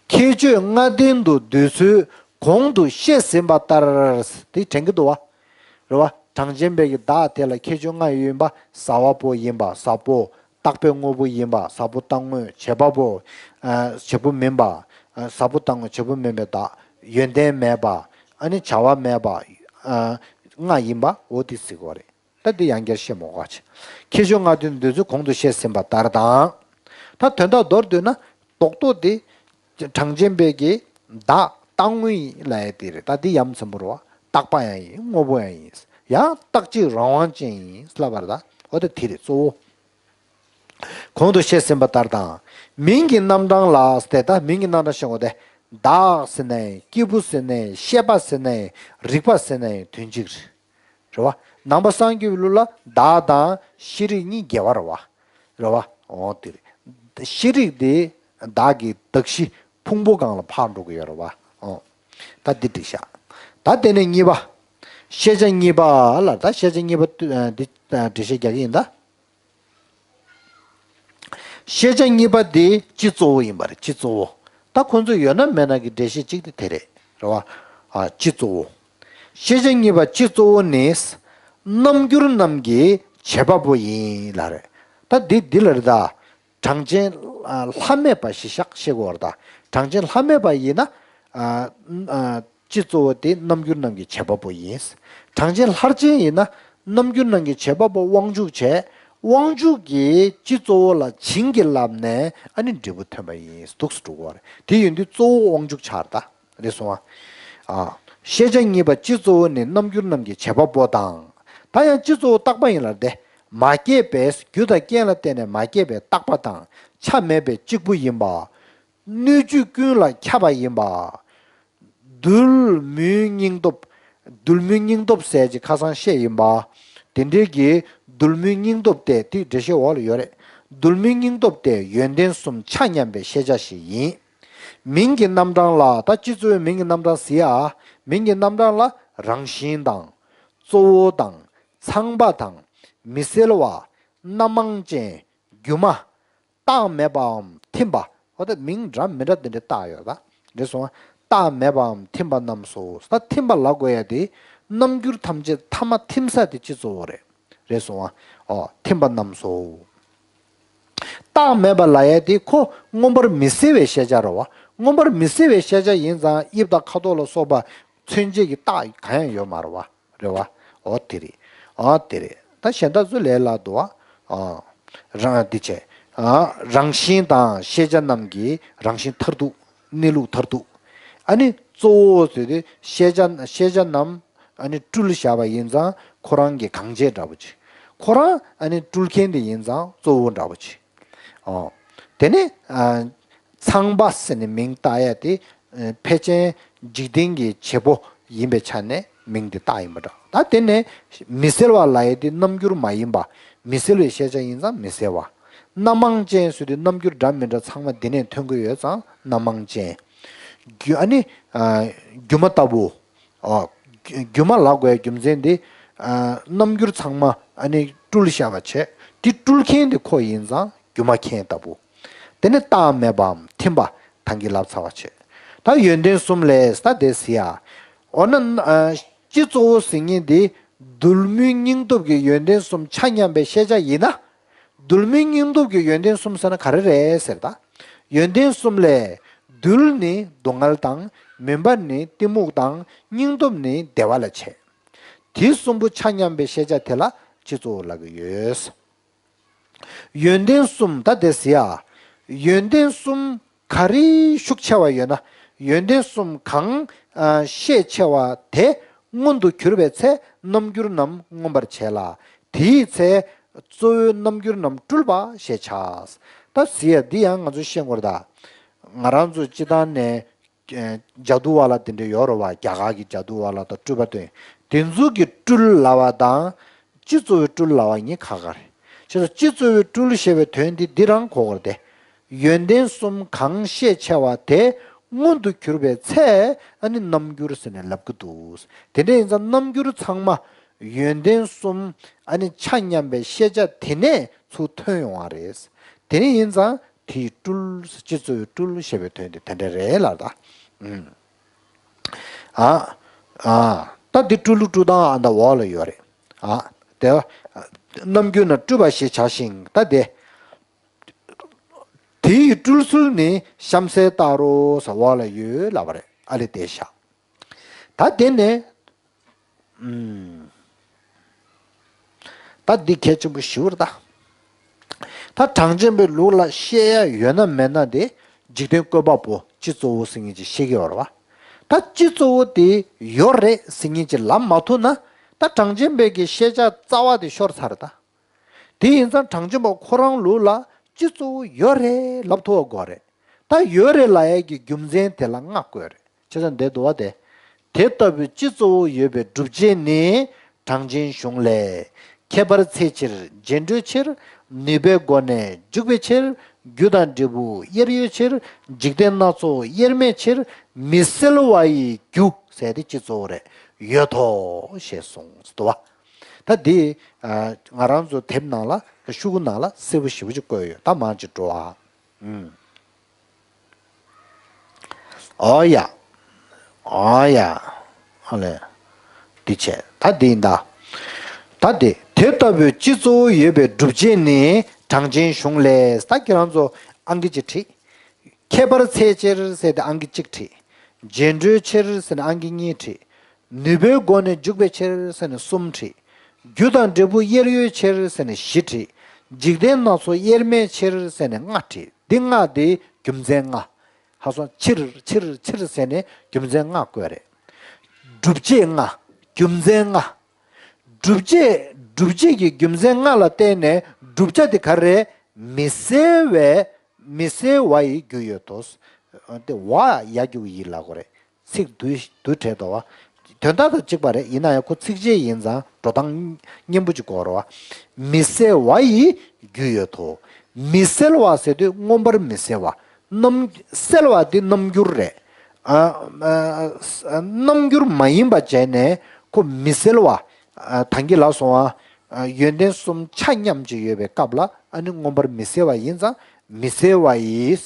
ཁྱད་ཆོས་ལྔ་ལྡན་དུ་འདོད་ཚུལ་གོང་དུ་བཤད་ཟིན་པ་ལྟར། དེ་དྲན་གྱི་འདུག་བ། རེད་བ། གྲངས་ཅན་པའི་གི་བདག་དེ་ལ་ཁྱད་ཆོས་ལྔ་ཡོད་པ། ཟབ་པོ་ཡིན་པ། ཟབ་པོ། རྟག་པའི་དངོས་པོ་ཡིན་པ། ཟབ་པོ་རྟག་དངོས། བྱེད་པ་པོ། ཨ། བྱེད་པོ་མིན་པ། ཨ། ཟབ་པོ་རྟག་དངོས་བྱེད་པོ་མིན་པའི་བདག་ཡོན་ཏན་མེད་པ། ཨ་ནི་བྱ་བ་མེད་པ། ཨ། ལྔ་ཡིན་པ། འོ་དེ་ཟེར་གྱི་ཡོད་རེད། ད་འདི་ཡང་བསྐྱར་བཤད་མི་དགོས་པ་བྱས། ཁྱད་ཆོས་ལྔ་ལྡན་འདོད་ཚུལ་གོང་དུ་བཤད་ཟིན་པ་ལྟར་དང་། ད་དོན་དག་མདོར་བསྡུས་ན། རྡོག་རྡོག་དེ་གྲངས་ཅན་པའི་གི་བདག་རྟག་དངོས་ལབ་ཡ་དེ་རེད། ད་འདི་ཡ་མཚན་པོ་རེད་བ། རྟག་པ་ཡང་ཡིན། དངོས་པོ་ཡང་ཡིན། ཡང་རྟག་གཅིག་རང་དབང་ཅན་ཡིན་ལབ་པ་རེད། ད་འོ་ད་དེ་རེད་གཙོ་བོ། གོང་དུ་བཤད་ཟིན་པ་ལྟར་དང་། མིང་གི་རྣམ་གྲངས་ལ་ཟེར། ད་མིང་གི་རྣམ་གྲངས་བཤད་དགོས་ཏེ། བདག་ཟེར་ན་ཡང་། སྐྱེས་བུ་ཟེར་ན་ཡང་། ཤེས་པ་ཟེར་ན་ཡང་། རིག་པ་ཟེར་ན་ཡང་དོན་གཅིག་རེད། རེད་བ། ནང་པ་སངས་རྒྱས་པའི་ལུགས་ལ་བདག་དང་ཤེས་རིག་གཉིས་འགལ་བ་རེད་བ། རེད་བ། འོ་དེ་རེད། ཤེས་རིག་དེ་བདག་གི་གདགས་གཞི་ཕུང་པོ་གང་ལ་ཕར་འགྲོ་གི་ཡོད་རེད་བ། འོ། ད་འདི་འགྲིག་ཤག་ད་དེ་ནས་གཉིས་པ། ཤེས་བྱ་གཉིས་པ་ལ། ད་ཤེས་བྱ་གཉིས་པ་འདི་འགྲེལ་བཤད་རྒྱག་གི་ཡིན་ད། ཤེས་བྱ་གཉིས་པ་དེ་སྤྱི་གཙོ་བོ་ཡིན་པ་རེད། སྤྱི་གཙོ་བོ། ད་ཁོ་ཚོ་ཡོད་ན་མེད་ན་གི་འགྲེལ་བཤད་གཅིག་དེ་དེ་རེད། རེད་བ། ཨ། སྤྱི་གཙོ་བོ། ཤེས་བྱ་གཉིས་པ་སྤྱི་གཙོ་བོ་ནི། རྣམ་འགྱུར་རྣམས་ཀྱི་བྱེད་པ་པོ་ཡིན་ལ་རེད། ད་འདི་འདི་ལ་རེད་ད། གྲངས་ཅན་ལྷ་མེད་པ་ཞིག་བཞག་ཤེས་དགོས་རེད་ད། གྲངས་ཅན་ལྷ་མེད་པ་ཡིན་ན། ཨ། ཨ། སྤྱི་གཙོ་བོ་དེ་རྣམ་འགྱུར་རྣམས་ཀྱི་བྱེད་པ་པོ་ཡིན། གྲངས་ཅན་ལྷར་བྱེད་ཡིན་ན། རྣམ་འགྱུར་རྣམས་ཀྱི་བྱེད་པ་པོ་དབང་ཕྱུག་བྱས། དབང་ཕྱུག་གིས་སྤྱི་གཙོ་བོ་ལ་བྱིན་གྱིས་བརླབས་ནས་ཨ་ནི་འབྲས་བུ་ཐོན་པ་ཡིན། འདུག་སེ་འགྲོ་གི་རེད། དེ་ཡིན་དུས་གཙོ་བོ་དབང་ཕྱུག་ཆགས་རེད་ད། རེད་སོང་ཨ། ཨ། ཤེས་བྱ་གཉིས་པ་སྤྱི་གཙོ་བོ་ནི་རྣམ་འགྱུར་རྣམས་ཀྱི་བྱེད་པ་པོ་དང་། ད་ཡང་སྤྱི་གཙོ་བོ་རྟག་པ་ཡིན་ལ་དེ། མ་སྐྱེས་པས། རྒྱུ་དང་རྐྱེན་ལ་བརྟེན་ནས་མ་སྐྱེས་པའི་རྟག་པ་དང་ཆ་མེད་པའི་གཅིག་པུ་ཡིན་པ། སྣོད་བཅུད་ཀུན་ལ་ཁྱབ་པ་ཡིན་པ། རྡུལ་མུན་སྙིང་སྟོབས། རྡུལ་མུན་སྙིང་སྟོབས་ཟེར་གྱི་ཁ་སང་བཤད་ཡིན་པ། དེ་འདྲའི་གི་རྡུལ་མུན་སྙིང་སྟོབས་དེ། དེ་འགྲེལ་བཤད་འོག་ལ་ཡོད་རེད། རྡུལ་མུན་སྙིང་སྟོབས་དེ་ཡོན་ཏན་གསུམ་ཆ་མཉམ་པའི་ཤེས་བྱ་ཞིག་ཡིན། མིང་གི་རྣམ་གྲངས་ལ། ད་སྤྱི་གཙོ་བོའི་མིང་གི་རྣམ་གྲངས་ཟེར་ཡ། མིང་གི་རྣམ་གྲངས་ལ་རང་བཞིན་དང་། གཙོ་བོ་དང་། ཚང་པ་དང་། མི་སེལ་བ། རྣམ་མང་ཅན། སྒྱུ་མ། རྟགས་མེད་པའམ་ཐིམ་པ། འོ་ད་མིང་འདྲ་མི་འདྲ་དེ་འདྲ་བཏགས་ཡོད་ད། རེད་སོང་ཨ། རྟགས་མེད་པའམ་ཐིམ་པ་རྣམས་སོ། ད་ཐིམ་པ་ལབ་དགོས་ཡ་དེ། རྣམ་འགྱུར་ཐམས་ཅད་ཐ་མ་ཐིམ་ས་དེ་སྤྱི་གཙོ་བོ་རེད། རེད་སོང་ཨ། འོ། ཐིམ་པ་རྣམས་སོ། རྟགས་མེད་པ་ལབ་ཡ་དེ་ཁོ་མངོན་པར་མི་གསལ་བའི་ཤེས་བྱ་རེད་བ། མངོན་པར་མི་གསལ་བའི་ཤེས་བྱ་ཡིན་ཙང་དབྱིབས་དང་ཁ་དོག་ལ་སོགས་པ་མཚོན་བྱེད་ཀྱི་རྟགས་གང་ཡང་ཡོད་མ་རེད་བ། རེད་བ། འོ་དེ་རེད། འོ་དེ་རེད། ད་གཞན་དག་ཚོ་ལས་སླ་འདུག་བ། ཨ། རང་འདི་བྱས། ཨ། རང་བཞིན་དང་ཤེས་བྱ་རྣམས་ཀྱི་རང་བཞིན་མཐར་ཐུག་གནས་ལུགས་མཐར་ཐུག་ཨ་ནི་གཙོ་བོ་ཟེར་དུས་ཤེས་བྱ། ཤེས་བྱ་རྣམས་ཨ་ནི་སྤྲུལ་བཞག་པ་ཡིན་ཙང་ཁོ་རང་གི་གང་བྱེད་འདྲ་པོ་ཅིག་ཁོ་རང་ཨ་ནི་སྤྲུལ་མཁན་དེ་ཡིན་ཙང་གཙོ་བོ་འདྲ་པོ་ཅིག་ཨོ། དེ་ནས། ཨ། ཚང་པ་ཟེར་ནས་མིང་བཏགས་ཡ་དེ། ཨ། ཕལ་ཆེར་འཇིག་རྟེན་གྱི་བྱེད་པོ་ཡིན་པའི་ཆ་ནས་མིང་དེ་བཏགས་ཡིན་པ་འདྲ། ད་དེ་ནས་མི་སེལ་བ་ལབ་ཡ་དེ་རྣམ་འགྱུར་མ་ཡིན་པ། མི་སེལ་བའི་ཤེས་བྱ་ཡིན་ཙང་མི་སེལ་བ། རྣམ་མང་ཅན་ཟེར་དུས་རྣམ་འགྱུར་འདྲ་མི་འདྲ་ཚང་མ་འདི་ནས་ཐོན་གྱི་ཡོད་ཙང་རྣམ་མང་ཅན། སྒྱུ། ཨ་ནི། ཨ། སྒྱུ་མ་ལྟ་བུ། ཨོ། སྒྱུ་མ་ལབ་དགོས་རྒྱུ་མཚན་དེ། ཨ། རྣམ་འགྱུར་ཚང་མ་ཨ་ནི་སྤྲུལ་བཞག་པ་བྱས། དེ་སྤྲུལ་མཁན་དེ་ཁོ་ཡིན་ཙང་སྒྱུ་མ་མཁན་ལྟ་བུ། དེ་ནི་རྟགས་མེད་པའམ་ཐིམ་པ་ཐང་གི་ལབ་ཚར་བ་བྱས། ད་ཡོན་ཏན་གསུམ་ལས་ད་དེ་ཟེར་ཡ། འོ་ན། ཨ། སྤྱི་གཙོ་བོ་ཟེར་མཁན་དེ་གདོད་མའི་སྙིང་སྟོབས་ཀྱི་ཡོན་ཏན་གསུམ་ཆ་མཉམ་པའི་ཤེས་བྱ་ཡིན་ན། གདོད་མའི་སྙིང་སྟོབས་ཀྱི་ཡོན་ཏན་གསུམ་ཟེར་ན་ག་རེ་རེད་ཟེར་ད། ཡོན་ཏན་གསུམ་ལས། གདོད་ནི་སྡུག་བསྔལ་དང་། མུན་པ་ནི་གཏི་མུག་དང་། སྙིང་སྟོབས་ནི་བདེ་བ་ལ་བྱེད། དེ་གསུམ་པོ་ཆ་མཉམ་པའི་ཤེས་བྱ་དེ་ལ་སྤྱི་གཙོ་བོ་ལབ་ཀྱི་ཡོད། ཡོན་ཏན་གསུམ་ད་དེ་ཟེར་ཡ། ཡོན་ཏན་གསུམ་ག་རེ་ཤུགས་ཆེ་བ་ཡོད་ན། ཡོན་ཏན་གསུམ་གང་ཤས་ཆེ་བ་དེ་མངོན་དུ་གྱུར་པའི་ཚེ་རྣམ་འགྱུར་རྣམས་མངོན་པར་བྱེད་ལ། དེའི་ཚེ་གཙོ་བོའི་རྣམ་འགྱུར་རྣམས་སྤྲུལ་པ་ཞེས་བྱ། ད་ཟེར་ཡ་འདི་ཡང་ང་ཚོས་ཤེས་དགོས་རེད་ད། ང་རང་ཚོ་སྤྱི་བཏང་ནས། ཇ་དུ་ཝ་ལ་དེ་འདྲ་ཡོད་རེད་བ། རྒྱ་གར་གྱི་ཇ་དུ་ཝ་ལ་དང་སྤྲུལ་པ་སྟོན། དེ་ཚོ་གི་སྤྲུལ་ལབ་པ་དང་། སྤྱི་གཙོ་བོའི་སྤྲུལ་ལབ་པ་གཉིས་ཁ་ཁ་རེད། བྱས་ཙང་སྤྱི་གཙོ་བོའི་སྤྲུལ་ཞེས་པའི་དོན་འདི་འདི་རང་གོ་དགོས་རེད་དེ། ཡོན་ཏན་གསུམ་གང་ཤས་ཆེ་བ་དེ་མངོན་དུ་གྱུར་པའི་ཚེ་ཨ་ནི་རྣམ་འགྱུར་ཟེར་ནས་ལབ་ཀྱི་འདུག། དེ་འདྲ་ཡིན་ཙང་རྣམ་འགྱུར་ཚང་མ་ཡོན་ཏན་གསུམ་ཨ་ནི་ཆ་མཉམ་པའི་ཤེས་བྱ་དེ་ནས་ཚུར་ཐོན་ཡོང་བ་རེད། དེ་ནས་ཡིན་ཙང་། དེའི་སྤྲུལ། སྤྱི་གཙོ་བོའི་སྤྲུལ་ཞེས་པའི་དོན་དེ་དེ་འདྲ་རེད་ལབ་ད། ཨ། ཨ། ད་འདི་སྤྲུལ་སྤྲུལ་སྟངས་ཨ་ད་འོག་ལ་ཡོད་རེད། ཨ། དེ། རྣམ་འགྱུར་རྣམས་སྤྲུལ་པ་ཞེས་བྱ་ཞིང་ད་དེ། དེའི་སྤྲུལ་ཚུལ་ནི་གཤམ་གསལ་ལྟར་རོ་ཟེར་འོག་ལ་ཡོད་ལབ་པ་རེད། ཨ་ལས་དེ་བཞག། ད་དེ་ནས། ཨུམ། ད་འདི་གལ་ཆེན་པོ་ཞེ་པོ་རེད་ད། ད་གྲངས་ཅན་པའི་ལུགས་ལ་བཤད་ཡ་ཡོད་ན་མེད་ན་དེ་འཇིག་རྟེན་བཀོད་པ་པོ་སྤྱི་གཙོ་བོ་ཟེར་མཁན་ཅིག་བཤད་ཀྱི་ཡོད་རེད་བ། ད་སྤྱི་གཙོ་བོ་དེ་ཡོད་རེད་ཟེར་མཁན་ཅིག་ལབ་མ་ཐུབ་ན། ད་གྲངས་ཅན་པའི་གི་ཤེས་བྱ་རྩ་བ་དེ་ཤོར་ཚར་རེད་ད། དེ་ཡིན་ཙང་གྲངས་ཅན་པ་ཁོ་རང་ལུགས་ལ་སྤྱི་གཙོ་བོ་ཡོད་རེད་ལབ་ཐུབ་པ་དགོས་རེད། ད་ཡོད་རེད་ལབ་ཡས་ཀྱི་རྒྱུ་མཚན་དེ་ལ་ལྔ་བཀོད་རེད། བྱས་ཙང་འདི་འདུག་བ་དེ། དེ་ལྟ་བུའི་སྤྱི་གཙོ་བོ་ཡོད་པའི་སྒྲུབ་བྱེད་ནི། གྲངས་ཅན་གཞུང་ལས། ཁྱད་པར་འཚལ་ཕྱིར་རྗེས་འགྲོའི་ཕྱིར། ནུས་པའི་སྒོ་ནས་འཇུག་པའི་ཕྱིར། རྒྱུ་དང་འབྲས་བུ་དབྱེར་ཡོད་ཕྱིར། འཇིག་རྟེན་སྣ་ཚོགས་དབྱེར་མེད་ཕྱིར། མི་གསལ་བ་ཡི་རྒྱུ་ཟེར་དེ་སྤྱི་གཙོ་བོ་རེད། ཡོད་དོ་ཞེས་གསུངས་འདུག་བ། ད་འདི། ཨ། ང་རང་ཚོ་དེབ་ནང་ལ་ཤོག་གུ་ནང་ལ་གསལ་པོ་ཞེ་པོ་ཅིག་བཀོད་ཡོད། ད་མར་ཅིག་འགྲོ་ཨ། ཨུམ། ཨོ་ཡ། ཨོ་ཡ། ཨ་ལས། འདི་བྱས་ད་འདི་ཡིན་ད། ད་འདི་དེ་ལྟ་བུའི་སྤྱི་གཙོ་བོ་ཡོད་པའི་སྒྲུབ་བྱེད་ནི་གྲངས་ཅན་གཞུང་ལས། ད་ཁྱེད་རང་ཚོ་ཨང་ཀི་གཅིག་བྲིས། ཁྱད་པར་འཚལ་ཕྱིར་ཟེར་ཏེ་ཨང་ཀི་གཅིག་བྲིས། རྗེས་འགྲོའི་ཕྱིར་ཟེར་ནས་ཨང་ཀི་གཉིས་བྲིས། ནུས་པའི་སྒོ་ནས་འཇུག་པའི་ཕྱིར་ཟེར་ནས་གསུམ་བྲིས། རྒྱུ་དང་འབྲས་བུ་དབྱེར་ཡོད་ཕྱིར་ཟེར་ནས་བཞི་བྲིས། འཇིག་རྟེན་སྣ་ཚོགས་དབྱེར་མེད་ཕྱིར་ཟེར་ནས་ལྔ་བྲིས། འདི་ལྔ་དེ་རྒྱུ་མཚན་ལྔ། ཧ་སོང་། ཕྱིར་ཕྱིར་ཕྱིར་ཟེར་ནས་རྒྱུ་མཚན་ལྔ་བཀོད་རེད། སྒྲུབ་བྱེད་ལྔ། རྒྱུ་མཚན་ལྔ། སྒྲུབ་བྱེད། སྒྲུབ་བྱེད་ཀྱི་རྒྱུ་མཚན་ལྔ་ལ་བརྟེན་ནས་བསྒྲུབ་བྱ་དེ་ག་རེ་རེད། མི་གསལ་བའི། མི་གསལ་བ་ཡི་རྒྱུ་ཡོད་དོ། དེ་བ་ཡ་གི་གུ་ཡི་ལབ་དགོས་རེད། ཚིག་བསྡུས་བསྡུས་བྲལ་འདུག་བ། དོན་དག་དང་གཅིག་པ་རེད། ཡིན་ན་ཡང་ཁོ་ཚིགས་བཅད་ཡིན་ཙང་འགྲོ་སྟངས་སྙན་པོ་ཅིག་དགོས་རེད་བ། མི་གསལ་བ་ཡི་རྒྱུ་ཡོད་དོ། མི་གསལ་བ་ཟེར་དུས་མངོན་པར་མི་གསལ་བ། རྣམ། གསལ་བ་དེ་རྣམ་འགྱུར་རེད། ཨ། ཨ། རྣམ་འགྱུར་མ་ཡིན་པ་བྱས་ནས་ཁོ་མི་གསལ་བ། ཨ། ད་གིན་ལབ་སོང་བ། ཨ། ཡོན་ཏན་གསུམ་ཆ་མཉམ་གྱི་ཡོད་པའི་སྐབས་ལ་ཨ་ནི་མངོན་པར་མི་གསལ་བ་ཡིན་ཙང་མི་གསལ་བ་ཡི།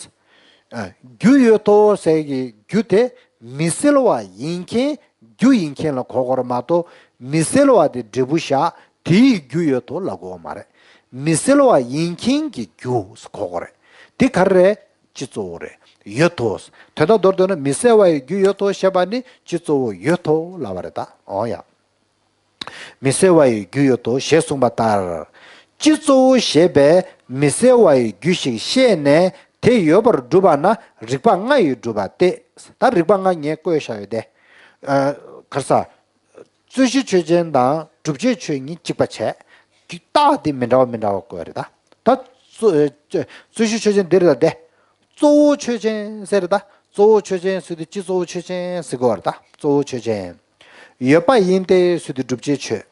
ཨ། རྒྱུ་ཡོད་དོ་ཟེར་གྱི་རྒྱུ་དེ་མི་གསལ་བ་ཡིན་མཁན། རྒྱུ་ཡིན་མཁན་ལ་གོ་དགོས་རེད་མ་གཏོགས། མི་གསལ་བ་དེ་འབྲས་བུ་བཞག་དེའི་རྒྱུ་ཡོད་དོ་ལབ་དགོས་མ་རེད། མི་གསལ་བ་ཡིན་མཁན་གྱི་རྒྱུ་གོ་དགོས་རེད། དེ་ག་རེ་རེད། སྤྱི་གཙོ་བོ་རེད། ཡོད་དོ། དོན་དག་མདོར་བསྡུས་ན་མི་གསལ་བ་ཡི་རྒྱུ་ཡོད་དོ་ཞེས་པ་ནི་སྤྱི་གཙོ་བོ་ཡོད་དོ་ལབ་པ་རེད་ད། འོ་ཡ། མི་གསལ་བ་ཡི་རྒྱུ་ཡོད་དོ་ཞེས་གསུངས་པ་ལྟར། སྤྱི་གཙོ་བོ་ཞེས་པས་མི་གསལ་བ་ཡི་རྒྱུ་ཞིག་བཤད་ནས་དེ་ཡོད་པར་སྒྲུབ་པ་ན་རིགས་པ་ལྔ་ཡིས་གྲུབ་པ་སྟེ། ད་རིགས་པ་ལྔ་ངས་བཀོད་བཞག་ཡོད་དེ། ཨ། ག་རེ་ཟ། རྩོད་གཞི་ཆོས་ཅན་དང་སྒྲུབ་བྱེད་ཆོས་གཉིས་གཅིག་པ་བྱས། རྟགས་དེ་མི་འདྲ་བ་མི་འདྲ་བ་བཀོད་རེད་ད། ད་རྩོད། རྩོད་གཞི་ཆོས་ཅན་འདི་རེད་ད་དེ། གཙོ་བོ་ཆོས་ཅན་ཟེར་རེད་ད། གཙོ་བོ་ཆོས་ཅན་ཟེར་དུས་སྤྱི་གཙོ་བོ་ཆོས་ཅན་ཟེར་དགོས་རེད་ད། གཙོ་བོ་ཆོས་ཅན། ཡོད་པ་ཡིན་ཏེ་ཟེར་དུས་སྒྲུབ་བྱེད་ཆོས།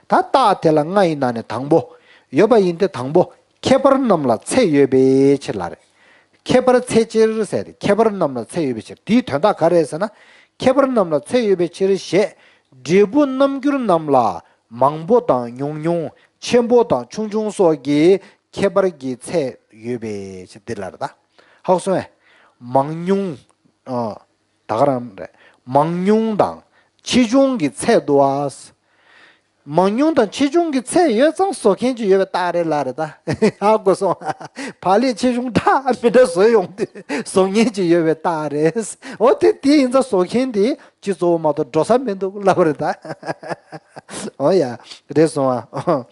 ད་རྟགས་དེ་ལ་ལྔ་ཡི་ནང་ནས་དང་པོ། ཡོད་པ་ཡིན་ཏེ་དང་པོ། ཁྱད་པར་རྣམས་ལ་ཚད་ཡོད་པའི་ཕྱིར་ལ་རེད། ཁྱད་པར་ཚད་ཕྱིར་ཟེར་ཏེ་ཁྱད་པར་རྣམས་ལ་ཚད་ཡོད་པའི་ཕྱིར། དེའི་དོན་དག་ག་རེ་རེད་ཟེར་ན། ཁྱད་པར་རྣམས་ལ་ཚད་ཡོད་པའི་ཕྱིར་ཞེས། འབྲས་བུ་རྣམ་འགྱུར་རྣམས་ལ་མང་པོ་དང་ཉུང་ཉུང་ཆེན་པོ་དང་ཆུང་ཆུང་སོགས་ཀྱི་ཁྱད་པར་གྱི་ཚད་ཡོད་པའི་ཕྱིར་ཏེ་ལབ་རེད་ད། ཧ་གོ་སོང་ངས། མང་ཉུང་། ཨ། ད་ག་རང་རེད། མང་ཉུང་དང་ཆེ་ཆུང་གི་ཚད་འདུག་ཨ། མང་ཉུང་དང་ཆེ་ཆུང་གི་ཚད་ཡོད་ཙང་བཟོ་མཁན་ཅིག་ཡོད་པའི་རྟགས་རེད་ལབ་རེད་ད། ཧ་གོ་སོང་། བག་ལེབ་ཆེ་ཆུང་ཁྲ་མི་འདྲ་བཟོ་ཡོང་དུས་བཟོ་མཁན་ཅིག་ཡོད་པའི་རྟགས་རེད། འོ་དེ་དེ་ཡིན་ཙང་བཟོ་མཁན་དེ་སྤྱི་གཙོ་བོ་མ་གཏོགས་འགྲོ་ས་མི་འདུག་ལབ་རེད་ད། འོ་ཡ། རེད་སོང་ཨ།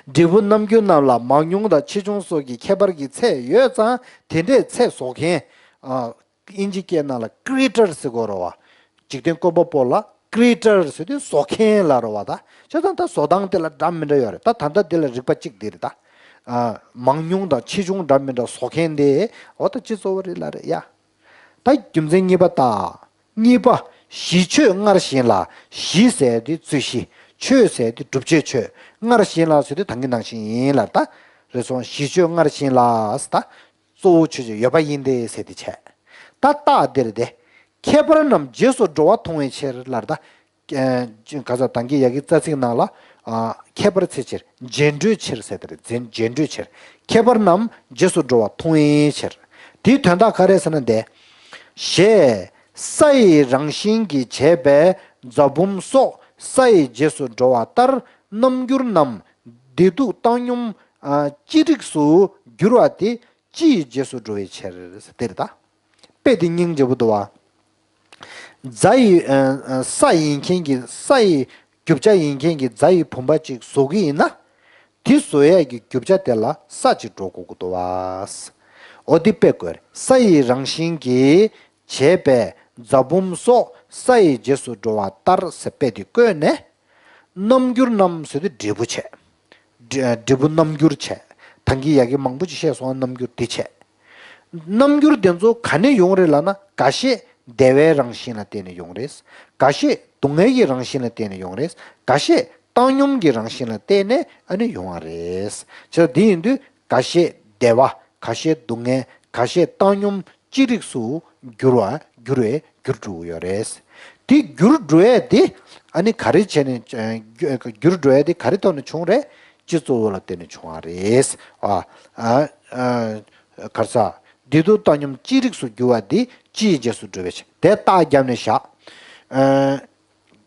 འབྲས་བུ་རྣམ་འགྱུར་རྣམས་ལ་མང་ཉུང་དང་ཆེ་ཆུང་སོགས་ཀྱི་ཁྱད་པར་གྱི་ཚད་ཡོད་ཙང་དེ་འདྲའི་ཚད་བཟོ་མཁན། ཨ། དབྱིན་ཇི་སྐད་ནང་ལ་creator་ཟེར་གོ་རེད་བ། འཇིག་རྟེན་བཀོད་པ་པོ་ལ་creator་ཟེར་དུས་བཟོ་མཁན་ལབ་རེད་བ་ད། བྱས་ཙང་ད་བཟོ་སྟངས་དེ་ལ་འདྲ་མི་འདྲ་ཡོད་རེད་ད། ད་ལྟ་འདི་ལ་རིགས་པ་གཅིག་འདི་རེད་ད། ཨ། མང་ཉུང་དང་ཆེ་ཆུང་འདྲ་མི་འདྲ་བཟོ་མཁན་དེ་འོ་ད་སྤྱི་གཙོ་བོ་རེད་ལབ་རེད་ཡ། ད་རྒྱུ་མཚན་གཉིས་པ་ད། གཉིས་པ། གཞི་ཆོས་སྔར་བཞིན་ལ། གཞི་ཟེར་དུས་རྩོད་གཞི། ཆོས་ཟེར་དུས་བསྒྲུབ་བྱའི་ཆོས། སྔར་བཞིན་ལ་ཟེར་དུས་ད་གིན་ནང་བཞིན་ཡིན་ལབ་ད། རེད་སོང་། གཞི་ཆོས་སྔར་བཞིན་ལ་ཟེར་ད། གཙོ་བོ་ཆོས་ཅན་ཡོད་པ་ཡིན་ཏེ་ཟེར་ཏེ་བྱས། ད་རྟགས་འདིར་ཏེ། ཁྱད་པར་རྣམས་རྗེས་སུ་འགྲོ་བ་མཐོང་བའི་ཕྱིར་ལབ་ད། ཨ། ག་ས་དང་གི་ཡ་གི་རྩ་ཚིག་ནང་ལ། ཨ། ཁྱད་པར་ཚེ་ཕྱིར་རྗེས་འགྲོའི་ཕྱིར་ཟེར་ཏེ་རེད། རྗེས་འགྲོའི་ཕྱིར། ཁྱད་པར་རྣམས་རྗེས་སུ་འགྲོ་བ་མཐོང་བའི་ཕྱིར། དེའི་དོན་དག་ག་རེ་ཟེར་ན་ཏེ། ཞེས། ས་ཡི་རང་བཞིན་གྱིས་བྱས་པའི་རྫ་བུམ་སོགས་ས་ཡི་རྗེས་སུ་འགྲོ་བ་ལྟར་རྣམ་འགྱུར་རྣམས་བདེ་སྡུག་བཏང་སྙོམས། ཨ། ཅི་རིགས་སུ་འགྱུར་བ་དེ། སྤྱི་ཡི་རྗེས་སུ་འགྲོ་བའི་ཕྱིར་ཟེར་ཏེ་རེད་ད། དཔེ་དེ་སྙིང་རྗེ་པོ་འདུག་བ། རྫ་ཡི། ཨ། ས་ཡིན་མཁན་གྱི། ས་ཡི་རྒྱུ་ཆ་ཡིན་མཁན་གྱི་རྫ་ཡི་བུམ་པ་ཅིག་བཟོ་གི་ཡིན་ན། དེ་བཟོ་ཡས་ཀྱི་རྒྱུ་ཆ་དེ་ལ་ས་ཅིག་འགྲོ་དགོས་ཀྱི་འདུག་བ། འོ་དེ་དཔེ་དགོས་རེད། ས་ཡི་རང་བཞིན་གྱིས་བྱས་པའི་རྫ་བུམ་སོགས་ས་ཡི་རྗེས་སུ་འགྲོ་བ་ལྟར་ཟེར་དཔེ་དེ་བཀོད་ནས། རྣམ་འགྱུར་རྣམས་ཟེར་དུས་འབྲས་བུ་བྱས། འབྲས་འབྲས་བུ་རྣམ་འགྱུར་བྱས། ད་གིན་ཡ་གི་མང་པོ་ཅིག་བཤད་སོང་། རྣམ་འགྱུར་འདི་བྱས། རྣམ་འགྱུར་དེ་ཚོ་ག་ནས་ཡོང་རེད་ལབ་ན། འགའ་ཤས་བདེ་བའི་རང་བཞིན་ལ་བརྟེན་ནས་ཡོང་རེད། འགའ་ཤས་སྡུག་བསྔལ་གྱི་རང་བཞིན་ལ་བརྟེན་ནས་ཡོང་རེད། འགའ་ཤས་བཏང་སྙོམས་ཀྱི་རང་བཞིན་ལ་བརྟེན་ནས་ཨ་ནི་ཡོང་བ་རེད། བྱས་ཙང་འདི་ཡིན་དུས་འགའ་ཤས་བདེ་བ། འགའ་ཤས་སྡུག་བསྔལ། འགའ་ཤས་བཏང་སྙོམས། ཅི་རིགས་སུ་འགྱུར་བ། འགྱུར་བའི་འགྱུར་འགྲོ་གི་ཡོད་རེད། དེ་འགྱུར་འགྲོ་ཡས་དེ་ཨ་ནི་ག་རེ་བྱས་ནས། ཨ། འགྱུར་འགྲོ་ཡས་དེ་ག་རེ་ཐོག་ནས་བྱུང་རེད། སྤྱི་གཙོ་བོ་ལ་བརྟེན་ནས་བྱུང་བ་རེད། ཨ། ཨ། ཨ། ག་རེ་ཟ། བདེ་སྡུག་བཏང་སྙོམས་ཅི་རིགས་སུ་འགྱུར་བ་དེ་སྤྱི་ཡི་རྗེས་སུ་འགྲོ་བའི་ཕྱིར། དེ་རྟགས་བརྒྱབ་ནས་བཞག་ཨ།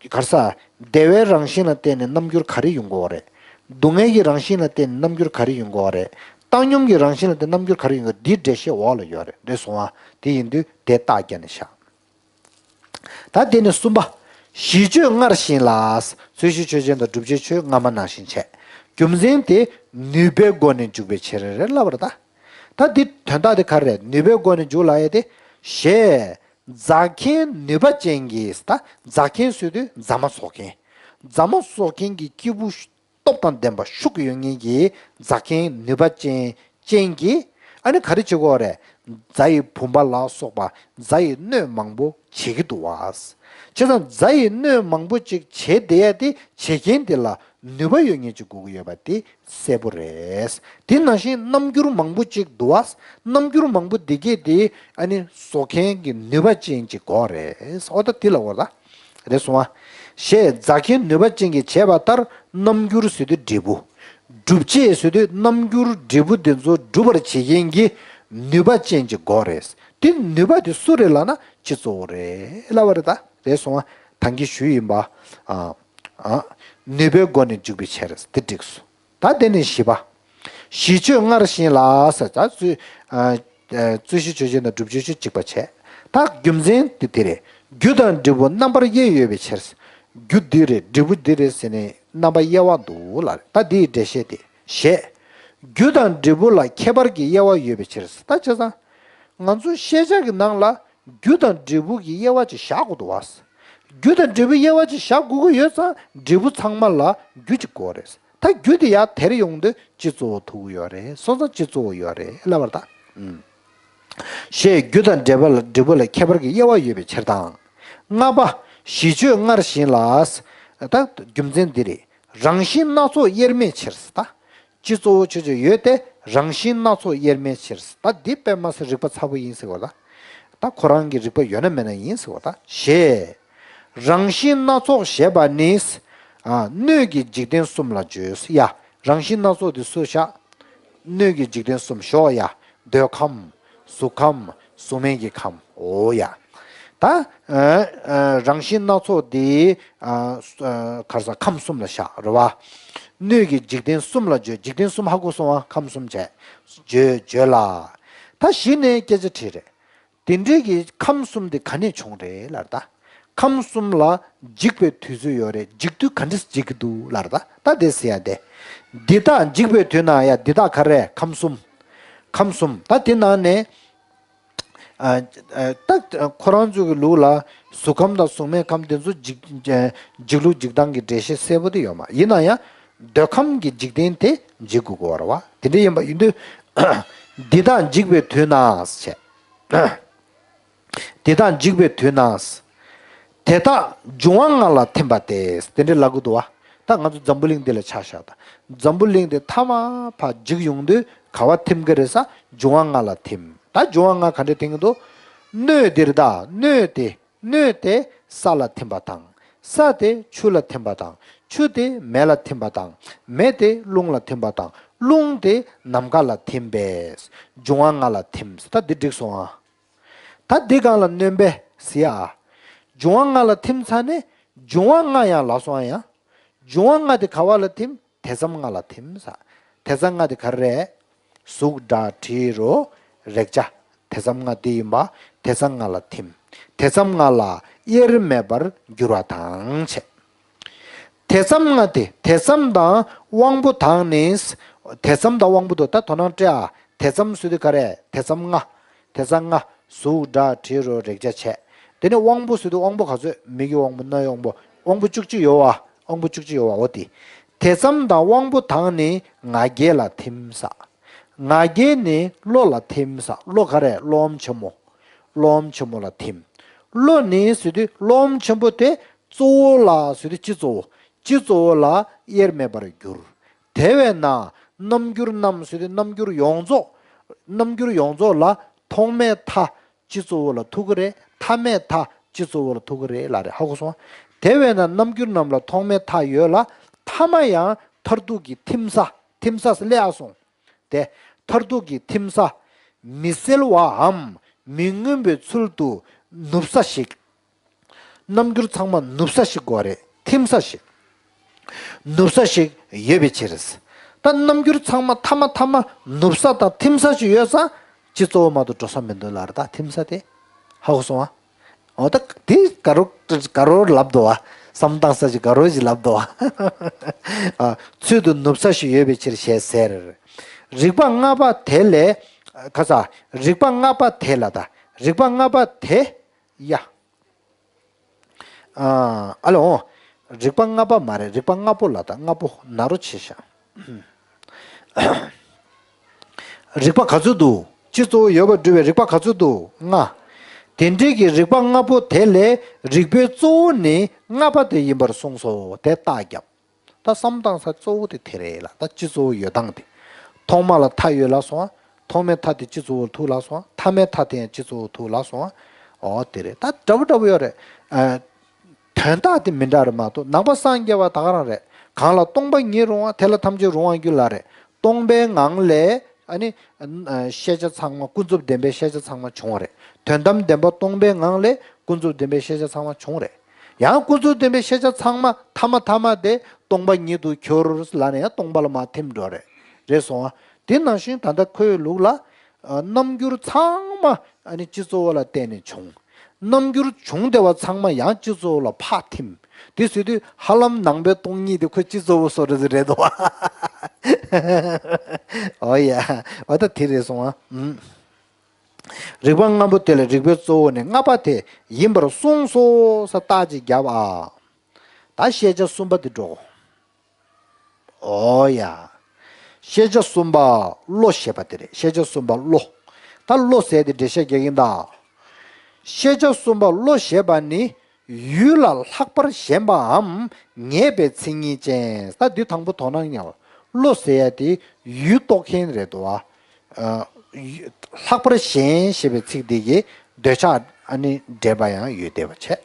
ག་རེ་ཟ། བདེ་བའི་རང་བཞིན་ལ་བརྟེན་ནས་རྣམ་འགྱུར་ག་རེ་ཡོང་གི་ཡོད་རེད། སྡུག་བསྔལ་གྱི་རང་བཞིན་ལ་བརྟེན་ནས་རྣམ་འགྱུར་ག་རེ་ཡོང་གི་ཡོད་རེད། བཏང་སྙོམས་ཀྱི་རང་བཞིན་ལ་བརྟེན་རྣམ་འགྱུར་ག་རེ་ཡོང་གི་ཡོད་རེད། འདིའི་འགྲེལ་བཤད་འོག་ལ་ཡོད་རེད། རེད་སོང་ཨ། དེ་ཡིན་དུས་དེ་རྟགས་བརྒྱབ་ནས་བཞག་ད་དེ་ནས་གསུམ་པ། གཞི་ཆོས་སྔར་བཞིན་ལ། རྩོད་གཞི་ཆོས་ཅན་དང་བསྒྲུབ་བྱའི་ཆོས་སྔ་མ་ནང་བཞིན་བྱས། རྒྱུ་མཚན་དེ་ནུས་པའི་སྒོ་ནས་འཇུག་པའི་ཕྱིར་ལབ་པ་རེད་ད། ད་འདི་དོན་དག་དེ་ག་རེ་རེད། ནུས་པའི་སྒོ་ནས་འཇུག་ལབ་ཡས་དེ། ཞེས། རྫ་མཁན་ནུས་པ་ཅན་གྱིས། ད་རྫ་མཁན་ཟེར་དུས་རྫ་མ་བཟོ་མཁན། རྫ་མ་བཟོ་མཁན་གྱི་སྐྱེས་བུ་སྟོབས་དང་ལྡན་པ་ཤུགས་ཡོད་མཁན་གྱི་རྫ་མཁན་ནུས་པ་ཅན་ཅན་གྱིས་ཨ་ནི་ག་རེ་བྱེད་ཀྱི་ཡོད་རེད། རྫ་ཡི་བུམ་པ་ལ་སོགས་པ་རྫ་ཡི་སྣོད་མང་པོ་བྱེད་ཀྱི་འདུག་བ། བྱས་ཙང་རྫ་ཡི་སྣོད་མང་པོ་ཅིག་བྱེད་བསྡད་ཡ་དེ་བྱེད་མཁན་དེ་ལ་ནུས་པ་ཡོད་མཁན་ཅིག་དགོས་ཀྱི་ཡོད་པ་དེ་གསལ་པོ་རེད། དེ་ནང་བཞིན་རྣམ་འགྱུར་མང་པོ་ཅིག་འདུག་བ། རྣམ་འགྱུར་མང་པོ་འདི་གས་དེ་ཨ་ནི་བཟོ་མཁན་གྱི་ནུས་པ་ཅན་ཅིག་དགོས་རེད། འོ་ད་དེ་ལ་འོ་ད། རེད་སོང་ཨ། ཞེས་རྫ་མཁན་ནུས་པ་ཅན་གྱིས་བྱས་པ་ལྟར་རྣམ་འགྱུར་ཟེར་དུས་འབྲས་བུ། བསྒྲུབ་བྱེད་ཟེར་དུས་རྣམ་འགྱུར་འབྲས་བུ་འདི་ཚོ་སྒྲུབ་པར་བྱེད་མཁན་གྱི་ནུས་པ་ཅན་གྱི་སྒོ་རེད། དེ་ནུས་པ་དེ་སུ་རེད་ལབ་ན་སྤྱི་གཙོ་བོ་རེད་ལབ་པ་རེད་ད། རེད་སོང་ཨ། ད་གིན་ཞུས་ཡིན་པ། ཨ། ཨ། ནུས་པའི་སྒོ་ནས་འཇུག་པའི་ཕྱིར་དེ་འགྲིགས་སོང་། ད་དེ་ནས་བཞི་པ། གཞི་ཆོས་སྔར་བཞིན་ལ་ཟེར། ད་རྩོད། ཨ། རྩོད་གཞི་ཆོས་ཅན་དང་བསྒྲུབ་བྱའི་ཆོས་གཅིག་པ་བྱས། ད་རྒྱུ་མཚན་དེ་དེ་རེད། རྒྱུ་དང་འབྲས་བུ་རྣམ་པར་དབྱེ་ཡོད་པའི་ཕྱིར། རྒྱུ་འདི་རེད། འབྲས་བུ་འདི་རེད་ཟེར་ནས་རྣམ་པ་དབྱེ་བ་འདུག་ལ། ད་འདི་ཡི་འགྲེལ་བཤད་དེ་ཞེས། རྒྱུ་དང་འབྲས་བུ་ལ་ཁྱད་པར་གྱི་དབྱེ་བ་ཡོད་པའི་ཕྱིར། ད་བྱས་ཙང་། ང་ཚོ་ཤེས་བྱ་གི་ནང་ལ་རྒྱུ་དང་འབྲས་བུ་གི་དབྱེ་བ་ཅིག་བཞག་དགོས་འདུག་བ། རྒྱུ་དང་འབྲས་བུ་དབྱེ་བ་ཅིག་བཞག་དགོས་ཀྱི་ཡོད་ཙང་འབྲས་བུ་ཚང་མ་ལ་རྒྱུ་ཅིག་དགོས་རེད། ད་རྒྱུ་དེ་ཡར་དེར་ཡོང་དུས་སྤྱི་གཙོ་བོ་ཐུག་གི་ཡོད་རེད། སོང་ཙང་སྤྱི་གཙོ་བོ་ཡོད་རེད་ལབ་པ་རེད་ད། ཨུམ། ཞེས་རྒྱུ་དང་འབྲས་བུ་ལ། འབྲས་བུ་ལ་ཁྱད་པར་གྱི་དབྱེ་བ་ཡོད་པའི་ཕྱིར་དང་། ལྔ་པ། གཞི་ཆོས་སྔར་བཞིན་ལ། ད་རྒྱུ་མཚན་འདི་རེད། རང་བཞིན་སྣ་ཚོགས་དབྱེར་མེད་ཕྱིར། ད་སྤྱི་གཙོ་བོ་ཆོས་ཅན་ཡོད་དེ་རང་བཞིན་སྣ་ཚོགས་དབྱེར་མེད་ཕྱིར། ད་འདི་དཔེ་མ་སྲིད་རིགས་པ་ཚ་པོ་ཡིན་ཟེར་བ་ད། ད་ཁོ་རང་གི་རིགས་པ་ཡོད་ན་མེད་ན་ཡིན་ཟེར་བ་ད། ཞེས། རང་བཞིན་སྣ་ཚོགས་ཞེས་པ་ནི། ཨ། སྣོད་ཀྱི་འཇིག་རྟེན་གསུམ་ལ་བརྗོད། ཡ། རང་བཞིན་སྣ་ཚོགས་དེ་སུ་བཞག་སྣོད་ཀྱི་འཇིག་རྟེན་གསུམ་ཞོག་ཡ། འདོད་ཁམས། གཟུགས་ཁམས། གཟུགས་མེད་ཀྱི་ཁམས། འོ་ཡ། ད། ཨ། ཨ། རང་བཞིན་སྣ་ཚོགས་དེ། ཨ། ཨ། ག་རེ་ཟེར། ཁམས་གསུམ་ལ་བཞག་རེད་བ། སྣོད་ཀྱི་འཇིག་རྟེན་གསུམ་ལ་བརྗོད། འཇིག་རྟེན་གསུམ་ཧ་གོ་སོང་བ། ཁམས་གསུམ་བྱས། བརྗོད་བརྗོད་ལ། ད་གཞི་ནས་སྐད་ཆ་དྲིས་རེད། དེ་འདྲའི་གི་ཁམས་གསུམ་དེ་ག་ནས་བྱུང་རེད་ལབ་ད། ཁམས་གསུམ་ལ་འཇིག་པའི་དུས་ཚོད་ཡོད་རེད། འཇིག་དུས་ག་འདྲས་འཇིག་གི་འདུག་ལབ་ད། ད་དེ་ཟེར་ཡ་དེ། འདི་དག་འཇིག་པའི་དུས་ན་ཡ། འདི་དག་ག་རེ། ཁམས་གསུམ། ཁམས་གསུམ། ད་དེ་ནང་ནས། ཨ། ཨ། ད་ཁོ་རང་ཚོ་གི་ལུགས་ལ་གཟུགས་ཁམས་དང་གཟུགས་མེད་ཁམས་དེ་ཚོ་འཇིག་འཇིག་ལུགས་འཇིག་སྟངས་ཀྱི་འགྲེལ་བཤད་གསལ་པོ་དེ་ཡོད་མ། ཡིན་ན་ཡང་འདོད་ཁམས་ཀྱི་འཇིག་རྟེན་དེ་འཇིག་དགོས་ཀྱི་ཡོད་རེད་བ། དེ་འདྲ་ཡིན་པ་ཡིན་དུས། འདི་དག་འཇིག་པའི་དུས་ན་ཟེར། དེ་དག་འཇིག་པའི་དུས་ན། དེ་དག་འབྱུང་བ་ལྔ་ལ་ཐིམ་པ་སྟེ། དེ་འདྲའི་ལབ་ཀྱི་འདུག་བ། ད་ང་ཚོ་འཛམ་བུ་གླིང་འདི་ལ་ཆ་བཞག་ད། འཛམ་བུ་གླིང་འདི་མཐའ་མ་ཕར་འཇིག་ཡོང་དུས་ག་བ་ཐིམ་གྱི་རེད་ཟེར། འབྱུང་བ་ལྔ་ལ་ཐིམ། ད་འབྱུང་བ་ལྔ་ག་འདྲ་ཐིམ་གྱི་འདུག་སྣོད་འདིར་ད། སྣོད་དེ། སྣོད་དེ་ས་ལ་ཐིམ་པ་དང་། ས་དེ་ཆུ་ལ་ཐིམ་པ་དང་། ཆུ་དེ་མེ་ལ་ཐིམ་པ་དང་། མེ་དེ་རླུང་ལ་ཐིམ་པ་དང་། རླུང་དེ་ནམ་མཁའ་ལ་ཐིམ་པས་འབྱུང་བ་ལྔ་ལ་ཐིམ། ད་འདི་འགྲིག་སོང་ཨ། ད་འདི་གང་ལ་སྣོན་པས་ཟེར་ཡ། འབྱུང་བ་ལྔ་ལ་ཐིམ་ཚར་ནས་འབྱུང་བ་ལྔ་ཡང་ལབ་སོང་ཡ། འབྱུང་བ་ལྔ་དེ་ག་བ་ལ་ཐིམ། དེ་ཙམ་ལྔ་ལ་ཐིམ་ཟེར། དེ་ཙམ་ལྔ་དེ་ག་རེ་རེད། གཟུགས་སྒྲ་དྲི་རོ་རེག་བྱ། དེ་ཙམ་ལྔ་དེ་ཡིན་པ། དེ་ཙམ་ལྔ་ལ་ཐིམ། དེ་ཙམ་ལྔ་ལ་དབྱེར་མེད་པར་འགྱུར་བ་དང་བྱས། དེ་ཙམ་ལྔ་དེ། དེ་ཙམ་དང་དབང་པོ་དག་ནི། དེ་ཙམ་དང་དབང་པོ་དག། ད་དོ་སྣང་སྤྲད་ཨ། དེ་ཙམ་ཟེར་དུས་ག་རེ། དེ་ཙམ་ལྔ། དེ་ཙམ་ལྔ། གཟུགས་སྒྲ་དྲི་རོ་རེག་བྱ་བྱས། དེ་ནས་དབང་པོ་ཟེར་དུས་དབང་པོ་ག་ཚོད། མིག་གི་དབང་པོ། རྣ་བའི་དབང་པོ། དབང་པོ་བཅུ་གཅིག་ཡོད་བ། དབང་པོ་བཅུ་གཅིག་ཡོད་བ། འོ་དེ། དེ་ཙམ་དང་དབང་པོ་དག་ནི་ང་རྒྱལ་ལ་ཐིམ་ཟེར། ང་རྒྱལ་ནི་བློ་ལ་ཐིམ་ཟེར། བློ་ག་རེ། བློ་ཆེན་མོ། བློ་ཆེན་མོ་ལ་ཐིམ། བློ་ནི་ཟེར་དུས་བློ་ཆེན་པོ་དེ་གཙོ་བོ་ལ་ཟེར་དུས་སྤྱི་གཙོ་བོ། སྤྱི་གཙོ་བོ་ལ་དབྱེར་མེད་པར་གྱུར། དེ་བས་ན་རྣམ་འགྱུར་རྣམས་ཟེར་དུས་རྣམ་འགྱུར་ཡོངས་རྫོགས། རྣམ་འགྱུར་ཡོངས་རྫོགས་ལ་ཐོགས་མེད་མཐའ་སྤྱི་གཙོ་བོ་ལ་ཐུག་གི་རེད། ཐ་མེད་མཐའ་སྤྱི་གཙོ་བོ་ལ་ཐུག་གི་རེད་ལབ་རེད། ཧ་གོ་སོང་། དེ་བས་ན་རྣམ་འགྱུར་རྣམས་ལ་ཐོགས་མེད་མཐའ་ཡོད་ལ། ཐ་མ་ཡང་མཐར་ཐུག་གི་ཐིམ་ས། ཐིམ་ས་སླེབས་སོང་། དེ་མཐར་ཐུག་གི་ཐིམ་ས། མི་གསལ་བའམ་མི་མངོན་པའི་ཚུལ་དུ་ནུབ་ས་ཞིག་རྣམ་འགྱུར་ཚང་མ་ནུབ་ས་ཞིག་དགོས་རེད། ཐིམ་ས་ཞིག་ནུབ་ས་ཞིག་ཡོད་པའི་ཕྱིར། ད་རྣམ་འགྱུར་ཚང་མ་ཐ་མ་ཐ་མ་ནུབ་ས་དང་ཐིམ་ས་ཞིག་ཡོད་ཙང་སྤྱི་གཙོ་བོ་མ་གཏོགས་འགྲོ་ས་མི་འདུག་ལབ་རེད། ད་ཐིམ་ས་དེ། ཧ་གོ་སོང་ཨ། འོ་ད་དེ་དགའ་རོ་དགའ་རོ་ལབ་འདུག་ཨ། བསམ་བཏང་ས་ཞིག་དགའ་རོ་ཞིག་ལབ་འདུག་ཨ། ཚུལ་དུ་ནུབ་ས་ཞིག་ཡོད་པའི་ཕྱིར་ཞེས་ཟེར། རིག་པ་ལྔ་པ་དེ་ལས། ཁ་ས། རིག་པ་ལྔ་པ་དེ་ལ་ད། རིག་པ་ལྔ་པ་དེ། ཡ། ཨ་ལོ། རིག་པ་ལྔ་པ་མ་རེད། རིག་པ་ལྔ་པོ་ལ་ད། ལྔ་པོ་ན་རོ་ཆེ་ཤག་རིག་པ་ག་ཚོད་འདུག་སྤྱི་གཙོ་བོ་ཡོད་པར་སྒྲུབ་པའི་རིག་པ་ག་ཚོད་འདུག་ལྔ། དེ་འདྲའི་གི་རིག་པ་ལྔ་པོ་དེ་ལས་རིག་པའི་གཙོ་བོ་ནི་ལྔ་པ་དེ་ཡིན་པར་གསུངས་སོ། དེ་རྟགས་བརྒྱབ། ད་བསམ་བཏང་ས་གཙོ་བོ་དེ་དེ་རེད་ལ། ད་སྤྱི་གཙོ་བོ་ཡོད་སྟངས་དེ། ཐོག་མ་ལ་མཐའ་ཡོད་ལབ་སོང་ཨ། ཐོགས་མེད་མཐའ་དེ་སྤྱི་གཙོ་བོར་ཐུག་ལབ་སོང་ཨ། ཐ་མའི་མཐའ་དེ་ཡང་སྤྱི་གཙོ་བོར་ཐུག་ལབ་སོང་ཨ། འོ་དེ་རེད། ད་འདྲ་པོ་འདྲ་པོ་ཡོད་རེད། ཨ། དོན་དག་དེ་མི་འདྲ་རེད་མ་གཏོགས། ནང་པ་སངས་རྒྱས་པ་ད་ག་རང་རེད། གང་ལ་སྟོང་པ་ཉིད་རུང་བ། དེ་ལ་ཐམས་ཅད་རུང་བར་འགྱུར་ལབ་རེད། སྟོང་པའི་ངང་ལས་ཨ་ནི། ཤེས་བྱ་ཚང་མ། ཀུན་རྫོབ་བདེན་པའི་ཤེས་བྱ་ཚང་མ་བྱུང་བ་རེད། དོན་དམ་བདེན་པ་སྟོང་པའི་ངང་ལས་ཀུན་རྫོབ་བདེན་པའི་ཤེས་བྱ་ཚང་མ་བྱུང་བ་རེད། ཡང་ཀུན་རྫོབ་བདེན་པའི་ཤེས་བྱ་ཚང་མ་ཐ་མ་ཐ་མ་དེ་སྟོང་པ་ཉིད་དུ་གྱུར་ལབ་ནས་ཡང་སྟོང་པ་ལ་མར་ཐིམ་འགྲོ་རེད། རེད་སོང་ཨ། དེ་ནང་བཞིན་ད་ལྟ་ཁོའི་ལུགས་ལ། ཨ། རྣམ་འགྱུར་ཚང་མ་ཨ་ནི་སྤྱི་གཙོ་བོ་ལ་བརྟེན་ནས་བྱུང་། རྣམ་འགྱུར་བྱུང་བསྡད་པ་ཚང་མ་ཡང་སྤྱི་གཙོ་བོ་ལ་ཕར་ཐིམ། དེ་ཟེར་དུས་ཧ་ལམ་ནང་པའི་སྟོང་ཉིད་དེ་ཁོ་སྤྱི་གཙོ་བོ་བཟོ་འདྲ་ཟིག་རེད་འདུག་བ། ཨོ་ཡ། འོ་ད་དེ་རེད་སོང་ཨ། ཨུམ། རིག་པ་ལྔ་པོ་དེ་ལས་རིག་པའི་གཙོ་བོ་ནི་ལྔ་པ་དེ་ཡིན་པར་གསུངས་སོ་ཟེར་རྟགས་ཅིག་བརྒྱབ་ཨ། ད་ཤེས་བྱ་གསུམ་པ་དེ་འགྲོ། ཨོ་ཡ། ཤེས་བྱ་གསུམ་པ་བློ་ཞེས་པ་དེ་རེད། ཤེས་བྱ་གསུམ་པ་བློ། ད་བློ་ཟེར་དེ་འགྲེལ་བཤད་རྒྱག་གིན་གདའ། ཤེས་བྱ་གསུམ་པ་བློ་ཞེས་པ་ནི་ཡུལ་ལ་ལྷག་པར་ཞེན་པའམ་ངེས་པའི་མཚན་ཉིད་ཅན། ད་འདི་དང་པོ་དོ་སྣང་ཉལ། བློ་ཟེར་ཡ་དེ་ཡུལ་རྟོགས་མཁན་རེད་དོ། ཨ། ལྷག་པར་ཞེན་ཞེས་པའི་ཚིག་འདི་གིས་འདོད་ཆགས་ཨ་ནི་འདྲེས་པ་ཡང་ཡོད་བསྡད་པ་བྱས།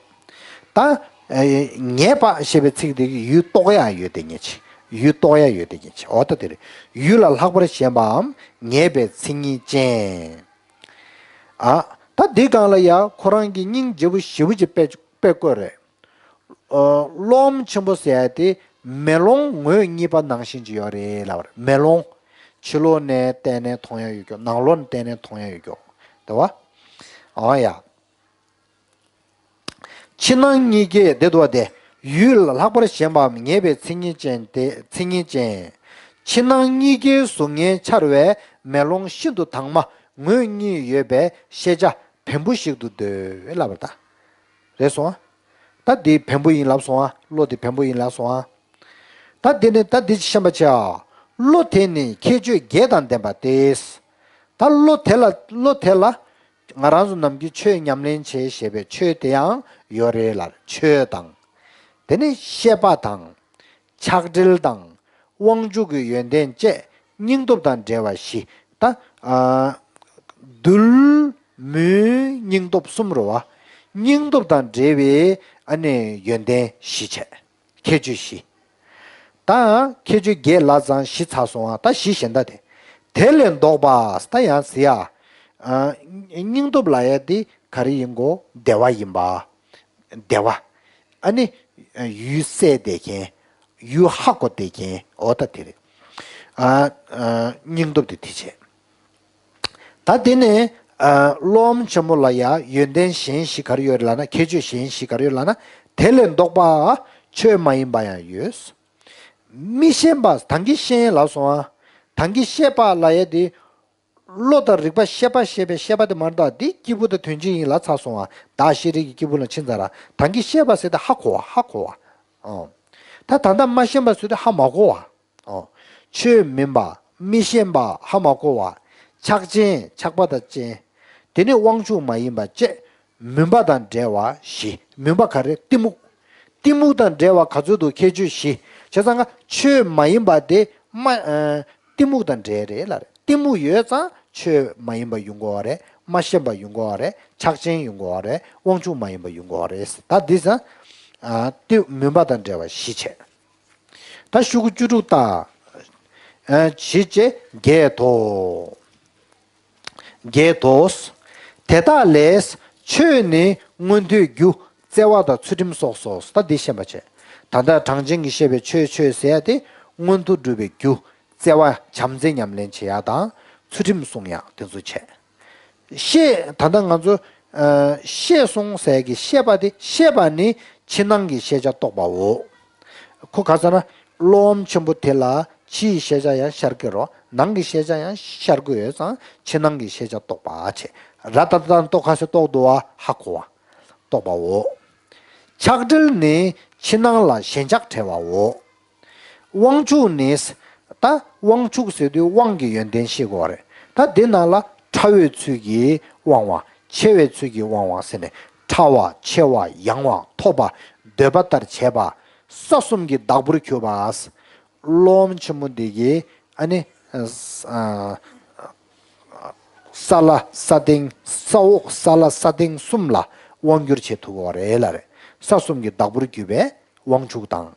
ད་ ཨ། ངེས་པ་ཞེས་པའི་ཚིག་དེ་གིས་ཡུལ་རྟོགས་ཡ་ཡོད་དེ་ཉིད་ཅེས། ཡུལ་རྟོགས་ཡ་ཡོད་དེ་ཉིད་ཅེས། འོ་ད་དེ་རེད། ཡུལ་ལ་ལྷག་པར་ཞེན་པའམ་ངེས་པའི་མཚན་ཉིད་ཅན། ཨ། ད་འདི་སྒང་ལ་ཡ་ཁོ་རང་གི་སྙིང་རྗེ་པོ་ཞེ་པོ་ཅིག་དཔེ་དཔེ་བཀོད་རེད། ཨ། བློ་ཕམ་ཆེན་པོ་ཟེར་ཡ་དེ་མེ་ལོང་ངོས་གཉིས་པ་ནང་བཞིན་ཅིག་ཡོད་རེད་ལབ་པ་རེད། མེ་ལོང་། ཕྱི་ལོགས་ནས་བལྟས་ནས་མཐོང་ཡ་ཡོད་ཀྱོག། ནང་ལོགས་ནས་བལྟས་ནས་མཐོང་ཡ་ཡོད་ཀྱོག། དེ་བ། འོ་ཡ། ཕྱི་ནང་གཉིས་ཀའི་དེ་འདུག་བ་དེ། ཡུལ་ལ་ལྷག་པར་ཞེན་པའམ་ངེས་པའི་མཚན་ཉིད་ཅན་ཏེ། མཚན་ཉིད་ཅན། ཕྱི་ནང་གཉིས་ཀའི་གཟུགས་བརྙན་འཆར་བའི་མེ་ལོང་ཤིན་ཏུ་དྭངས་མ་ངོས་གཉིས་ཡོད་པའི་ཤེས་བྱ་བེམ་པོ་ཞིག་ཏུ་འདོད་ལབ་པ་ད། རེད་སོང་ཨ། ད་འདི་བེམ་པོ་ཡིན་ལབ་སོང་ཨ། བློ་དེ་བེམ་པོ་ཡིན་ལབ་སོང་ཨ། ད་འདི་ནི་ད་འདི་ཅི་ཤེས་པ་བྱ། བློ་དེ་ནི་ཁྱད་ཆོས་བརྒྱད་དང་ལྡན་པ་སྟེ། ད་བློ་དེ་ལ་བློ་དེ་ལ་ང་རང་ཚོ་ནམ་རྒྱུན་ཆོས་ཉམས་ལེན་བྱེད་ཞེས་པའི་ཆོས་དེ་ཡང་ཡོད་རེད་ལ། ཆོས་དང་། དེ་ནི་ཤེས་པ་དང་། ཆགས་བྲལ་དང་། དབང་ཕྱུག་གི་ཡོན་ཏན་བཅས་སྙིང་སྟོབས་དང་འབྲེལ་བ་བཞི། ད། ཨ། རྡུལ། མུན། སྙིང་སྟོབས་གསུམ་རེད་བ། སྙིང་སྟོབས་དང་འབྲེལ་བའི་ཨ་ནི་ཡོན་ཏན་བཞི་བྱས། ཁྱད་ཆོས་བཞི། ད་ཁྱད་ཆོས་བརྒྱད་ལབ་ཙང་བཞི་ཚར་སོང་ཨ། ད་བཞི་གཞན་དག་དེ། དེ་ལས་ལྡོག་པ། ད་ཡང་ཟེར་ཡ། ཨ། སྙིང་སྟོབས་ལབ་ཡ་དེ་ག་རེ་ཡིན་གོ། བདེ་བ་ཡིན་པ། བདེ་བ། ཨ་ནི། ཡུལ་གསལ་བསྡད་མཁན། ཡུལ་ཧ་གོ་བསྡད་མཁན། འོ་ད་དེ་རེད། ཨ། ཨ། སྙིང་སྟོབས་དེ་དེ་བྱས། ད་དེ་ནས། ཨ། བློ་ཕམ་ཆེན་པོ་ལ་ཡ་ཡོན་ཏན་གཞན་བཞི་ག་རེ་ཡོད་རེད་ལབ་ན། ཁྱད་ཆོས་གཞན་བཞི་ག་རེ་ཡོད་ལབ་ན། དེ་ལས་ལྡོག་པ། ཆོས་མ་ཡིན་པ་ཡང་ཡོད། མི་ཤེས་པ། ད་གིན་ཤེས་ལབ་སོང་ཨ། ད་གིན་ཤེས་པ་ལབ་ཡ་དེ། བློ་དང་རིག་པ་ཤེས་པ་ཞེས་པའི་ཤེས་པ་དེ་མ་རེད་ད། འདི་སྐྱེས་བུ་དང་དོན་སྤྱི་ཡིན་ལབ་ཚར་སོང་ཨ། བདག་ཤེས་རིག་གི་སྐྱེས་བུ་ལ་ཕྱིན་ཚར་ར། ད་གིན་ཤེས་པ་ཟེར་དེ་ཧ་གོ་བ། ཧ་གོ་བ། ཨོ། ད་ད་ལྟ་མ་ཤེས་པ་ཟེར་དེ་ཧ་མ་གོ་བ། ཨོ། ཆོས་མིན་པ། མི་ཤེས་པ། ཧ་མ་གོ་བ། ཆགས་ཅན། ཆགས་པ་དང་ཅན། དེ་ནི་དབང་ཕྱུག་མ་ཡིན་པ་བཅས། མུན་པ་དང་བྲལ་བ་བཞི། མུན་པ་ག་རེ། གཏི་མུག་གཏི་མུག་དང་བྲལ་བ་ག་ཚོད་འདུག་ཁྱད་ཆོས་བཞི། བྱས་ཙང་ང་ཆོས་མ་ཡིན་པ་དེ་མ། ཨ། གཏི་མུག་དང་བྲལ་རེད་ལབ་རེད། གཏི་མུག་ཡོད་ཙང་ཆོས་མ་ཡིན་པ་ཡོང་གི་ཡོད་རེད། མ་ཤེས་པ་ཡོང་གི་ཡོད་རེད། ཆགས་ཅན་ཡོང་གི་ཡོད་རེད། དབང་ཕྱུག་མ་ཡིན་པ་ཡོང་གི་ཡོད་རེད། ད་འདི་ཙང་། ཨ། གཏི། མུན་པ་དང་བྲལ་བ་བཞི་བྱས། ད་ཤོག་གུ་བཅུ་དྲུག་ལྟ། ཨ། བཞི་བྱས་བརྒྱད་དོ། བརྒྱད་དོ། དེ་དག་ལས་ཆོས་ནི་མངོན་མཐོའི་རྒྱུ། བརྩེ་བ་དང་ཚུལ་ཁྲིམས་སོགས་སོ། ད་འདི་ཤེས་པ་བྱས། ད་ལྟ་གྲངས་ཅན་གྱིས་བཤད་པའི་ཆོས་ཆོས་ཟེར་ཡ་དེ་མངོན་མཐོ་སྒྲུབ་པའི་རྒྱུ། བརྩེ་བ་བྱམས་བརྩེ་ཉམས་ལེན་བྱེད་ཡ་དང་ཚུལ་ཁྲིམས་སྲུང་ཡ་དེ་ཚོ་བྱས། ཤེས། ད་ལྟ་ང་ཚོ། ཨ། ཤེས་སོང་ཟེར་གི་ཤེས་པ་དེ། ཤེས་པ་ནི་ཕྱི་ནང་གི་ཤེས་བྱ་རྟོགས་པའོ། ཁོ་ག་ཟེར་ན། བློ་ཕམ་ཆེན་པོ་དེ་ལ་ཕྱིའི་ཤེས་བྱ་ཡང་ཤར་གི་རོ། ནང་གི་ཤེས་བྱ་ཡང་ཤར་གི་ཡོད་ཙང་ཕྱི་ནང་གི་ཤེས་བྱ་རྟོགས་པ་བྱས། ར་ཏ་ཏ་ཏ་རྟོགས། ག་ཟེར་རྟོགས་འདུག་བ། ཧ་གོ་བ། རྟོགས་པའོ། ཆགས་བྲལ་ནི་ཕྱི་ནང་ལ་ཞེན་ཆགས་བྲལ་བའོ། དབང་ཕྱུག་ནི། ད་དབང་ཕྱུག་ཟེར་དུས་དབང་གི་ཡོན་ཏན་ཤེས་དགོས་པ་རེད། ད་འདི་ནང་ལ་ཕྲ་བའི་ཚུལ་གྱིས་དབང་བ། ཆེ་བའི་ཚུལ་གྱིས་དབང་བ་ཟེར་ནས། ཕྲ་བ། ཆེ་བ། ཡང་བ། ཐོབ་པ། འདོད་པ་ལྟར་བྱེད་པ། ས་གསུམ་གྱི་བདག་པོར་གྱུར་པ། བློ་ཕམ་ཆེན་མོ་འདི་གིས་ཨ་ནི། ཨ། ས་བླ་ས་སྟེང་། ས་འོག་ས་བླ་ས་སྟེང་གསུམ་ལ་དབང་བསྒྱུར་བྱེད་ཐུབ་ཀྱི་ཡོད་རེད་ལབ་རེད། ས་གསུམ་གྱི་བདག་པོར་གྱུར་པའི་དབང་ཕྱུག་དང་།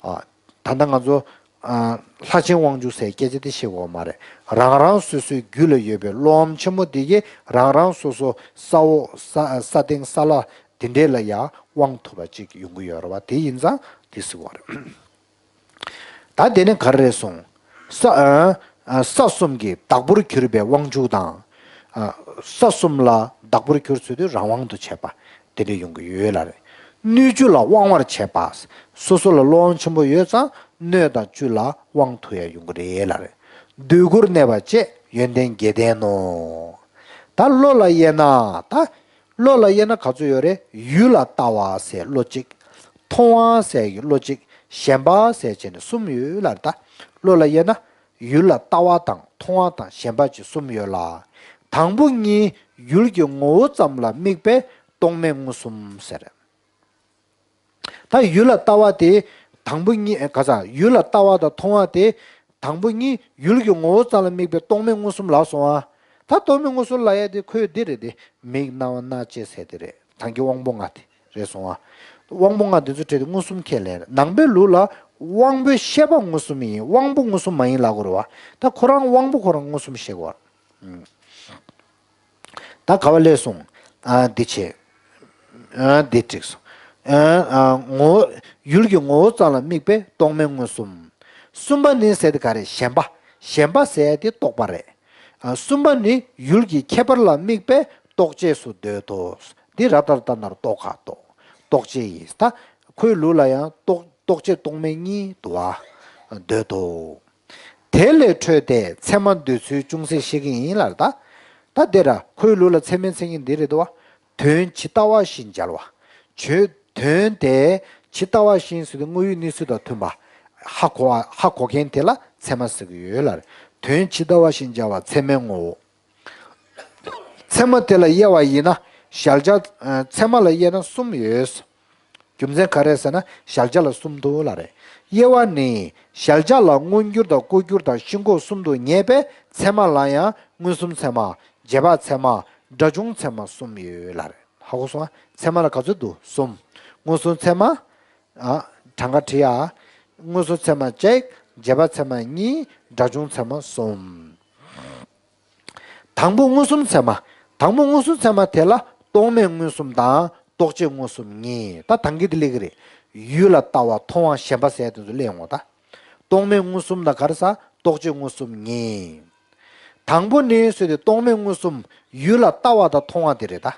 ཨ། ད་ལྟ་ང་ཚོ། ཨ། ལྷ་ཆེན་དབང་ཕྱུག་ཟེར་སྐད་ཆ་དེ་བཤད་ཀྱི་ཡོད་མ་རེད། རང་རང་སོ་སོའི་རྒྱུད་ལ་ཡོད་པའི་བློ་ཕམ་ཆེན་མོ་དེ་གིས་རང་རང་སོ་སོ་ས་འོག་ས། ས་སྟེང་ས་བླ་དེ་འདྲས་ལ་ཡང་དབང་ཐོབ་པ་ཅིག་ཡོང་གི་ཡོད་རེད་བ། དེ་ཡིན་ཙང་དེ་ཟེར་བ་རེད། ད་དེ་ནི་ག་རེ་རེད་གསུངས། ས། ཨ། ས་གསུམ་གྱི་བདག་པོར་གྱུར་པའི་དབང་ཕྱུག་དང་། ཨ། ས་གསུམ་ལ་བདག་པོར་གྱུར་ཚུལ་དུ་རང་དབང་དུ་བྱས་པ་དེ་འདྲ་ཡོང་གི་ཡོད་ལ་རེད། སྣོད་བཅུ་ལ་དབང་བར་བྱེད་པ། སོ་སོ་ལ་བློ་དབང་ཆེན་པོ་ཡོད་ཙང་སྣོད་དང་བཅུ་ལ་དབང་ཐུབ་ཡ་ཡོང་གི་རེད་ལ་རེད། འདོད་དགུར་གནས་པ་བཅས་ཡོན་ཏན་བརྒྱད་ལྡན་ནོ། ད་བློ་ལ་དབྱེ་ན་ད། བློ་ལ་དབྱེ་ན་ག་ཚོད་ཡོད་རེད། ཡུལ་ལ་ལྟ་བ་ཟེར་བློ་གཅིག། མཐོང་བ་ཟེར་གྱི་བློ་གཅིག། ཞེན་པ་ཟེར་བྱས་ནས་གསུམ་ཡོད་ལ་རེད་ད། བློ་ལ་དབྱེ་ན་ཡུལ་ལ་ལྟ་བ་དང་མཐོང་བ་དང་ཞེན་པ་བཅས་གསུམ་ཡོད་ལ། དང་པོ་གཉིས་ཡུལ་གྱི་ངོ་བོ་ཙམ་ལ་དམིགས་པས་རྟོག་མེད་མངོན་སུམ་ཟེར། ད་ཡུལ་ལ་ལྟ་བ་དེ་དང་པོ་གཉིས་ག་ས་ཡུལ་ལ་ལྟ་བ་དང་མཐོང་བ་དེ། དང་པོ་གཉིས་ཡུལ་གྱི་ངོ་བོ་ཙམ་ལ་དམིགས་པའི་རྟོག་མེད་མངོན་སུམ་ལབ་སོང་ཨ། ད་རྟོག་མེད་མངོན་སུམ་ལབ་ཡ་དེ་ཁོས་འདི་རེད་དེ། མིག་རྣ་བ་སྣ་ལྕེ་ཟེར་དེ་རེད། དང་གི་དབང་པོ་ལྔ་དེ་རེད་སོང་ཨ། དབང་པོ་ལྔ་འདི་ཚོ་བྲལ་ཏེ་མངོན་སུམ་ཁས་ལེན། ནང་པའི་ལུགས་ལ་དབང་པོའི་ཤེས་པ་མངོན་སུམ་ཡིན། དབང་པོ་མངོན་སུམ་མ་ཡིན་ལབ་དགོས་རེད་བ། ད་ཁོ་རང་དབང་པོ་ཁོ་རང་མངོན་སུམ་ཤེས་དགོས། ད་ག་བ་ལས་སོང་། ཨ་འདི་བྱས། ཨ་འདི་འགྲིག་སོང་། ཨ་ཨ་ངོ་བོ། ཡུལ་གྱི་ངོ་བོ་ཙམ་ལ་དམིགས་པའི་རྟོག་མེད་མངོན་སུམ། གསུམ་པ་ནི་ཟེར་དེ་ག་རེ། ཞེན་པ། ཞེན་པ་ཟེར་དེ་རྟོག་པ་རེད། ཨ་གསུམ་པ་ནི་ཡུལ་གྱི་ཁྱད་པར་ལ་དམིགས་པའི་རྟོག་བཅས་སུ་འདོད་དོ། འདི་ར་ཏར་ཏ་ན་རོ་རྟོག་ག་རྟོག་རྟོག་བཅས་ཡིན། ད་ཁོའི་ལུགས་ལ་ཡང་རྟོག་རྟོག་བཅས་རྟོག་མེད་གཉིས་འདུག་བ། འདོད་དོ། དེ་ལས་འཕྲོས་ཏེ་ཚད་མ་འདོད་ཚུལ་ཅུང་ཟད་བཤད་ཀྱི་ཡིན་ལ། ད་ད་དེ་ར་ཁོའི་ལུགས་ལ་ཚད་མའི་མཚན་ཉིད་འདི་རེད་དོ། དོན་ཇི་ལྟ་བ་བཞིན་སྦྱར་བ། ཆོས་དོན་དེ་ཇི་ལྟ་བ་བཞིན་ཟེར་དུས་དངོས་ཡོད་གནས་ཚུལ་དང་མཐུན་པ། ཧ་གོ་ཧ་གོ་མཁན་དེ་ལ་ཚད་མ་ཟེར་གྱི་ཡོད་ལ། དོན་ཇི་ལྟ་བ་བཞིན་སྦྱར་བ་ཚད་མའི་ངོ་བོ། ཚད་མ་དེ་ལ་དབྱེ་བ་ཡིན་ན། གཞལ་བྱ། ཚད་མ་ལ་དབྱེ་ན་གསུམ་ཡོད། རྒྱུ་མཚན་ག་རེ་ཟེར་ན་གཞལ་བྱ་ལ་གསུམ་འདུག་ལབ་རེད། དབྱེ་བ་ནི། གཞལ་བྱ་ལ་མངོན་གྱུར་དང་ལྐོག་གྱུར་དང་ཤིན་ལྐོག་གསུམ་དུ་ངེས་པས་ཚད་མ་ལ་ཡང་མངོན་སུམ་ཚད་མ། རྗེས་དཔག་ཚད་མ། སྒྲ་བྱུང་ཚད་མ་གསུམ་ཡོད་ལབ་རེད། ཧ་གོ་སོང་ཨ། ཚད་མ་ལ་ག་ཚོད་འདུག་གསུམ། མངོན་སུམ་ཚད་མ། ཨ་གྲངས་ཀ་བྲིས་ཨ། མངོན་སུམ་ཚད་མ་གཅིག་རྗེས་དཔག་ཚད་མ་གཉིས། སྒྲ་བྱུང་ཚད་མ་གསུམ། དང་པོ་མངོན་སུམ་ཚད་མ། དང་པོ་མངོན་སུམ་ཚད་མ་དེ་ལ་རྟོག་མེད་མངོན་སུམ་དང་རྟོག་བཅས་མངོན་སུམ་གཉིས། ད་ཐང་གི་དེ་སླེབས་ཀྱི་རེད། ཡུལ་ལ་ལྟ་བ་མཐོང་བ་ཞེན་པ་ཟེར་དེ་ཚོ་སླེབས་ཡོང་བ་ད། རྟོག་མེད་མངོན་སུམ་དང་ག་རེ་ཟ། རྟོག་བཅས་མངོན་སུམ་གཉིས། དང་པོ་ནི་ཟེར་དུས་རྟོག་མེད་མངོན་སུམ། ཡུལ་ལ་ལྟ་བ་དང་མཐོང་བ་དེ་རེད་ད།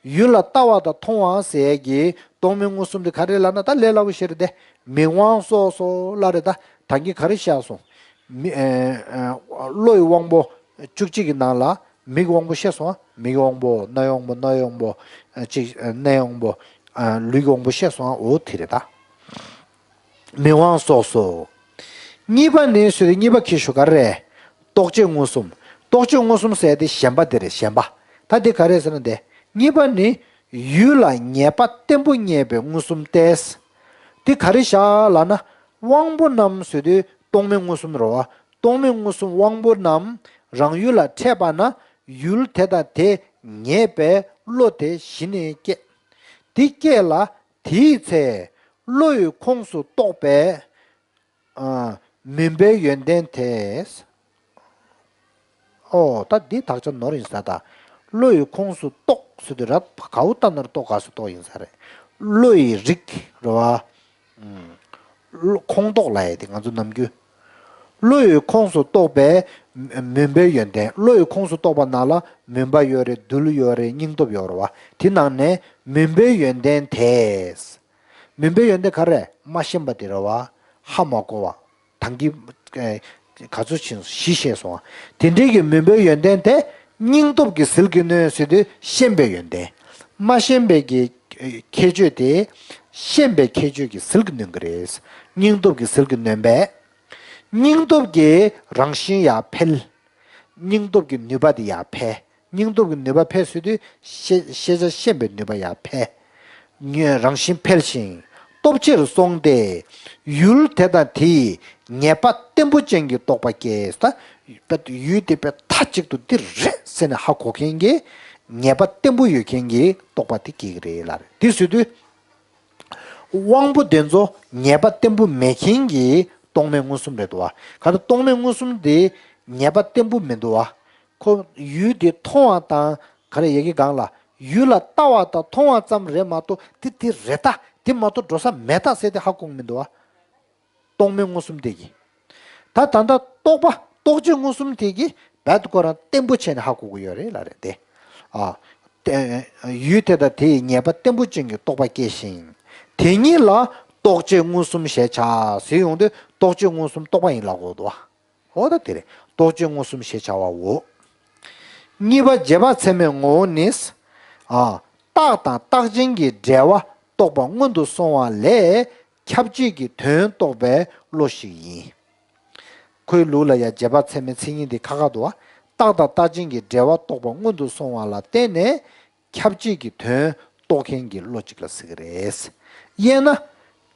ཡུལ་ལ་ལྟ་བ་དང་མཐོང་བ་ཟེར་གྱི་རྟོག་མེད་མངོན་སུམ་དེ་ག་རེ་ལབ་ན་ད་ལས་སླ་པོ་ཞིག་རེད་དེ། མིག་དབང་སོགས་སོ་ལབ་རེད་ད། ཐང་གི་ག་རེ་བཤད་སོང་། མི་ཨེ་ཨེ་བློ་ཡི་དབང་པོ་བཅུ་གཅིག་གི་ནང་ལ་མིག་དབང་པོ་བཤད་སོང་ཨ། མིག་དབང་པོ་རྣ་དབང་པོ་སྣ་དབང་པོ་ཨ་ཅིག་ཨ་སྣའི་དབང་པོ་ཨ་ལུས་ཀྱི་དབང་པོ་བཤད་སོང་ཨ། འོ་དེ་རེད་ད། མིག་དབང་སོགས་སོ། གཉིས་པ་ནི་ཟེར་དུས་གཉིས་པ་ཁྱད་ཆོས་ག་རེ་རེད། རྟོག་བཅས་མངོན་སུམ། རྟོག་བཅས་མངོན་སུམ་ཟེར་དེ་ཞེན་པ་དེ་རེད་ཞེན་པ། ད་དེ་ག་རེ་ཟེར་ན་དེ། གཉིས་པ་ནི་ཡུལ་ལ་ངེས་པ་བརྟན་པོ་རྙེད་པའི་མངོན་སུམ་སྟེ། དེ་ག་རེ་བཞག་ལབ་ན། དབང་པོ་རྣམས་ཟེར་དུས་རྟོག་མེད་མངོན་སུམ་རེད་བ། རྟོག་མེད་མངོན་སུམ་དབང་པོ་རྣམས་རང་ཡུལ་ལ་འཕྲད་པ་ན་ཡུལ་དེ་དང་དེ་ངེས་པའི་བློ་དེ་གཞི་ནས་སྐྱེ། དེ་སྐྱེས་ལ་དེའི་ཚེ་བློ་ཡི་ཁོངས་སུ་གཏོགས་པའི་ཨ་མུན་པའི་ཡོན་ཏན་དེ། ཨོ་ད་འདི་དག་ཆ་ནོར་ཡིན་ས་ད། བློ་ཡི་ཁོངས་སུ་གཏོགས་ཟེར་དུས་ར་གའུ་ཏ་ནར་གཏོགས་ག་སུ་གཏོགས་ཡིན་ས་རེད། བློ་ཡི་རིགས་རེད་བ། ཨུམ། བློ་ཁོངས་གཏོགས་ལ་ཡ་དེ་ང་ཚོ་ནམ་རྒྱུན། བློ་ཡི་ཁོངས་སུ་གཏོགས་པའི་མུན་པའི་ཡོན་ཏན། བློ་ཡི་ཁོངས་སུ་གཏོགས་པ་ནང་ལ་མུན་པ་ཡོད་རེད། རྡུལ་ཡོད་རེད། སྙིང་སྟོབས་ཡོད་རེད་བ། དེ་ནང་ནས་མུན་པའི་ཡོན་ཏན་དེས། མུན་པའི་ཡོན་ཏན་ག་རེ། མ་ཤེས་པ་དེ་རེད་བ། ཧ་མ་གོ་བ། ཐང་གི་ཨེ་ག་ཚོད་ཕྱིན་སོང་། བཞི་བཤད་སོང་བ། དེ་འདྲའི་གི་མུན་པའི་ཡོན་ཏན་དེ་སྙིང་སྟོབས་ཀྱི་ཟིལ་གྱིས་གནོན་ཟེར་དུས་ཤེས་པའི་ཡོན་ཏན། མ་ཤེས་པའི་གི་ཨེ་ཁྱད་ཆོས་དེ་ཤེས་པའི་ཁྱད་ཆོས་ཀྱི་ཟིལ་གྱིས་གནོན་གྱི་རེད། སྙིང་སྟོབས་ཀྱི་ཟིལ་གྱིས་གནོན་པས། སྙིང་སྟོབས་ཀྱི་རང་བཞིན་ཡར་འཕེལ། སྙིང་སྟོབས་ཀྱི་ནུས་པ་དེ་ཡར་འཕེལ། སྙིང་སྟོབས་ཀྱི་ནུས་པ་འཕེལ་ཟེར་དུས་ཤེས་ཤེས་བྱ་ཤེས་པའི་ནུས་པ་ཡར་འཕེལ། ཉོན་རང་བཞིན་འཕེལ་ཞིང་སྟོབས་ཆེར་སོང་སྟེ། ཡུལ་དེ་དང་དེ་ཡི་ངེས་པ་བརྟན་པོ་ཅན་གྱི་རྟོགས་པ་སྐྱེས། ད་ཡུལ་དེ་དཔེ་མཐའ་གཅིག་ཏུ་འདི་རེད་ཟེར་ནས་ཧ་གོ་མཁན་གྱི་ངེས་པ་བརྟན་པོ་ཡོད་མཁན་གྱི་རྟོགས་པ་དེ་སྐྱེ་གི་རེད་ལབ་རེད། དེ་ཟེར་དུས། དབང་པོ་དེ་ཚོ་ངེས་པ་བརྟན་པོ་མེད་མཁན་གྱི་རྟོག་མེད་མངོན་སུམ་རེད་དོ། ག་རེ་རྟོག་མེད་མངོན་སུམ་དེ་ངེས་པ་བརྟན་པོ་མི་འདུག་བ། ཁོ་ཡུལ་དེ་མཐོང་བ་དང་ག་རེ་ཡ་གི་སྒང་ལ་ཡུལ་ལ་ལྟ་བ་དང་མཐོང་བ་ཙམ་རེད་མ་གཏོགས་དེ་དེ་རེད་ད་དེ་མ་གཏོགས་འགྲོ་ས་མེད་ད་ཟེར་དེ་ཧ་གོ་གི་མི་འདུག་བ། རྟོག་མེད་མངོན་སུམ་དེ་གི། ད་ད་ལྟ་རྟོག་པ་རྟོག་བཅས་མངོན་སུམ་དེ་གི་རྦད་དེ་ཁོ་རང་བརྟན་པོ་བྱས་ནས་ཧ་གོ་གི་ཡོད་རེད་ལབ་རེད་དེ། ཨ། ཡུལ་དེ་དང་དེ་ཡི་ངེས་པ་བརྟན་པོ་ཅན་གྱི་རྟོག་པ་སྐྱེ་ཞིང་། དེ་ཉིད་ལ་རྟོག་བཅས་མངོན་སུམ་ཞེས་བྱ་ཟེར་ཡོང་དུས་རྟོག་བཅས་མངོན་སུམ་རྟོག་པ་ཡིན་ལབ་དགོས་འདུག་བ། འོ་ད་དེ་རེད། རྟོག་བཅས་མངོན་སུམ་ཞེས་བྱ་བའོ། གཉིས་པ་རྗེས་དཔག་ཚད་མའི་ངོ་བོ་ནི། ཨ། རྟག་དང་རྟག་ཅན་གྱི་འབྲེལ་བ་རྟོགས་པ་སྔོན་དུ་སོང་བ་ལས་ཁྱབ་བྱེད་ཀྱི་དོན་རྟོགས་པའི་བློ་ཞིག་ཡིན། ཁོའི་ལུགས་ལ་ཡང་རྗེས་དཔག་ཚད་མའི་མཚན་ཉིད་འདི་ཁ་ཁ་འདུག་བ། རྟག་དང་རྟག་ཅན་གྱི་འབྲེལ་བ་རྟོགས་པ་སྔོན་དུ་སོང་བ་ལ་བརྟེན་ནས་ཁྱབ་བྱེད་ཀྱི་དོན་རྟོགས་མཁན་གྱི་བློ་གཅིག་ལ་ཟེར་གྱི་རེད། དབྱེ་ན།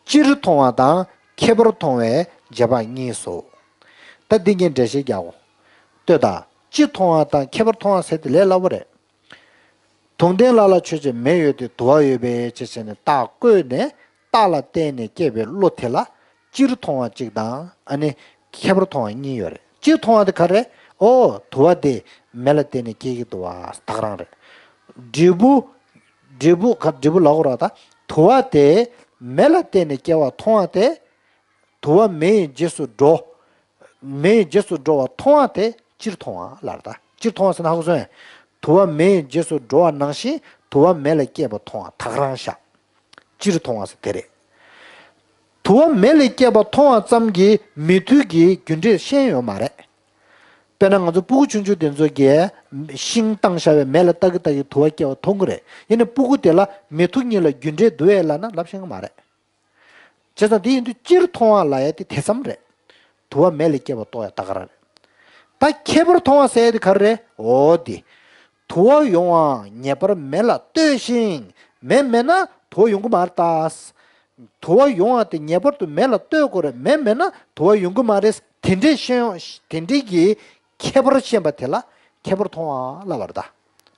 སྤྱིར་མཐོང་བ་དང་ཁྱད་པར་མཐོང་བའི་རྗེས་དཔག་གཉིས་སོ། ད་འདི་ངས་འགྲེལ་བཤད་རྒྱག་གོ། ལྟོས་དང་། སྤྱིར་མཐོང་བ་དང་ཁྱད་པར་མཐོང་བ་ཟེར་དེ་ལས་སླ་པོ་རེད། དུང་ལྡན་ལ་ལ་ཆོས་ཅན། མེ་ཡོད་དེ་དུ་བ་ཡོད་པའི་ཕྱིར་ཟེར་ནས་རྟགས་བཀོད་ནས། རྟགས་ལ་བརྟེན་ནས་སྐྱེས་པའི་བློ་དེ་ལ་སྤྱིར་མཐོང་བ་གཅིག་དང་། ཨ་ནི་ཁྱད་པར་མཐོང་བ་གཉིས་ཡོད་རེད། སྤྱིར་མཐོང་བ་དེ་ག་རེ་རེད། ཨོ་དུ་བ་དེ་མེ་ལ་བརྟེན་ནས་སྐྱེ་གི་འདུག་བ། ད་ག་རང་རེད། འབྲས་བུ། འབྲས་བུ་ག་འབྲས་བུ་ལབ་དགོས་རེད་ད། དུ་བ་དེ་མེ་ལ་བརྟེན་ནས་སྐྱེ་བ་མཐོང་བ་དེ། དུ་བ་མེ་ཡི་རྗེས་སུ་འགྲོ། མེ་ཡི་རྗེས་སུ་འགྲོ་བ་མཐོང་བ་དེ་སྤྱིར་མཐོང་བ་ལབ་རེད་ད། སྤྱིར་མཐོང་བ་ཟེར་ན་ཧ་གོ་སོང་ངས། དུ་བ་མེ་ཡི་རྗེས་སུ་འགྲོ་བ་ནང་བཞིན་དུ་བ་མེ་ལ་སྐྱེས་པ་མཐོང་བ་ད་ག་རང་བཞག་སྤྱིར་མཐོང་བ་ཟེར་དེ་རེད། དུ་བ་མེ་ལ་སྐྱེས་པ་མཐོང་བ་ཙམ་གྱིས་མི་མཐུན་གྱི་རྒྱུ་འབྲས་ཤེས་ཡོད་མ་རེད། དཔེར་ན་ང་ཚོ་སྤུ་གུ་ཆུང་ཆུང་དེ་ཚོ་གིས་ཤིང་བཏང་བཞག་པའི་མེ་ལ་ལྟ་གི་ལྟ་གི་དུ་བ་སྐྱེ་བ་མཐོང་གི་རེད། ཡིན་ནའི་སྤུ་གུ་དེ་ལ་མི་མཐུན་གཉིས་ལ་རྒྱུ་འབྲས་འདུག་ཨེ་ལབ་ན་ལབ་ཤེས་ཀྱི་མ་རེད། བྱས་ཙང་དེ་ཡིན་དུས་སྤྱིར་མཐོང་བ་ལབ་ཡ་དེ་དེ་ཙམ་རེད། དུ་བ་མེ་ལ་སྐྱེས་པ་རྟོགས་ཡ་ད་ག་རང་རེད། ད་ཁྱད་པར་མཐོང་བ་ཟེར་ཡ་དེ་ག་རེ་རེད། འོ་དེ། དུ་བ་ཡོང་བའང་ངེས་པར་མེ་ལ་ལྟོས་ཤིང་། མེ་མེད་ན་དུ་བ་ཡོང་གི་མ་རེད་ད། དུ་བ་ཡོང་བ་དེ་ངེས་པར་དུ་མེ་ལ་ལྟོས་དགོས་རེད། མེ་མེད་ན་དུ་བ་ཡོང་གི་མ་རེད། དེ་འདྲའི་ཤེས་ཡོང་དེ་འདྲའི་གི་ཁྱད་པར་ཤེས་པ་དེ་ལ་ཁྱད་པར་མཐོང་བ་ལབ་པ་རེད་ད།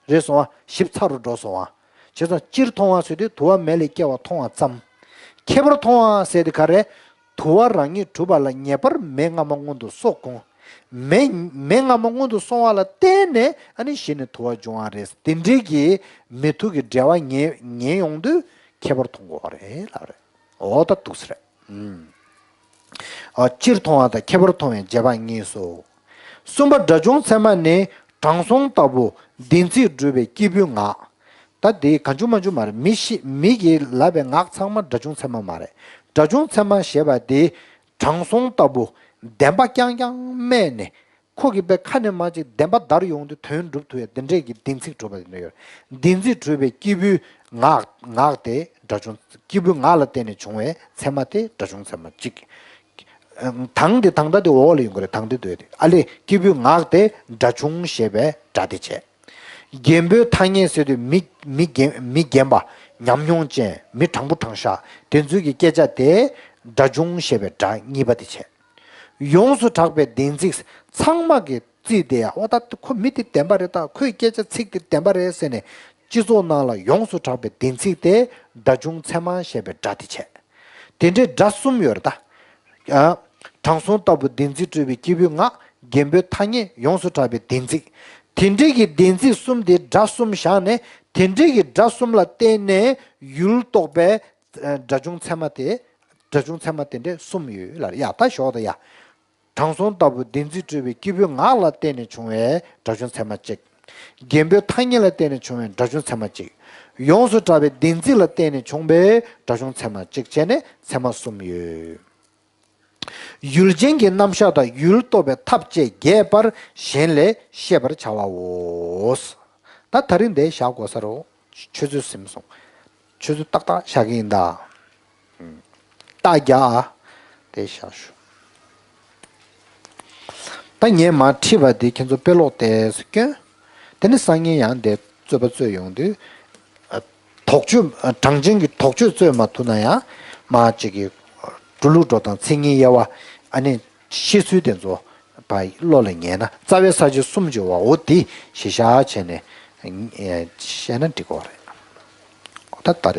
རེད་སོང་བ། ཞིབ་ཚགས་རུ་འགྲོ་སོང་བ། བྱས་ཙང་སྤྱིར་མཐོང་བ་ཟེར་དུས་དུ་བ་མེ་ལས་སྐྱེ་བ་མཐོང་བ་ཙམ། ཁྱད་པར་མཐོང་བ་ཟེར་དེ་ག་རེ། དུ་བ་རང་ཉིད་གྲུབ་པ་ལ་ངེས་པར་མེ་སྔ་མ་སྔོན་དུ་སོང་དགོས། མེ་མེ་སྔ་མ་སྔོན་དུ་སོང་བ་ལ་བརྟེན་ནས་ཨ་ནི་གཞི་ནས་དུ་བ་འབྱུང་བ་རེད། དེ་འདྲའི་གི་མི་མཐུན་གྱི་འབྲེལ་བ་ངེས་ངེས་ཡོང་དུས་ཁྱད་པར་མཐོང་དགོས་པ་རེད་ལབ་རེད། འོ་ད་འདུག་སེ་རེད། ཨ། སྤྱིར་མཐོང་བ་དང་ཁྱད་པར་མཐོང་བའི་རྗེས་དཔག་གཉིས་སོ། གསུམ་པ་སྒྲ་བྱུང་ཚད་མ་ནི་དྲང་སྲོང་ལྟ་བུ་བདེན་ཚིག་སྒྲུབ་པའི་སྐྱེས་བུའི་ངག་ད་དེ་གང་བྱུང་མ་བྱུང་མ་རེད། མི་ཤི་མི་གིས་ལབ་པའི་ངག་ཚང་མ་སྒྲ་བྱུང་ཚད་མ་མ་རེད། སྒྲ་བྱུང་ཚད་མ་ཞེས་པ་དེ་དྲང་སྲོང་ལྟ་བུ་བདེན་པ་རྐྱང་རྐྱང་སྨྲས་ནས་ཁོ་གི་པའི་ཁ་ནས་མ་ཅིག་བདེན་པ་བརྡར་ཡོང་དུས་དོན་འགྲུབ་ཐུབ་ཡ་དེ་འདྲས་ཀྱི་བདེན་ཚིག་གྲུབ་པ་དེ་འདྲ་ཡོད། བདེན་ཚིག་གྲུབ་པའི་སྐྱེས་བུའི་ངག་ངག་དེ་སྒྲ་བྱུང་སྐྱེས་བུའི་ངག་ལ་བརྟེན་ནས་བྱུང་བའི་ཚད་མ་དེ་སྒྲ་བྱུང་ཚད་མ་གཅིག་དང་དེ་དང་ད་དེ་འོག་ལ་ཡོང་གི་རེད། དང་དེ་དེ་ཨ་ལས་སྐྱེས་བུའི་ངག་དེ་སྒྲ་བྱུང་ཞེས་པའི་སྒྲ་དེ་བྱས། རྒན་པོའི་ཐ་སྙད་ཟེར་དུས་མི་མི་རྒན་མི་རྒན་པ་ཉམས་མྱོང་ཅན་མི་དྲང་པོ་དྲང་བཞག་དེ་ཚོའི་གི་སྐད་ཆ་དེ་སྒྲ་བྱུང་ཞེས་པའི་སྒྲ་གཉིས་པ་དེ་བྱས། ཡོངས་སུ་གྲགས་པའི་བདེན་ཚིག་ཚང་མ་གི་རྩིས་དེ་ཡང་འོ་ད་ཁོ་མི་དེ་བདེན་པ་རེད། ད་ཁོའི་སྐད་ཆ་ཚིག་དེ་བདེན་པ་རེད་ཟེར་ནས་སྤྱི་ཚོགས་ནང་ལ་ཡོངས་སུ་གྲགས་པའི་བདེན་ཚིག་དེ་སྒྲ་བྱུང་ཚད་མ་ཞེས་པའི་སྒྲ་དེ་བྱས། དེ་འདྲའི་སྒྲ་གསུམ་ཡོད་རེད་ད། ཨ། དྲང་སྲོང་ལྟ་བུ་བདེན་ཚིག་སྤྲོས་པའི་སྐྱེས་བུའི་ངག་རྒན་པོའི་ཐ་སྙད་ཡོངས་སུ་གྲགས་པའི་བདེན་ཚིག་དེ་འདྲའི་གི་བདེན་ཚིག་གསུམ་དེ་སྒྲ་གསུམ་བཞག་ནས་དེ་འདྲའི་གི་སྒྲ་གསུམ་ལ་བརྟེན་ནས་ཡུལ་རྟོགས་པའི་སྒྲ་བྱུང་ཚད་མ་དེ་སྒྲ་བྱུང་ཚད་མ་དེ་འདྲའི་གསུམ་ཡོད་ལ། ཡ་ད་ཞོག་ད་ཡ། དྲང་སྲོང་ལྟ་བུ་བདེན་ཚིག་སྤྲོས་པའི་སྐྱེས་བུའི་ངག་ལ་བརྟེན་ནས་བྱུང་བའི་སྒྲ་བྱུང་ཚད་མ་གཅིག་རྒན་པོའི་ཐ་སྙད་ལ་བརྟེན་ནས་བྱུང་བའི་སྒྲ་བྱུང་ཚད་མ་གཅིག་ཡོངས་སུ་གྲགས་པའི་བདེན་ཚིག་ལ་བརྟེན་ནས་བྱུང་བའི་སྒྲ་བྱུང་ཚད་མ་གཅིག་བྱས་ནས་ཚད་མ་གསུམ་ཡོད། ཡུལ་ཅན་གྱི་རྣམ་གཞག་དང་ཡུལ་རྟོགས་པའི་ཐབས་བཅས་རྒྱས་པར་གཞན་ལས་ཤེས་པར་བྱ་བའོ། ད་ད་རིང་འདི་བཞག་དགོས་ས་རོ། ཆུ་ཚོད་ཟིན་སོང་། ཆུ་ཚོད་ཏག་ཏག་བཞག་གི་ཡིན་ད། རྟགས་རྒྱག་ཨ། དེ་བཞག་ཞུ། ད་ངས་མར་ཁྲིད་པ་འདི་ཁྱེད་ཚོ་དཔེ་ཀློག་དེ་སྐྱོན། དེ་ནི་སང་ཉིན་ཡང་དེ་རྩོད་པ་རྩོད་ཡོང་དུས། དོགས་གཅོད་གྲངས་ཅན་གྱི་དོགས་གཅོད་རྩོད་མ་ཐུབ་ན་ཡང་མ་གཅིག་གི་འགྲོ་ལུགས་འགྲོ་སྟངས་མཚན་ཉིད་དབྱེ་བ་ཨ་ནི་བཤད་ཚུལ་དེ་ཚོ་བ་བློ་ལ་ངེས་ན་རྩ་བའི་ས་བཅད་གསུམ་བརྗོད་པ་འོ་དེ་གཞི་བཞག་བྱས་ནས་བཤད་ན་འགྲིག་གི་རེད། ད་ད་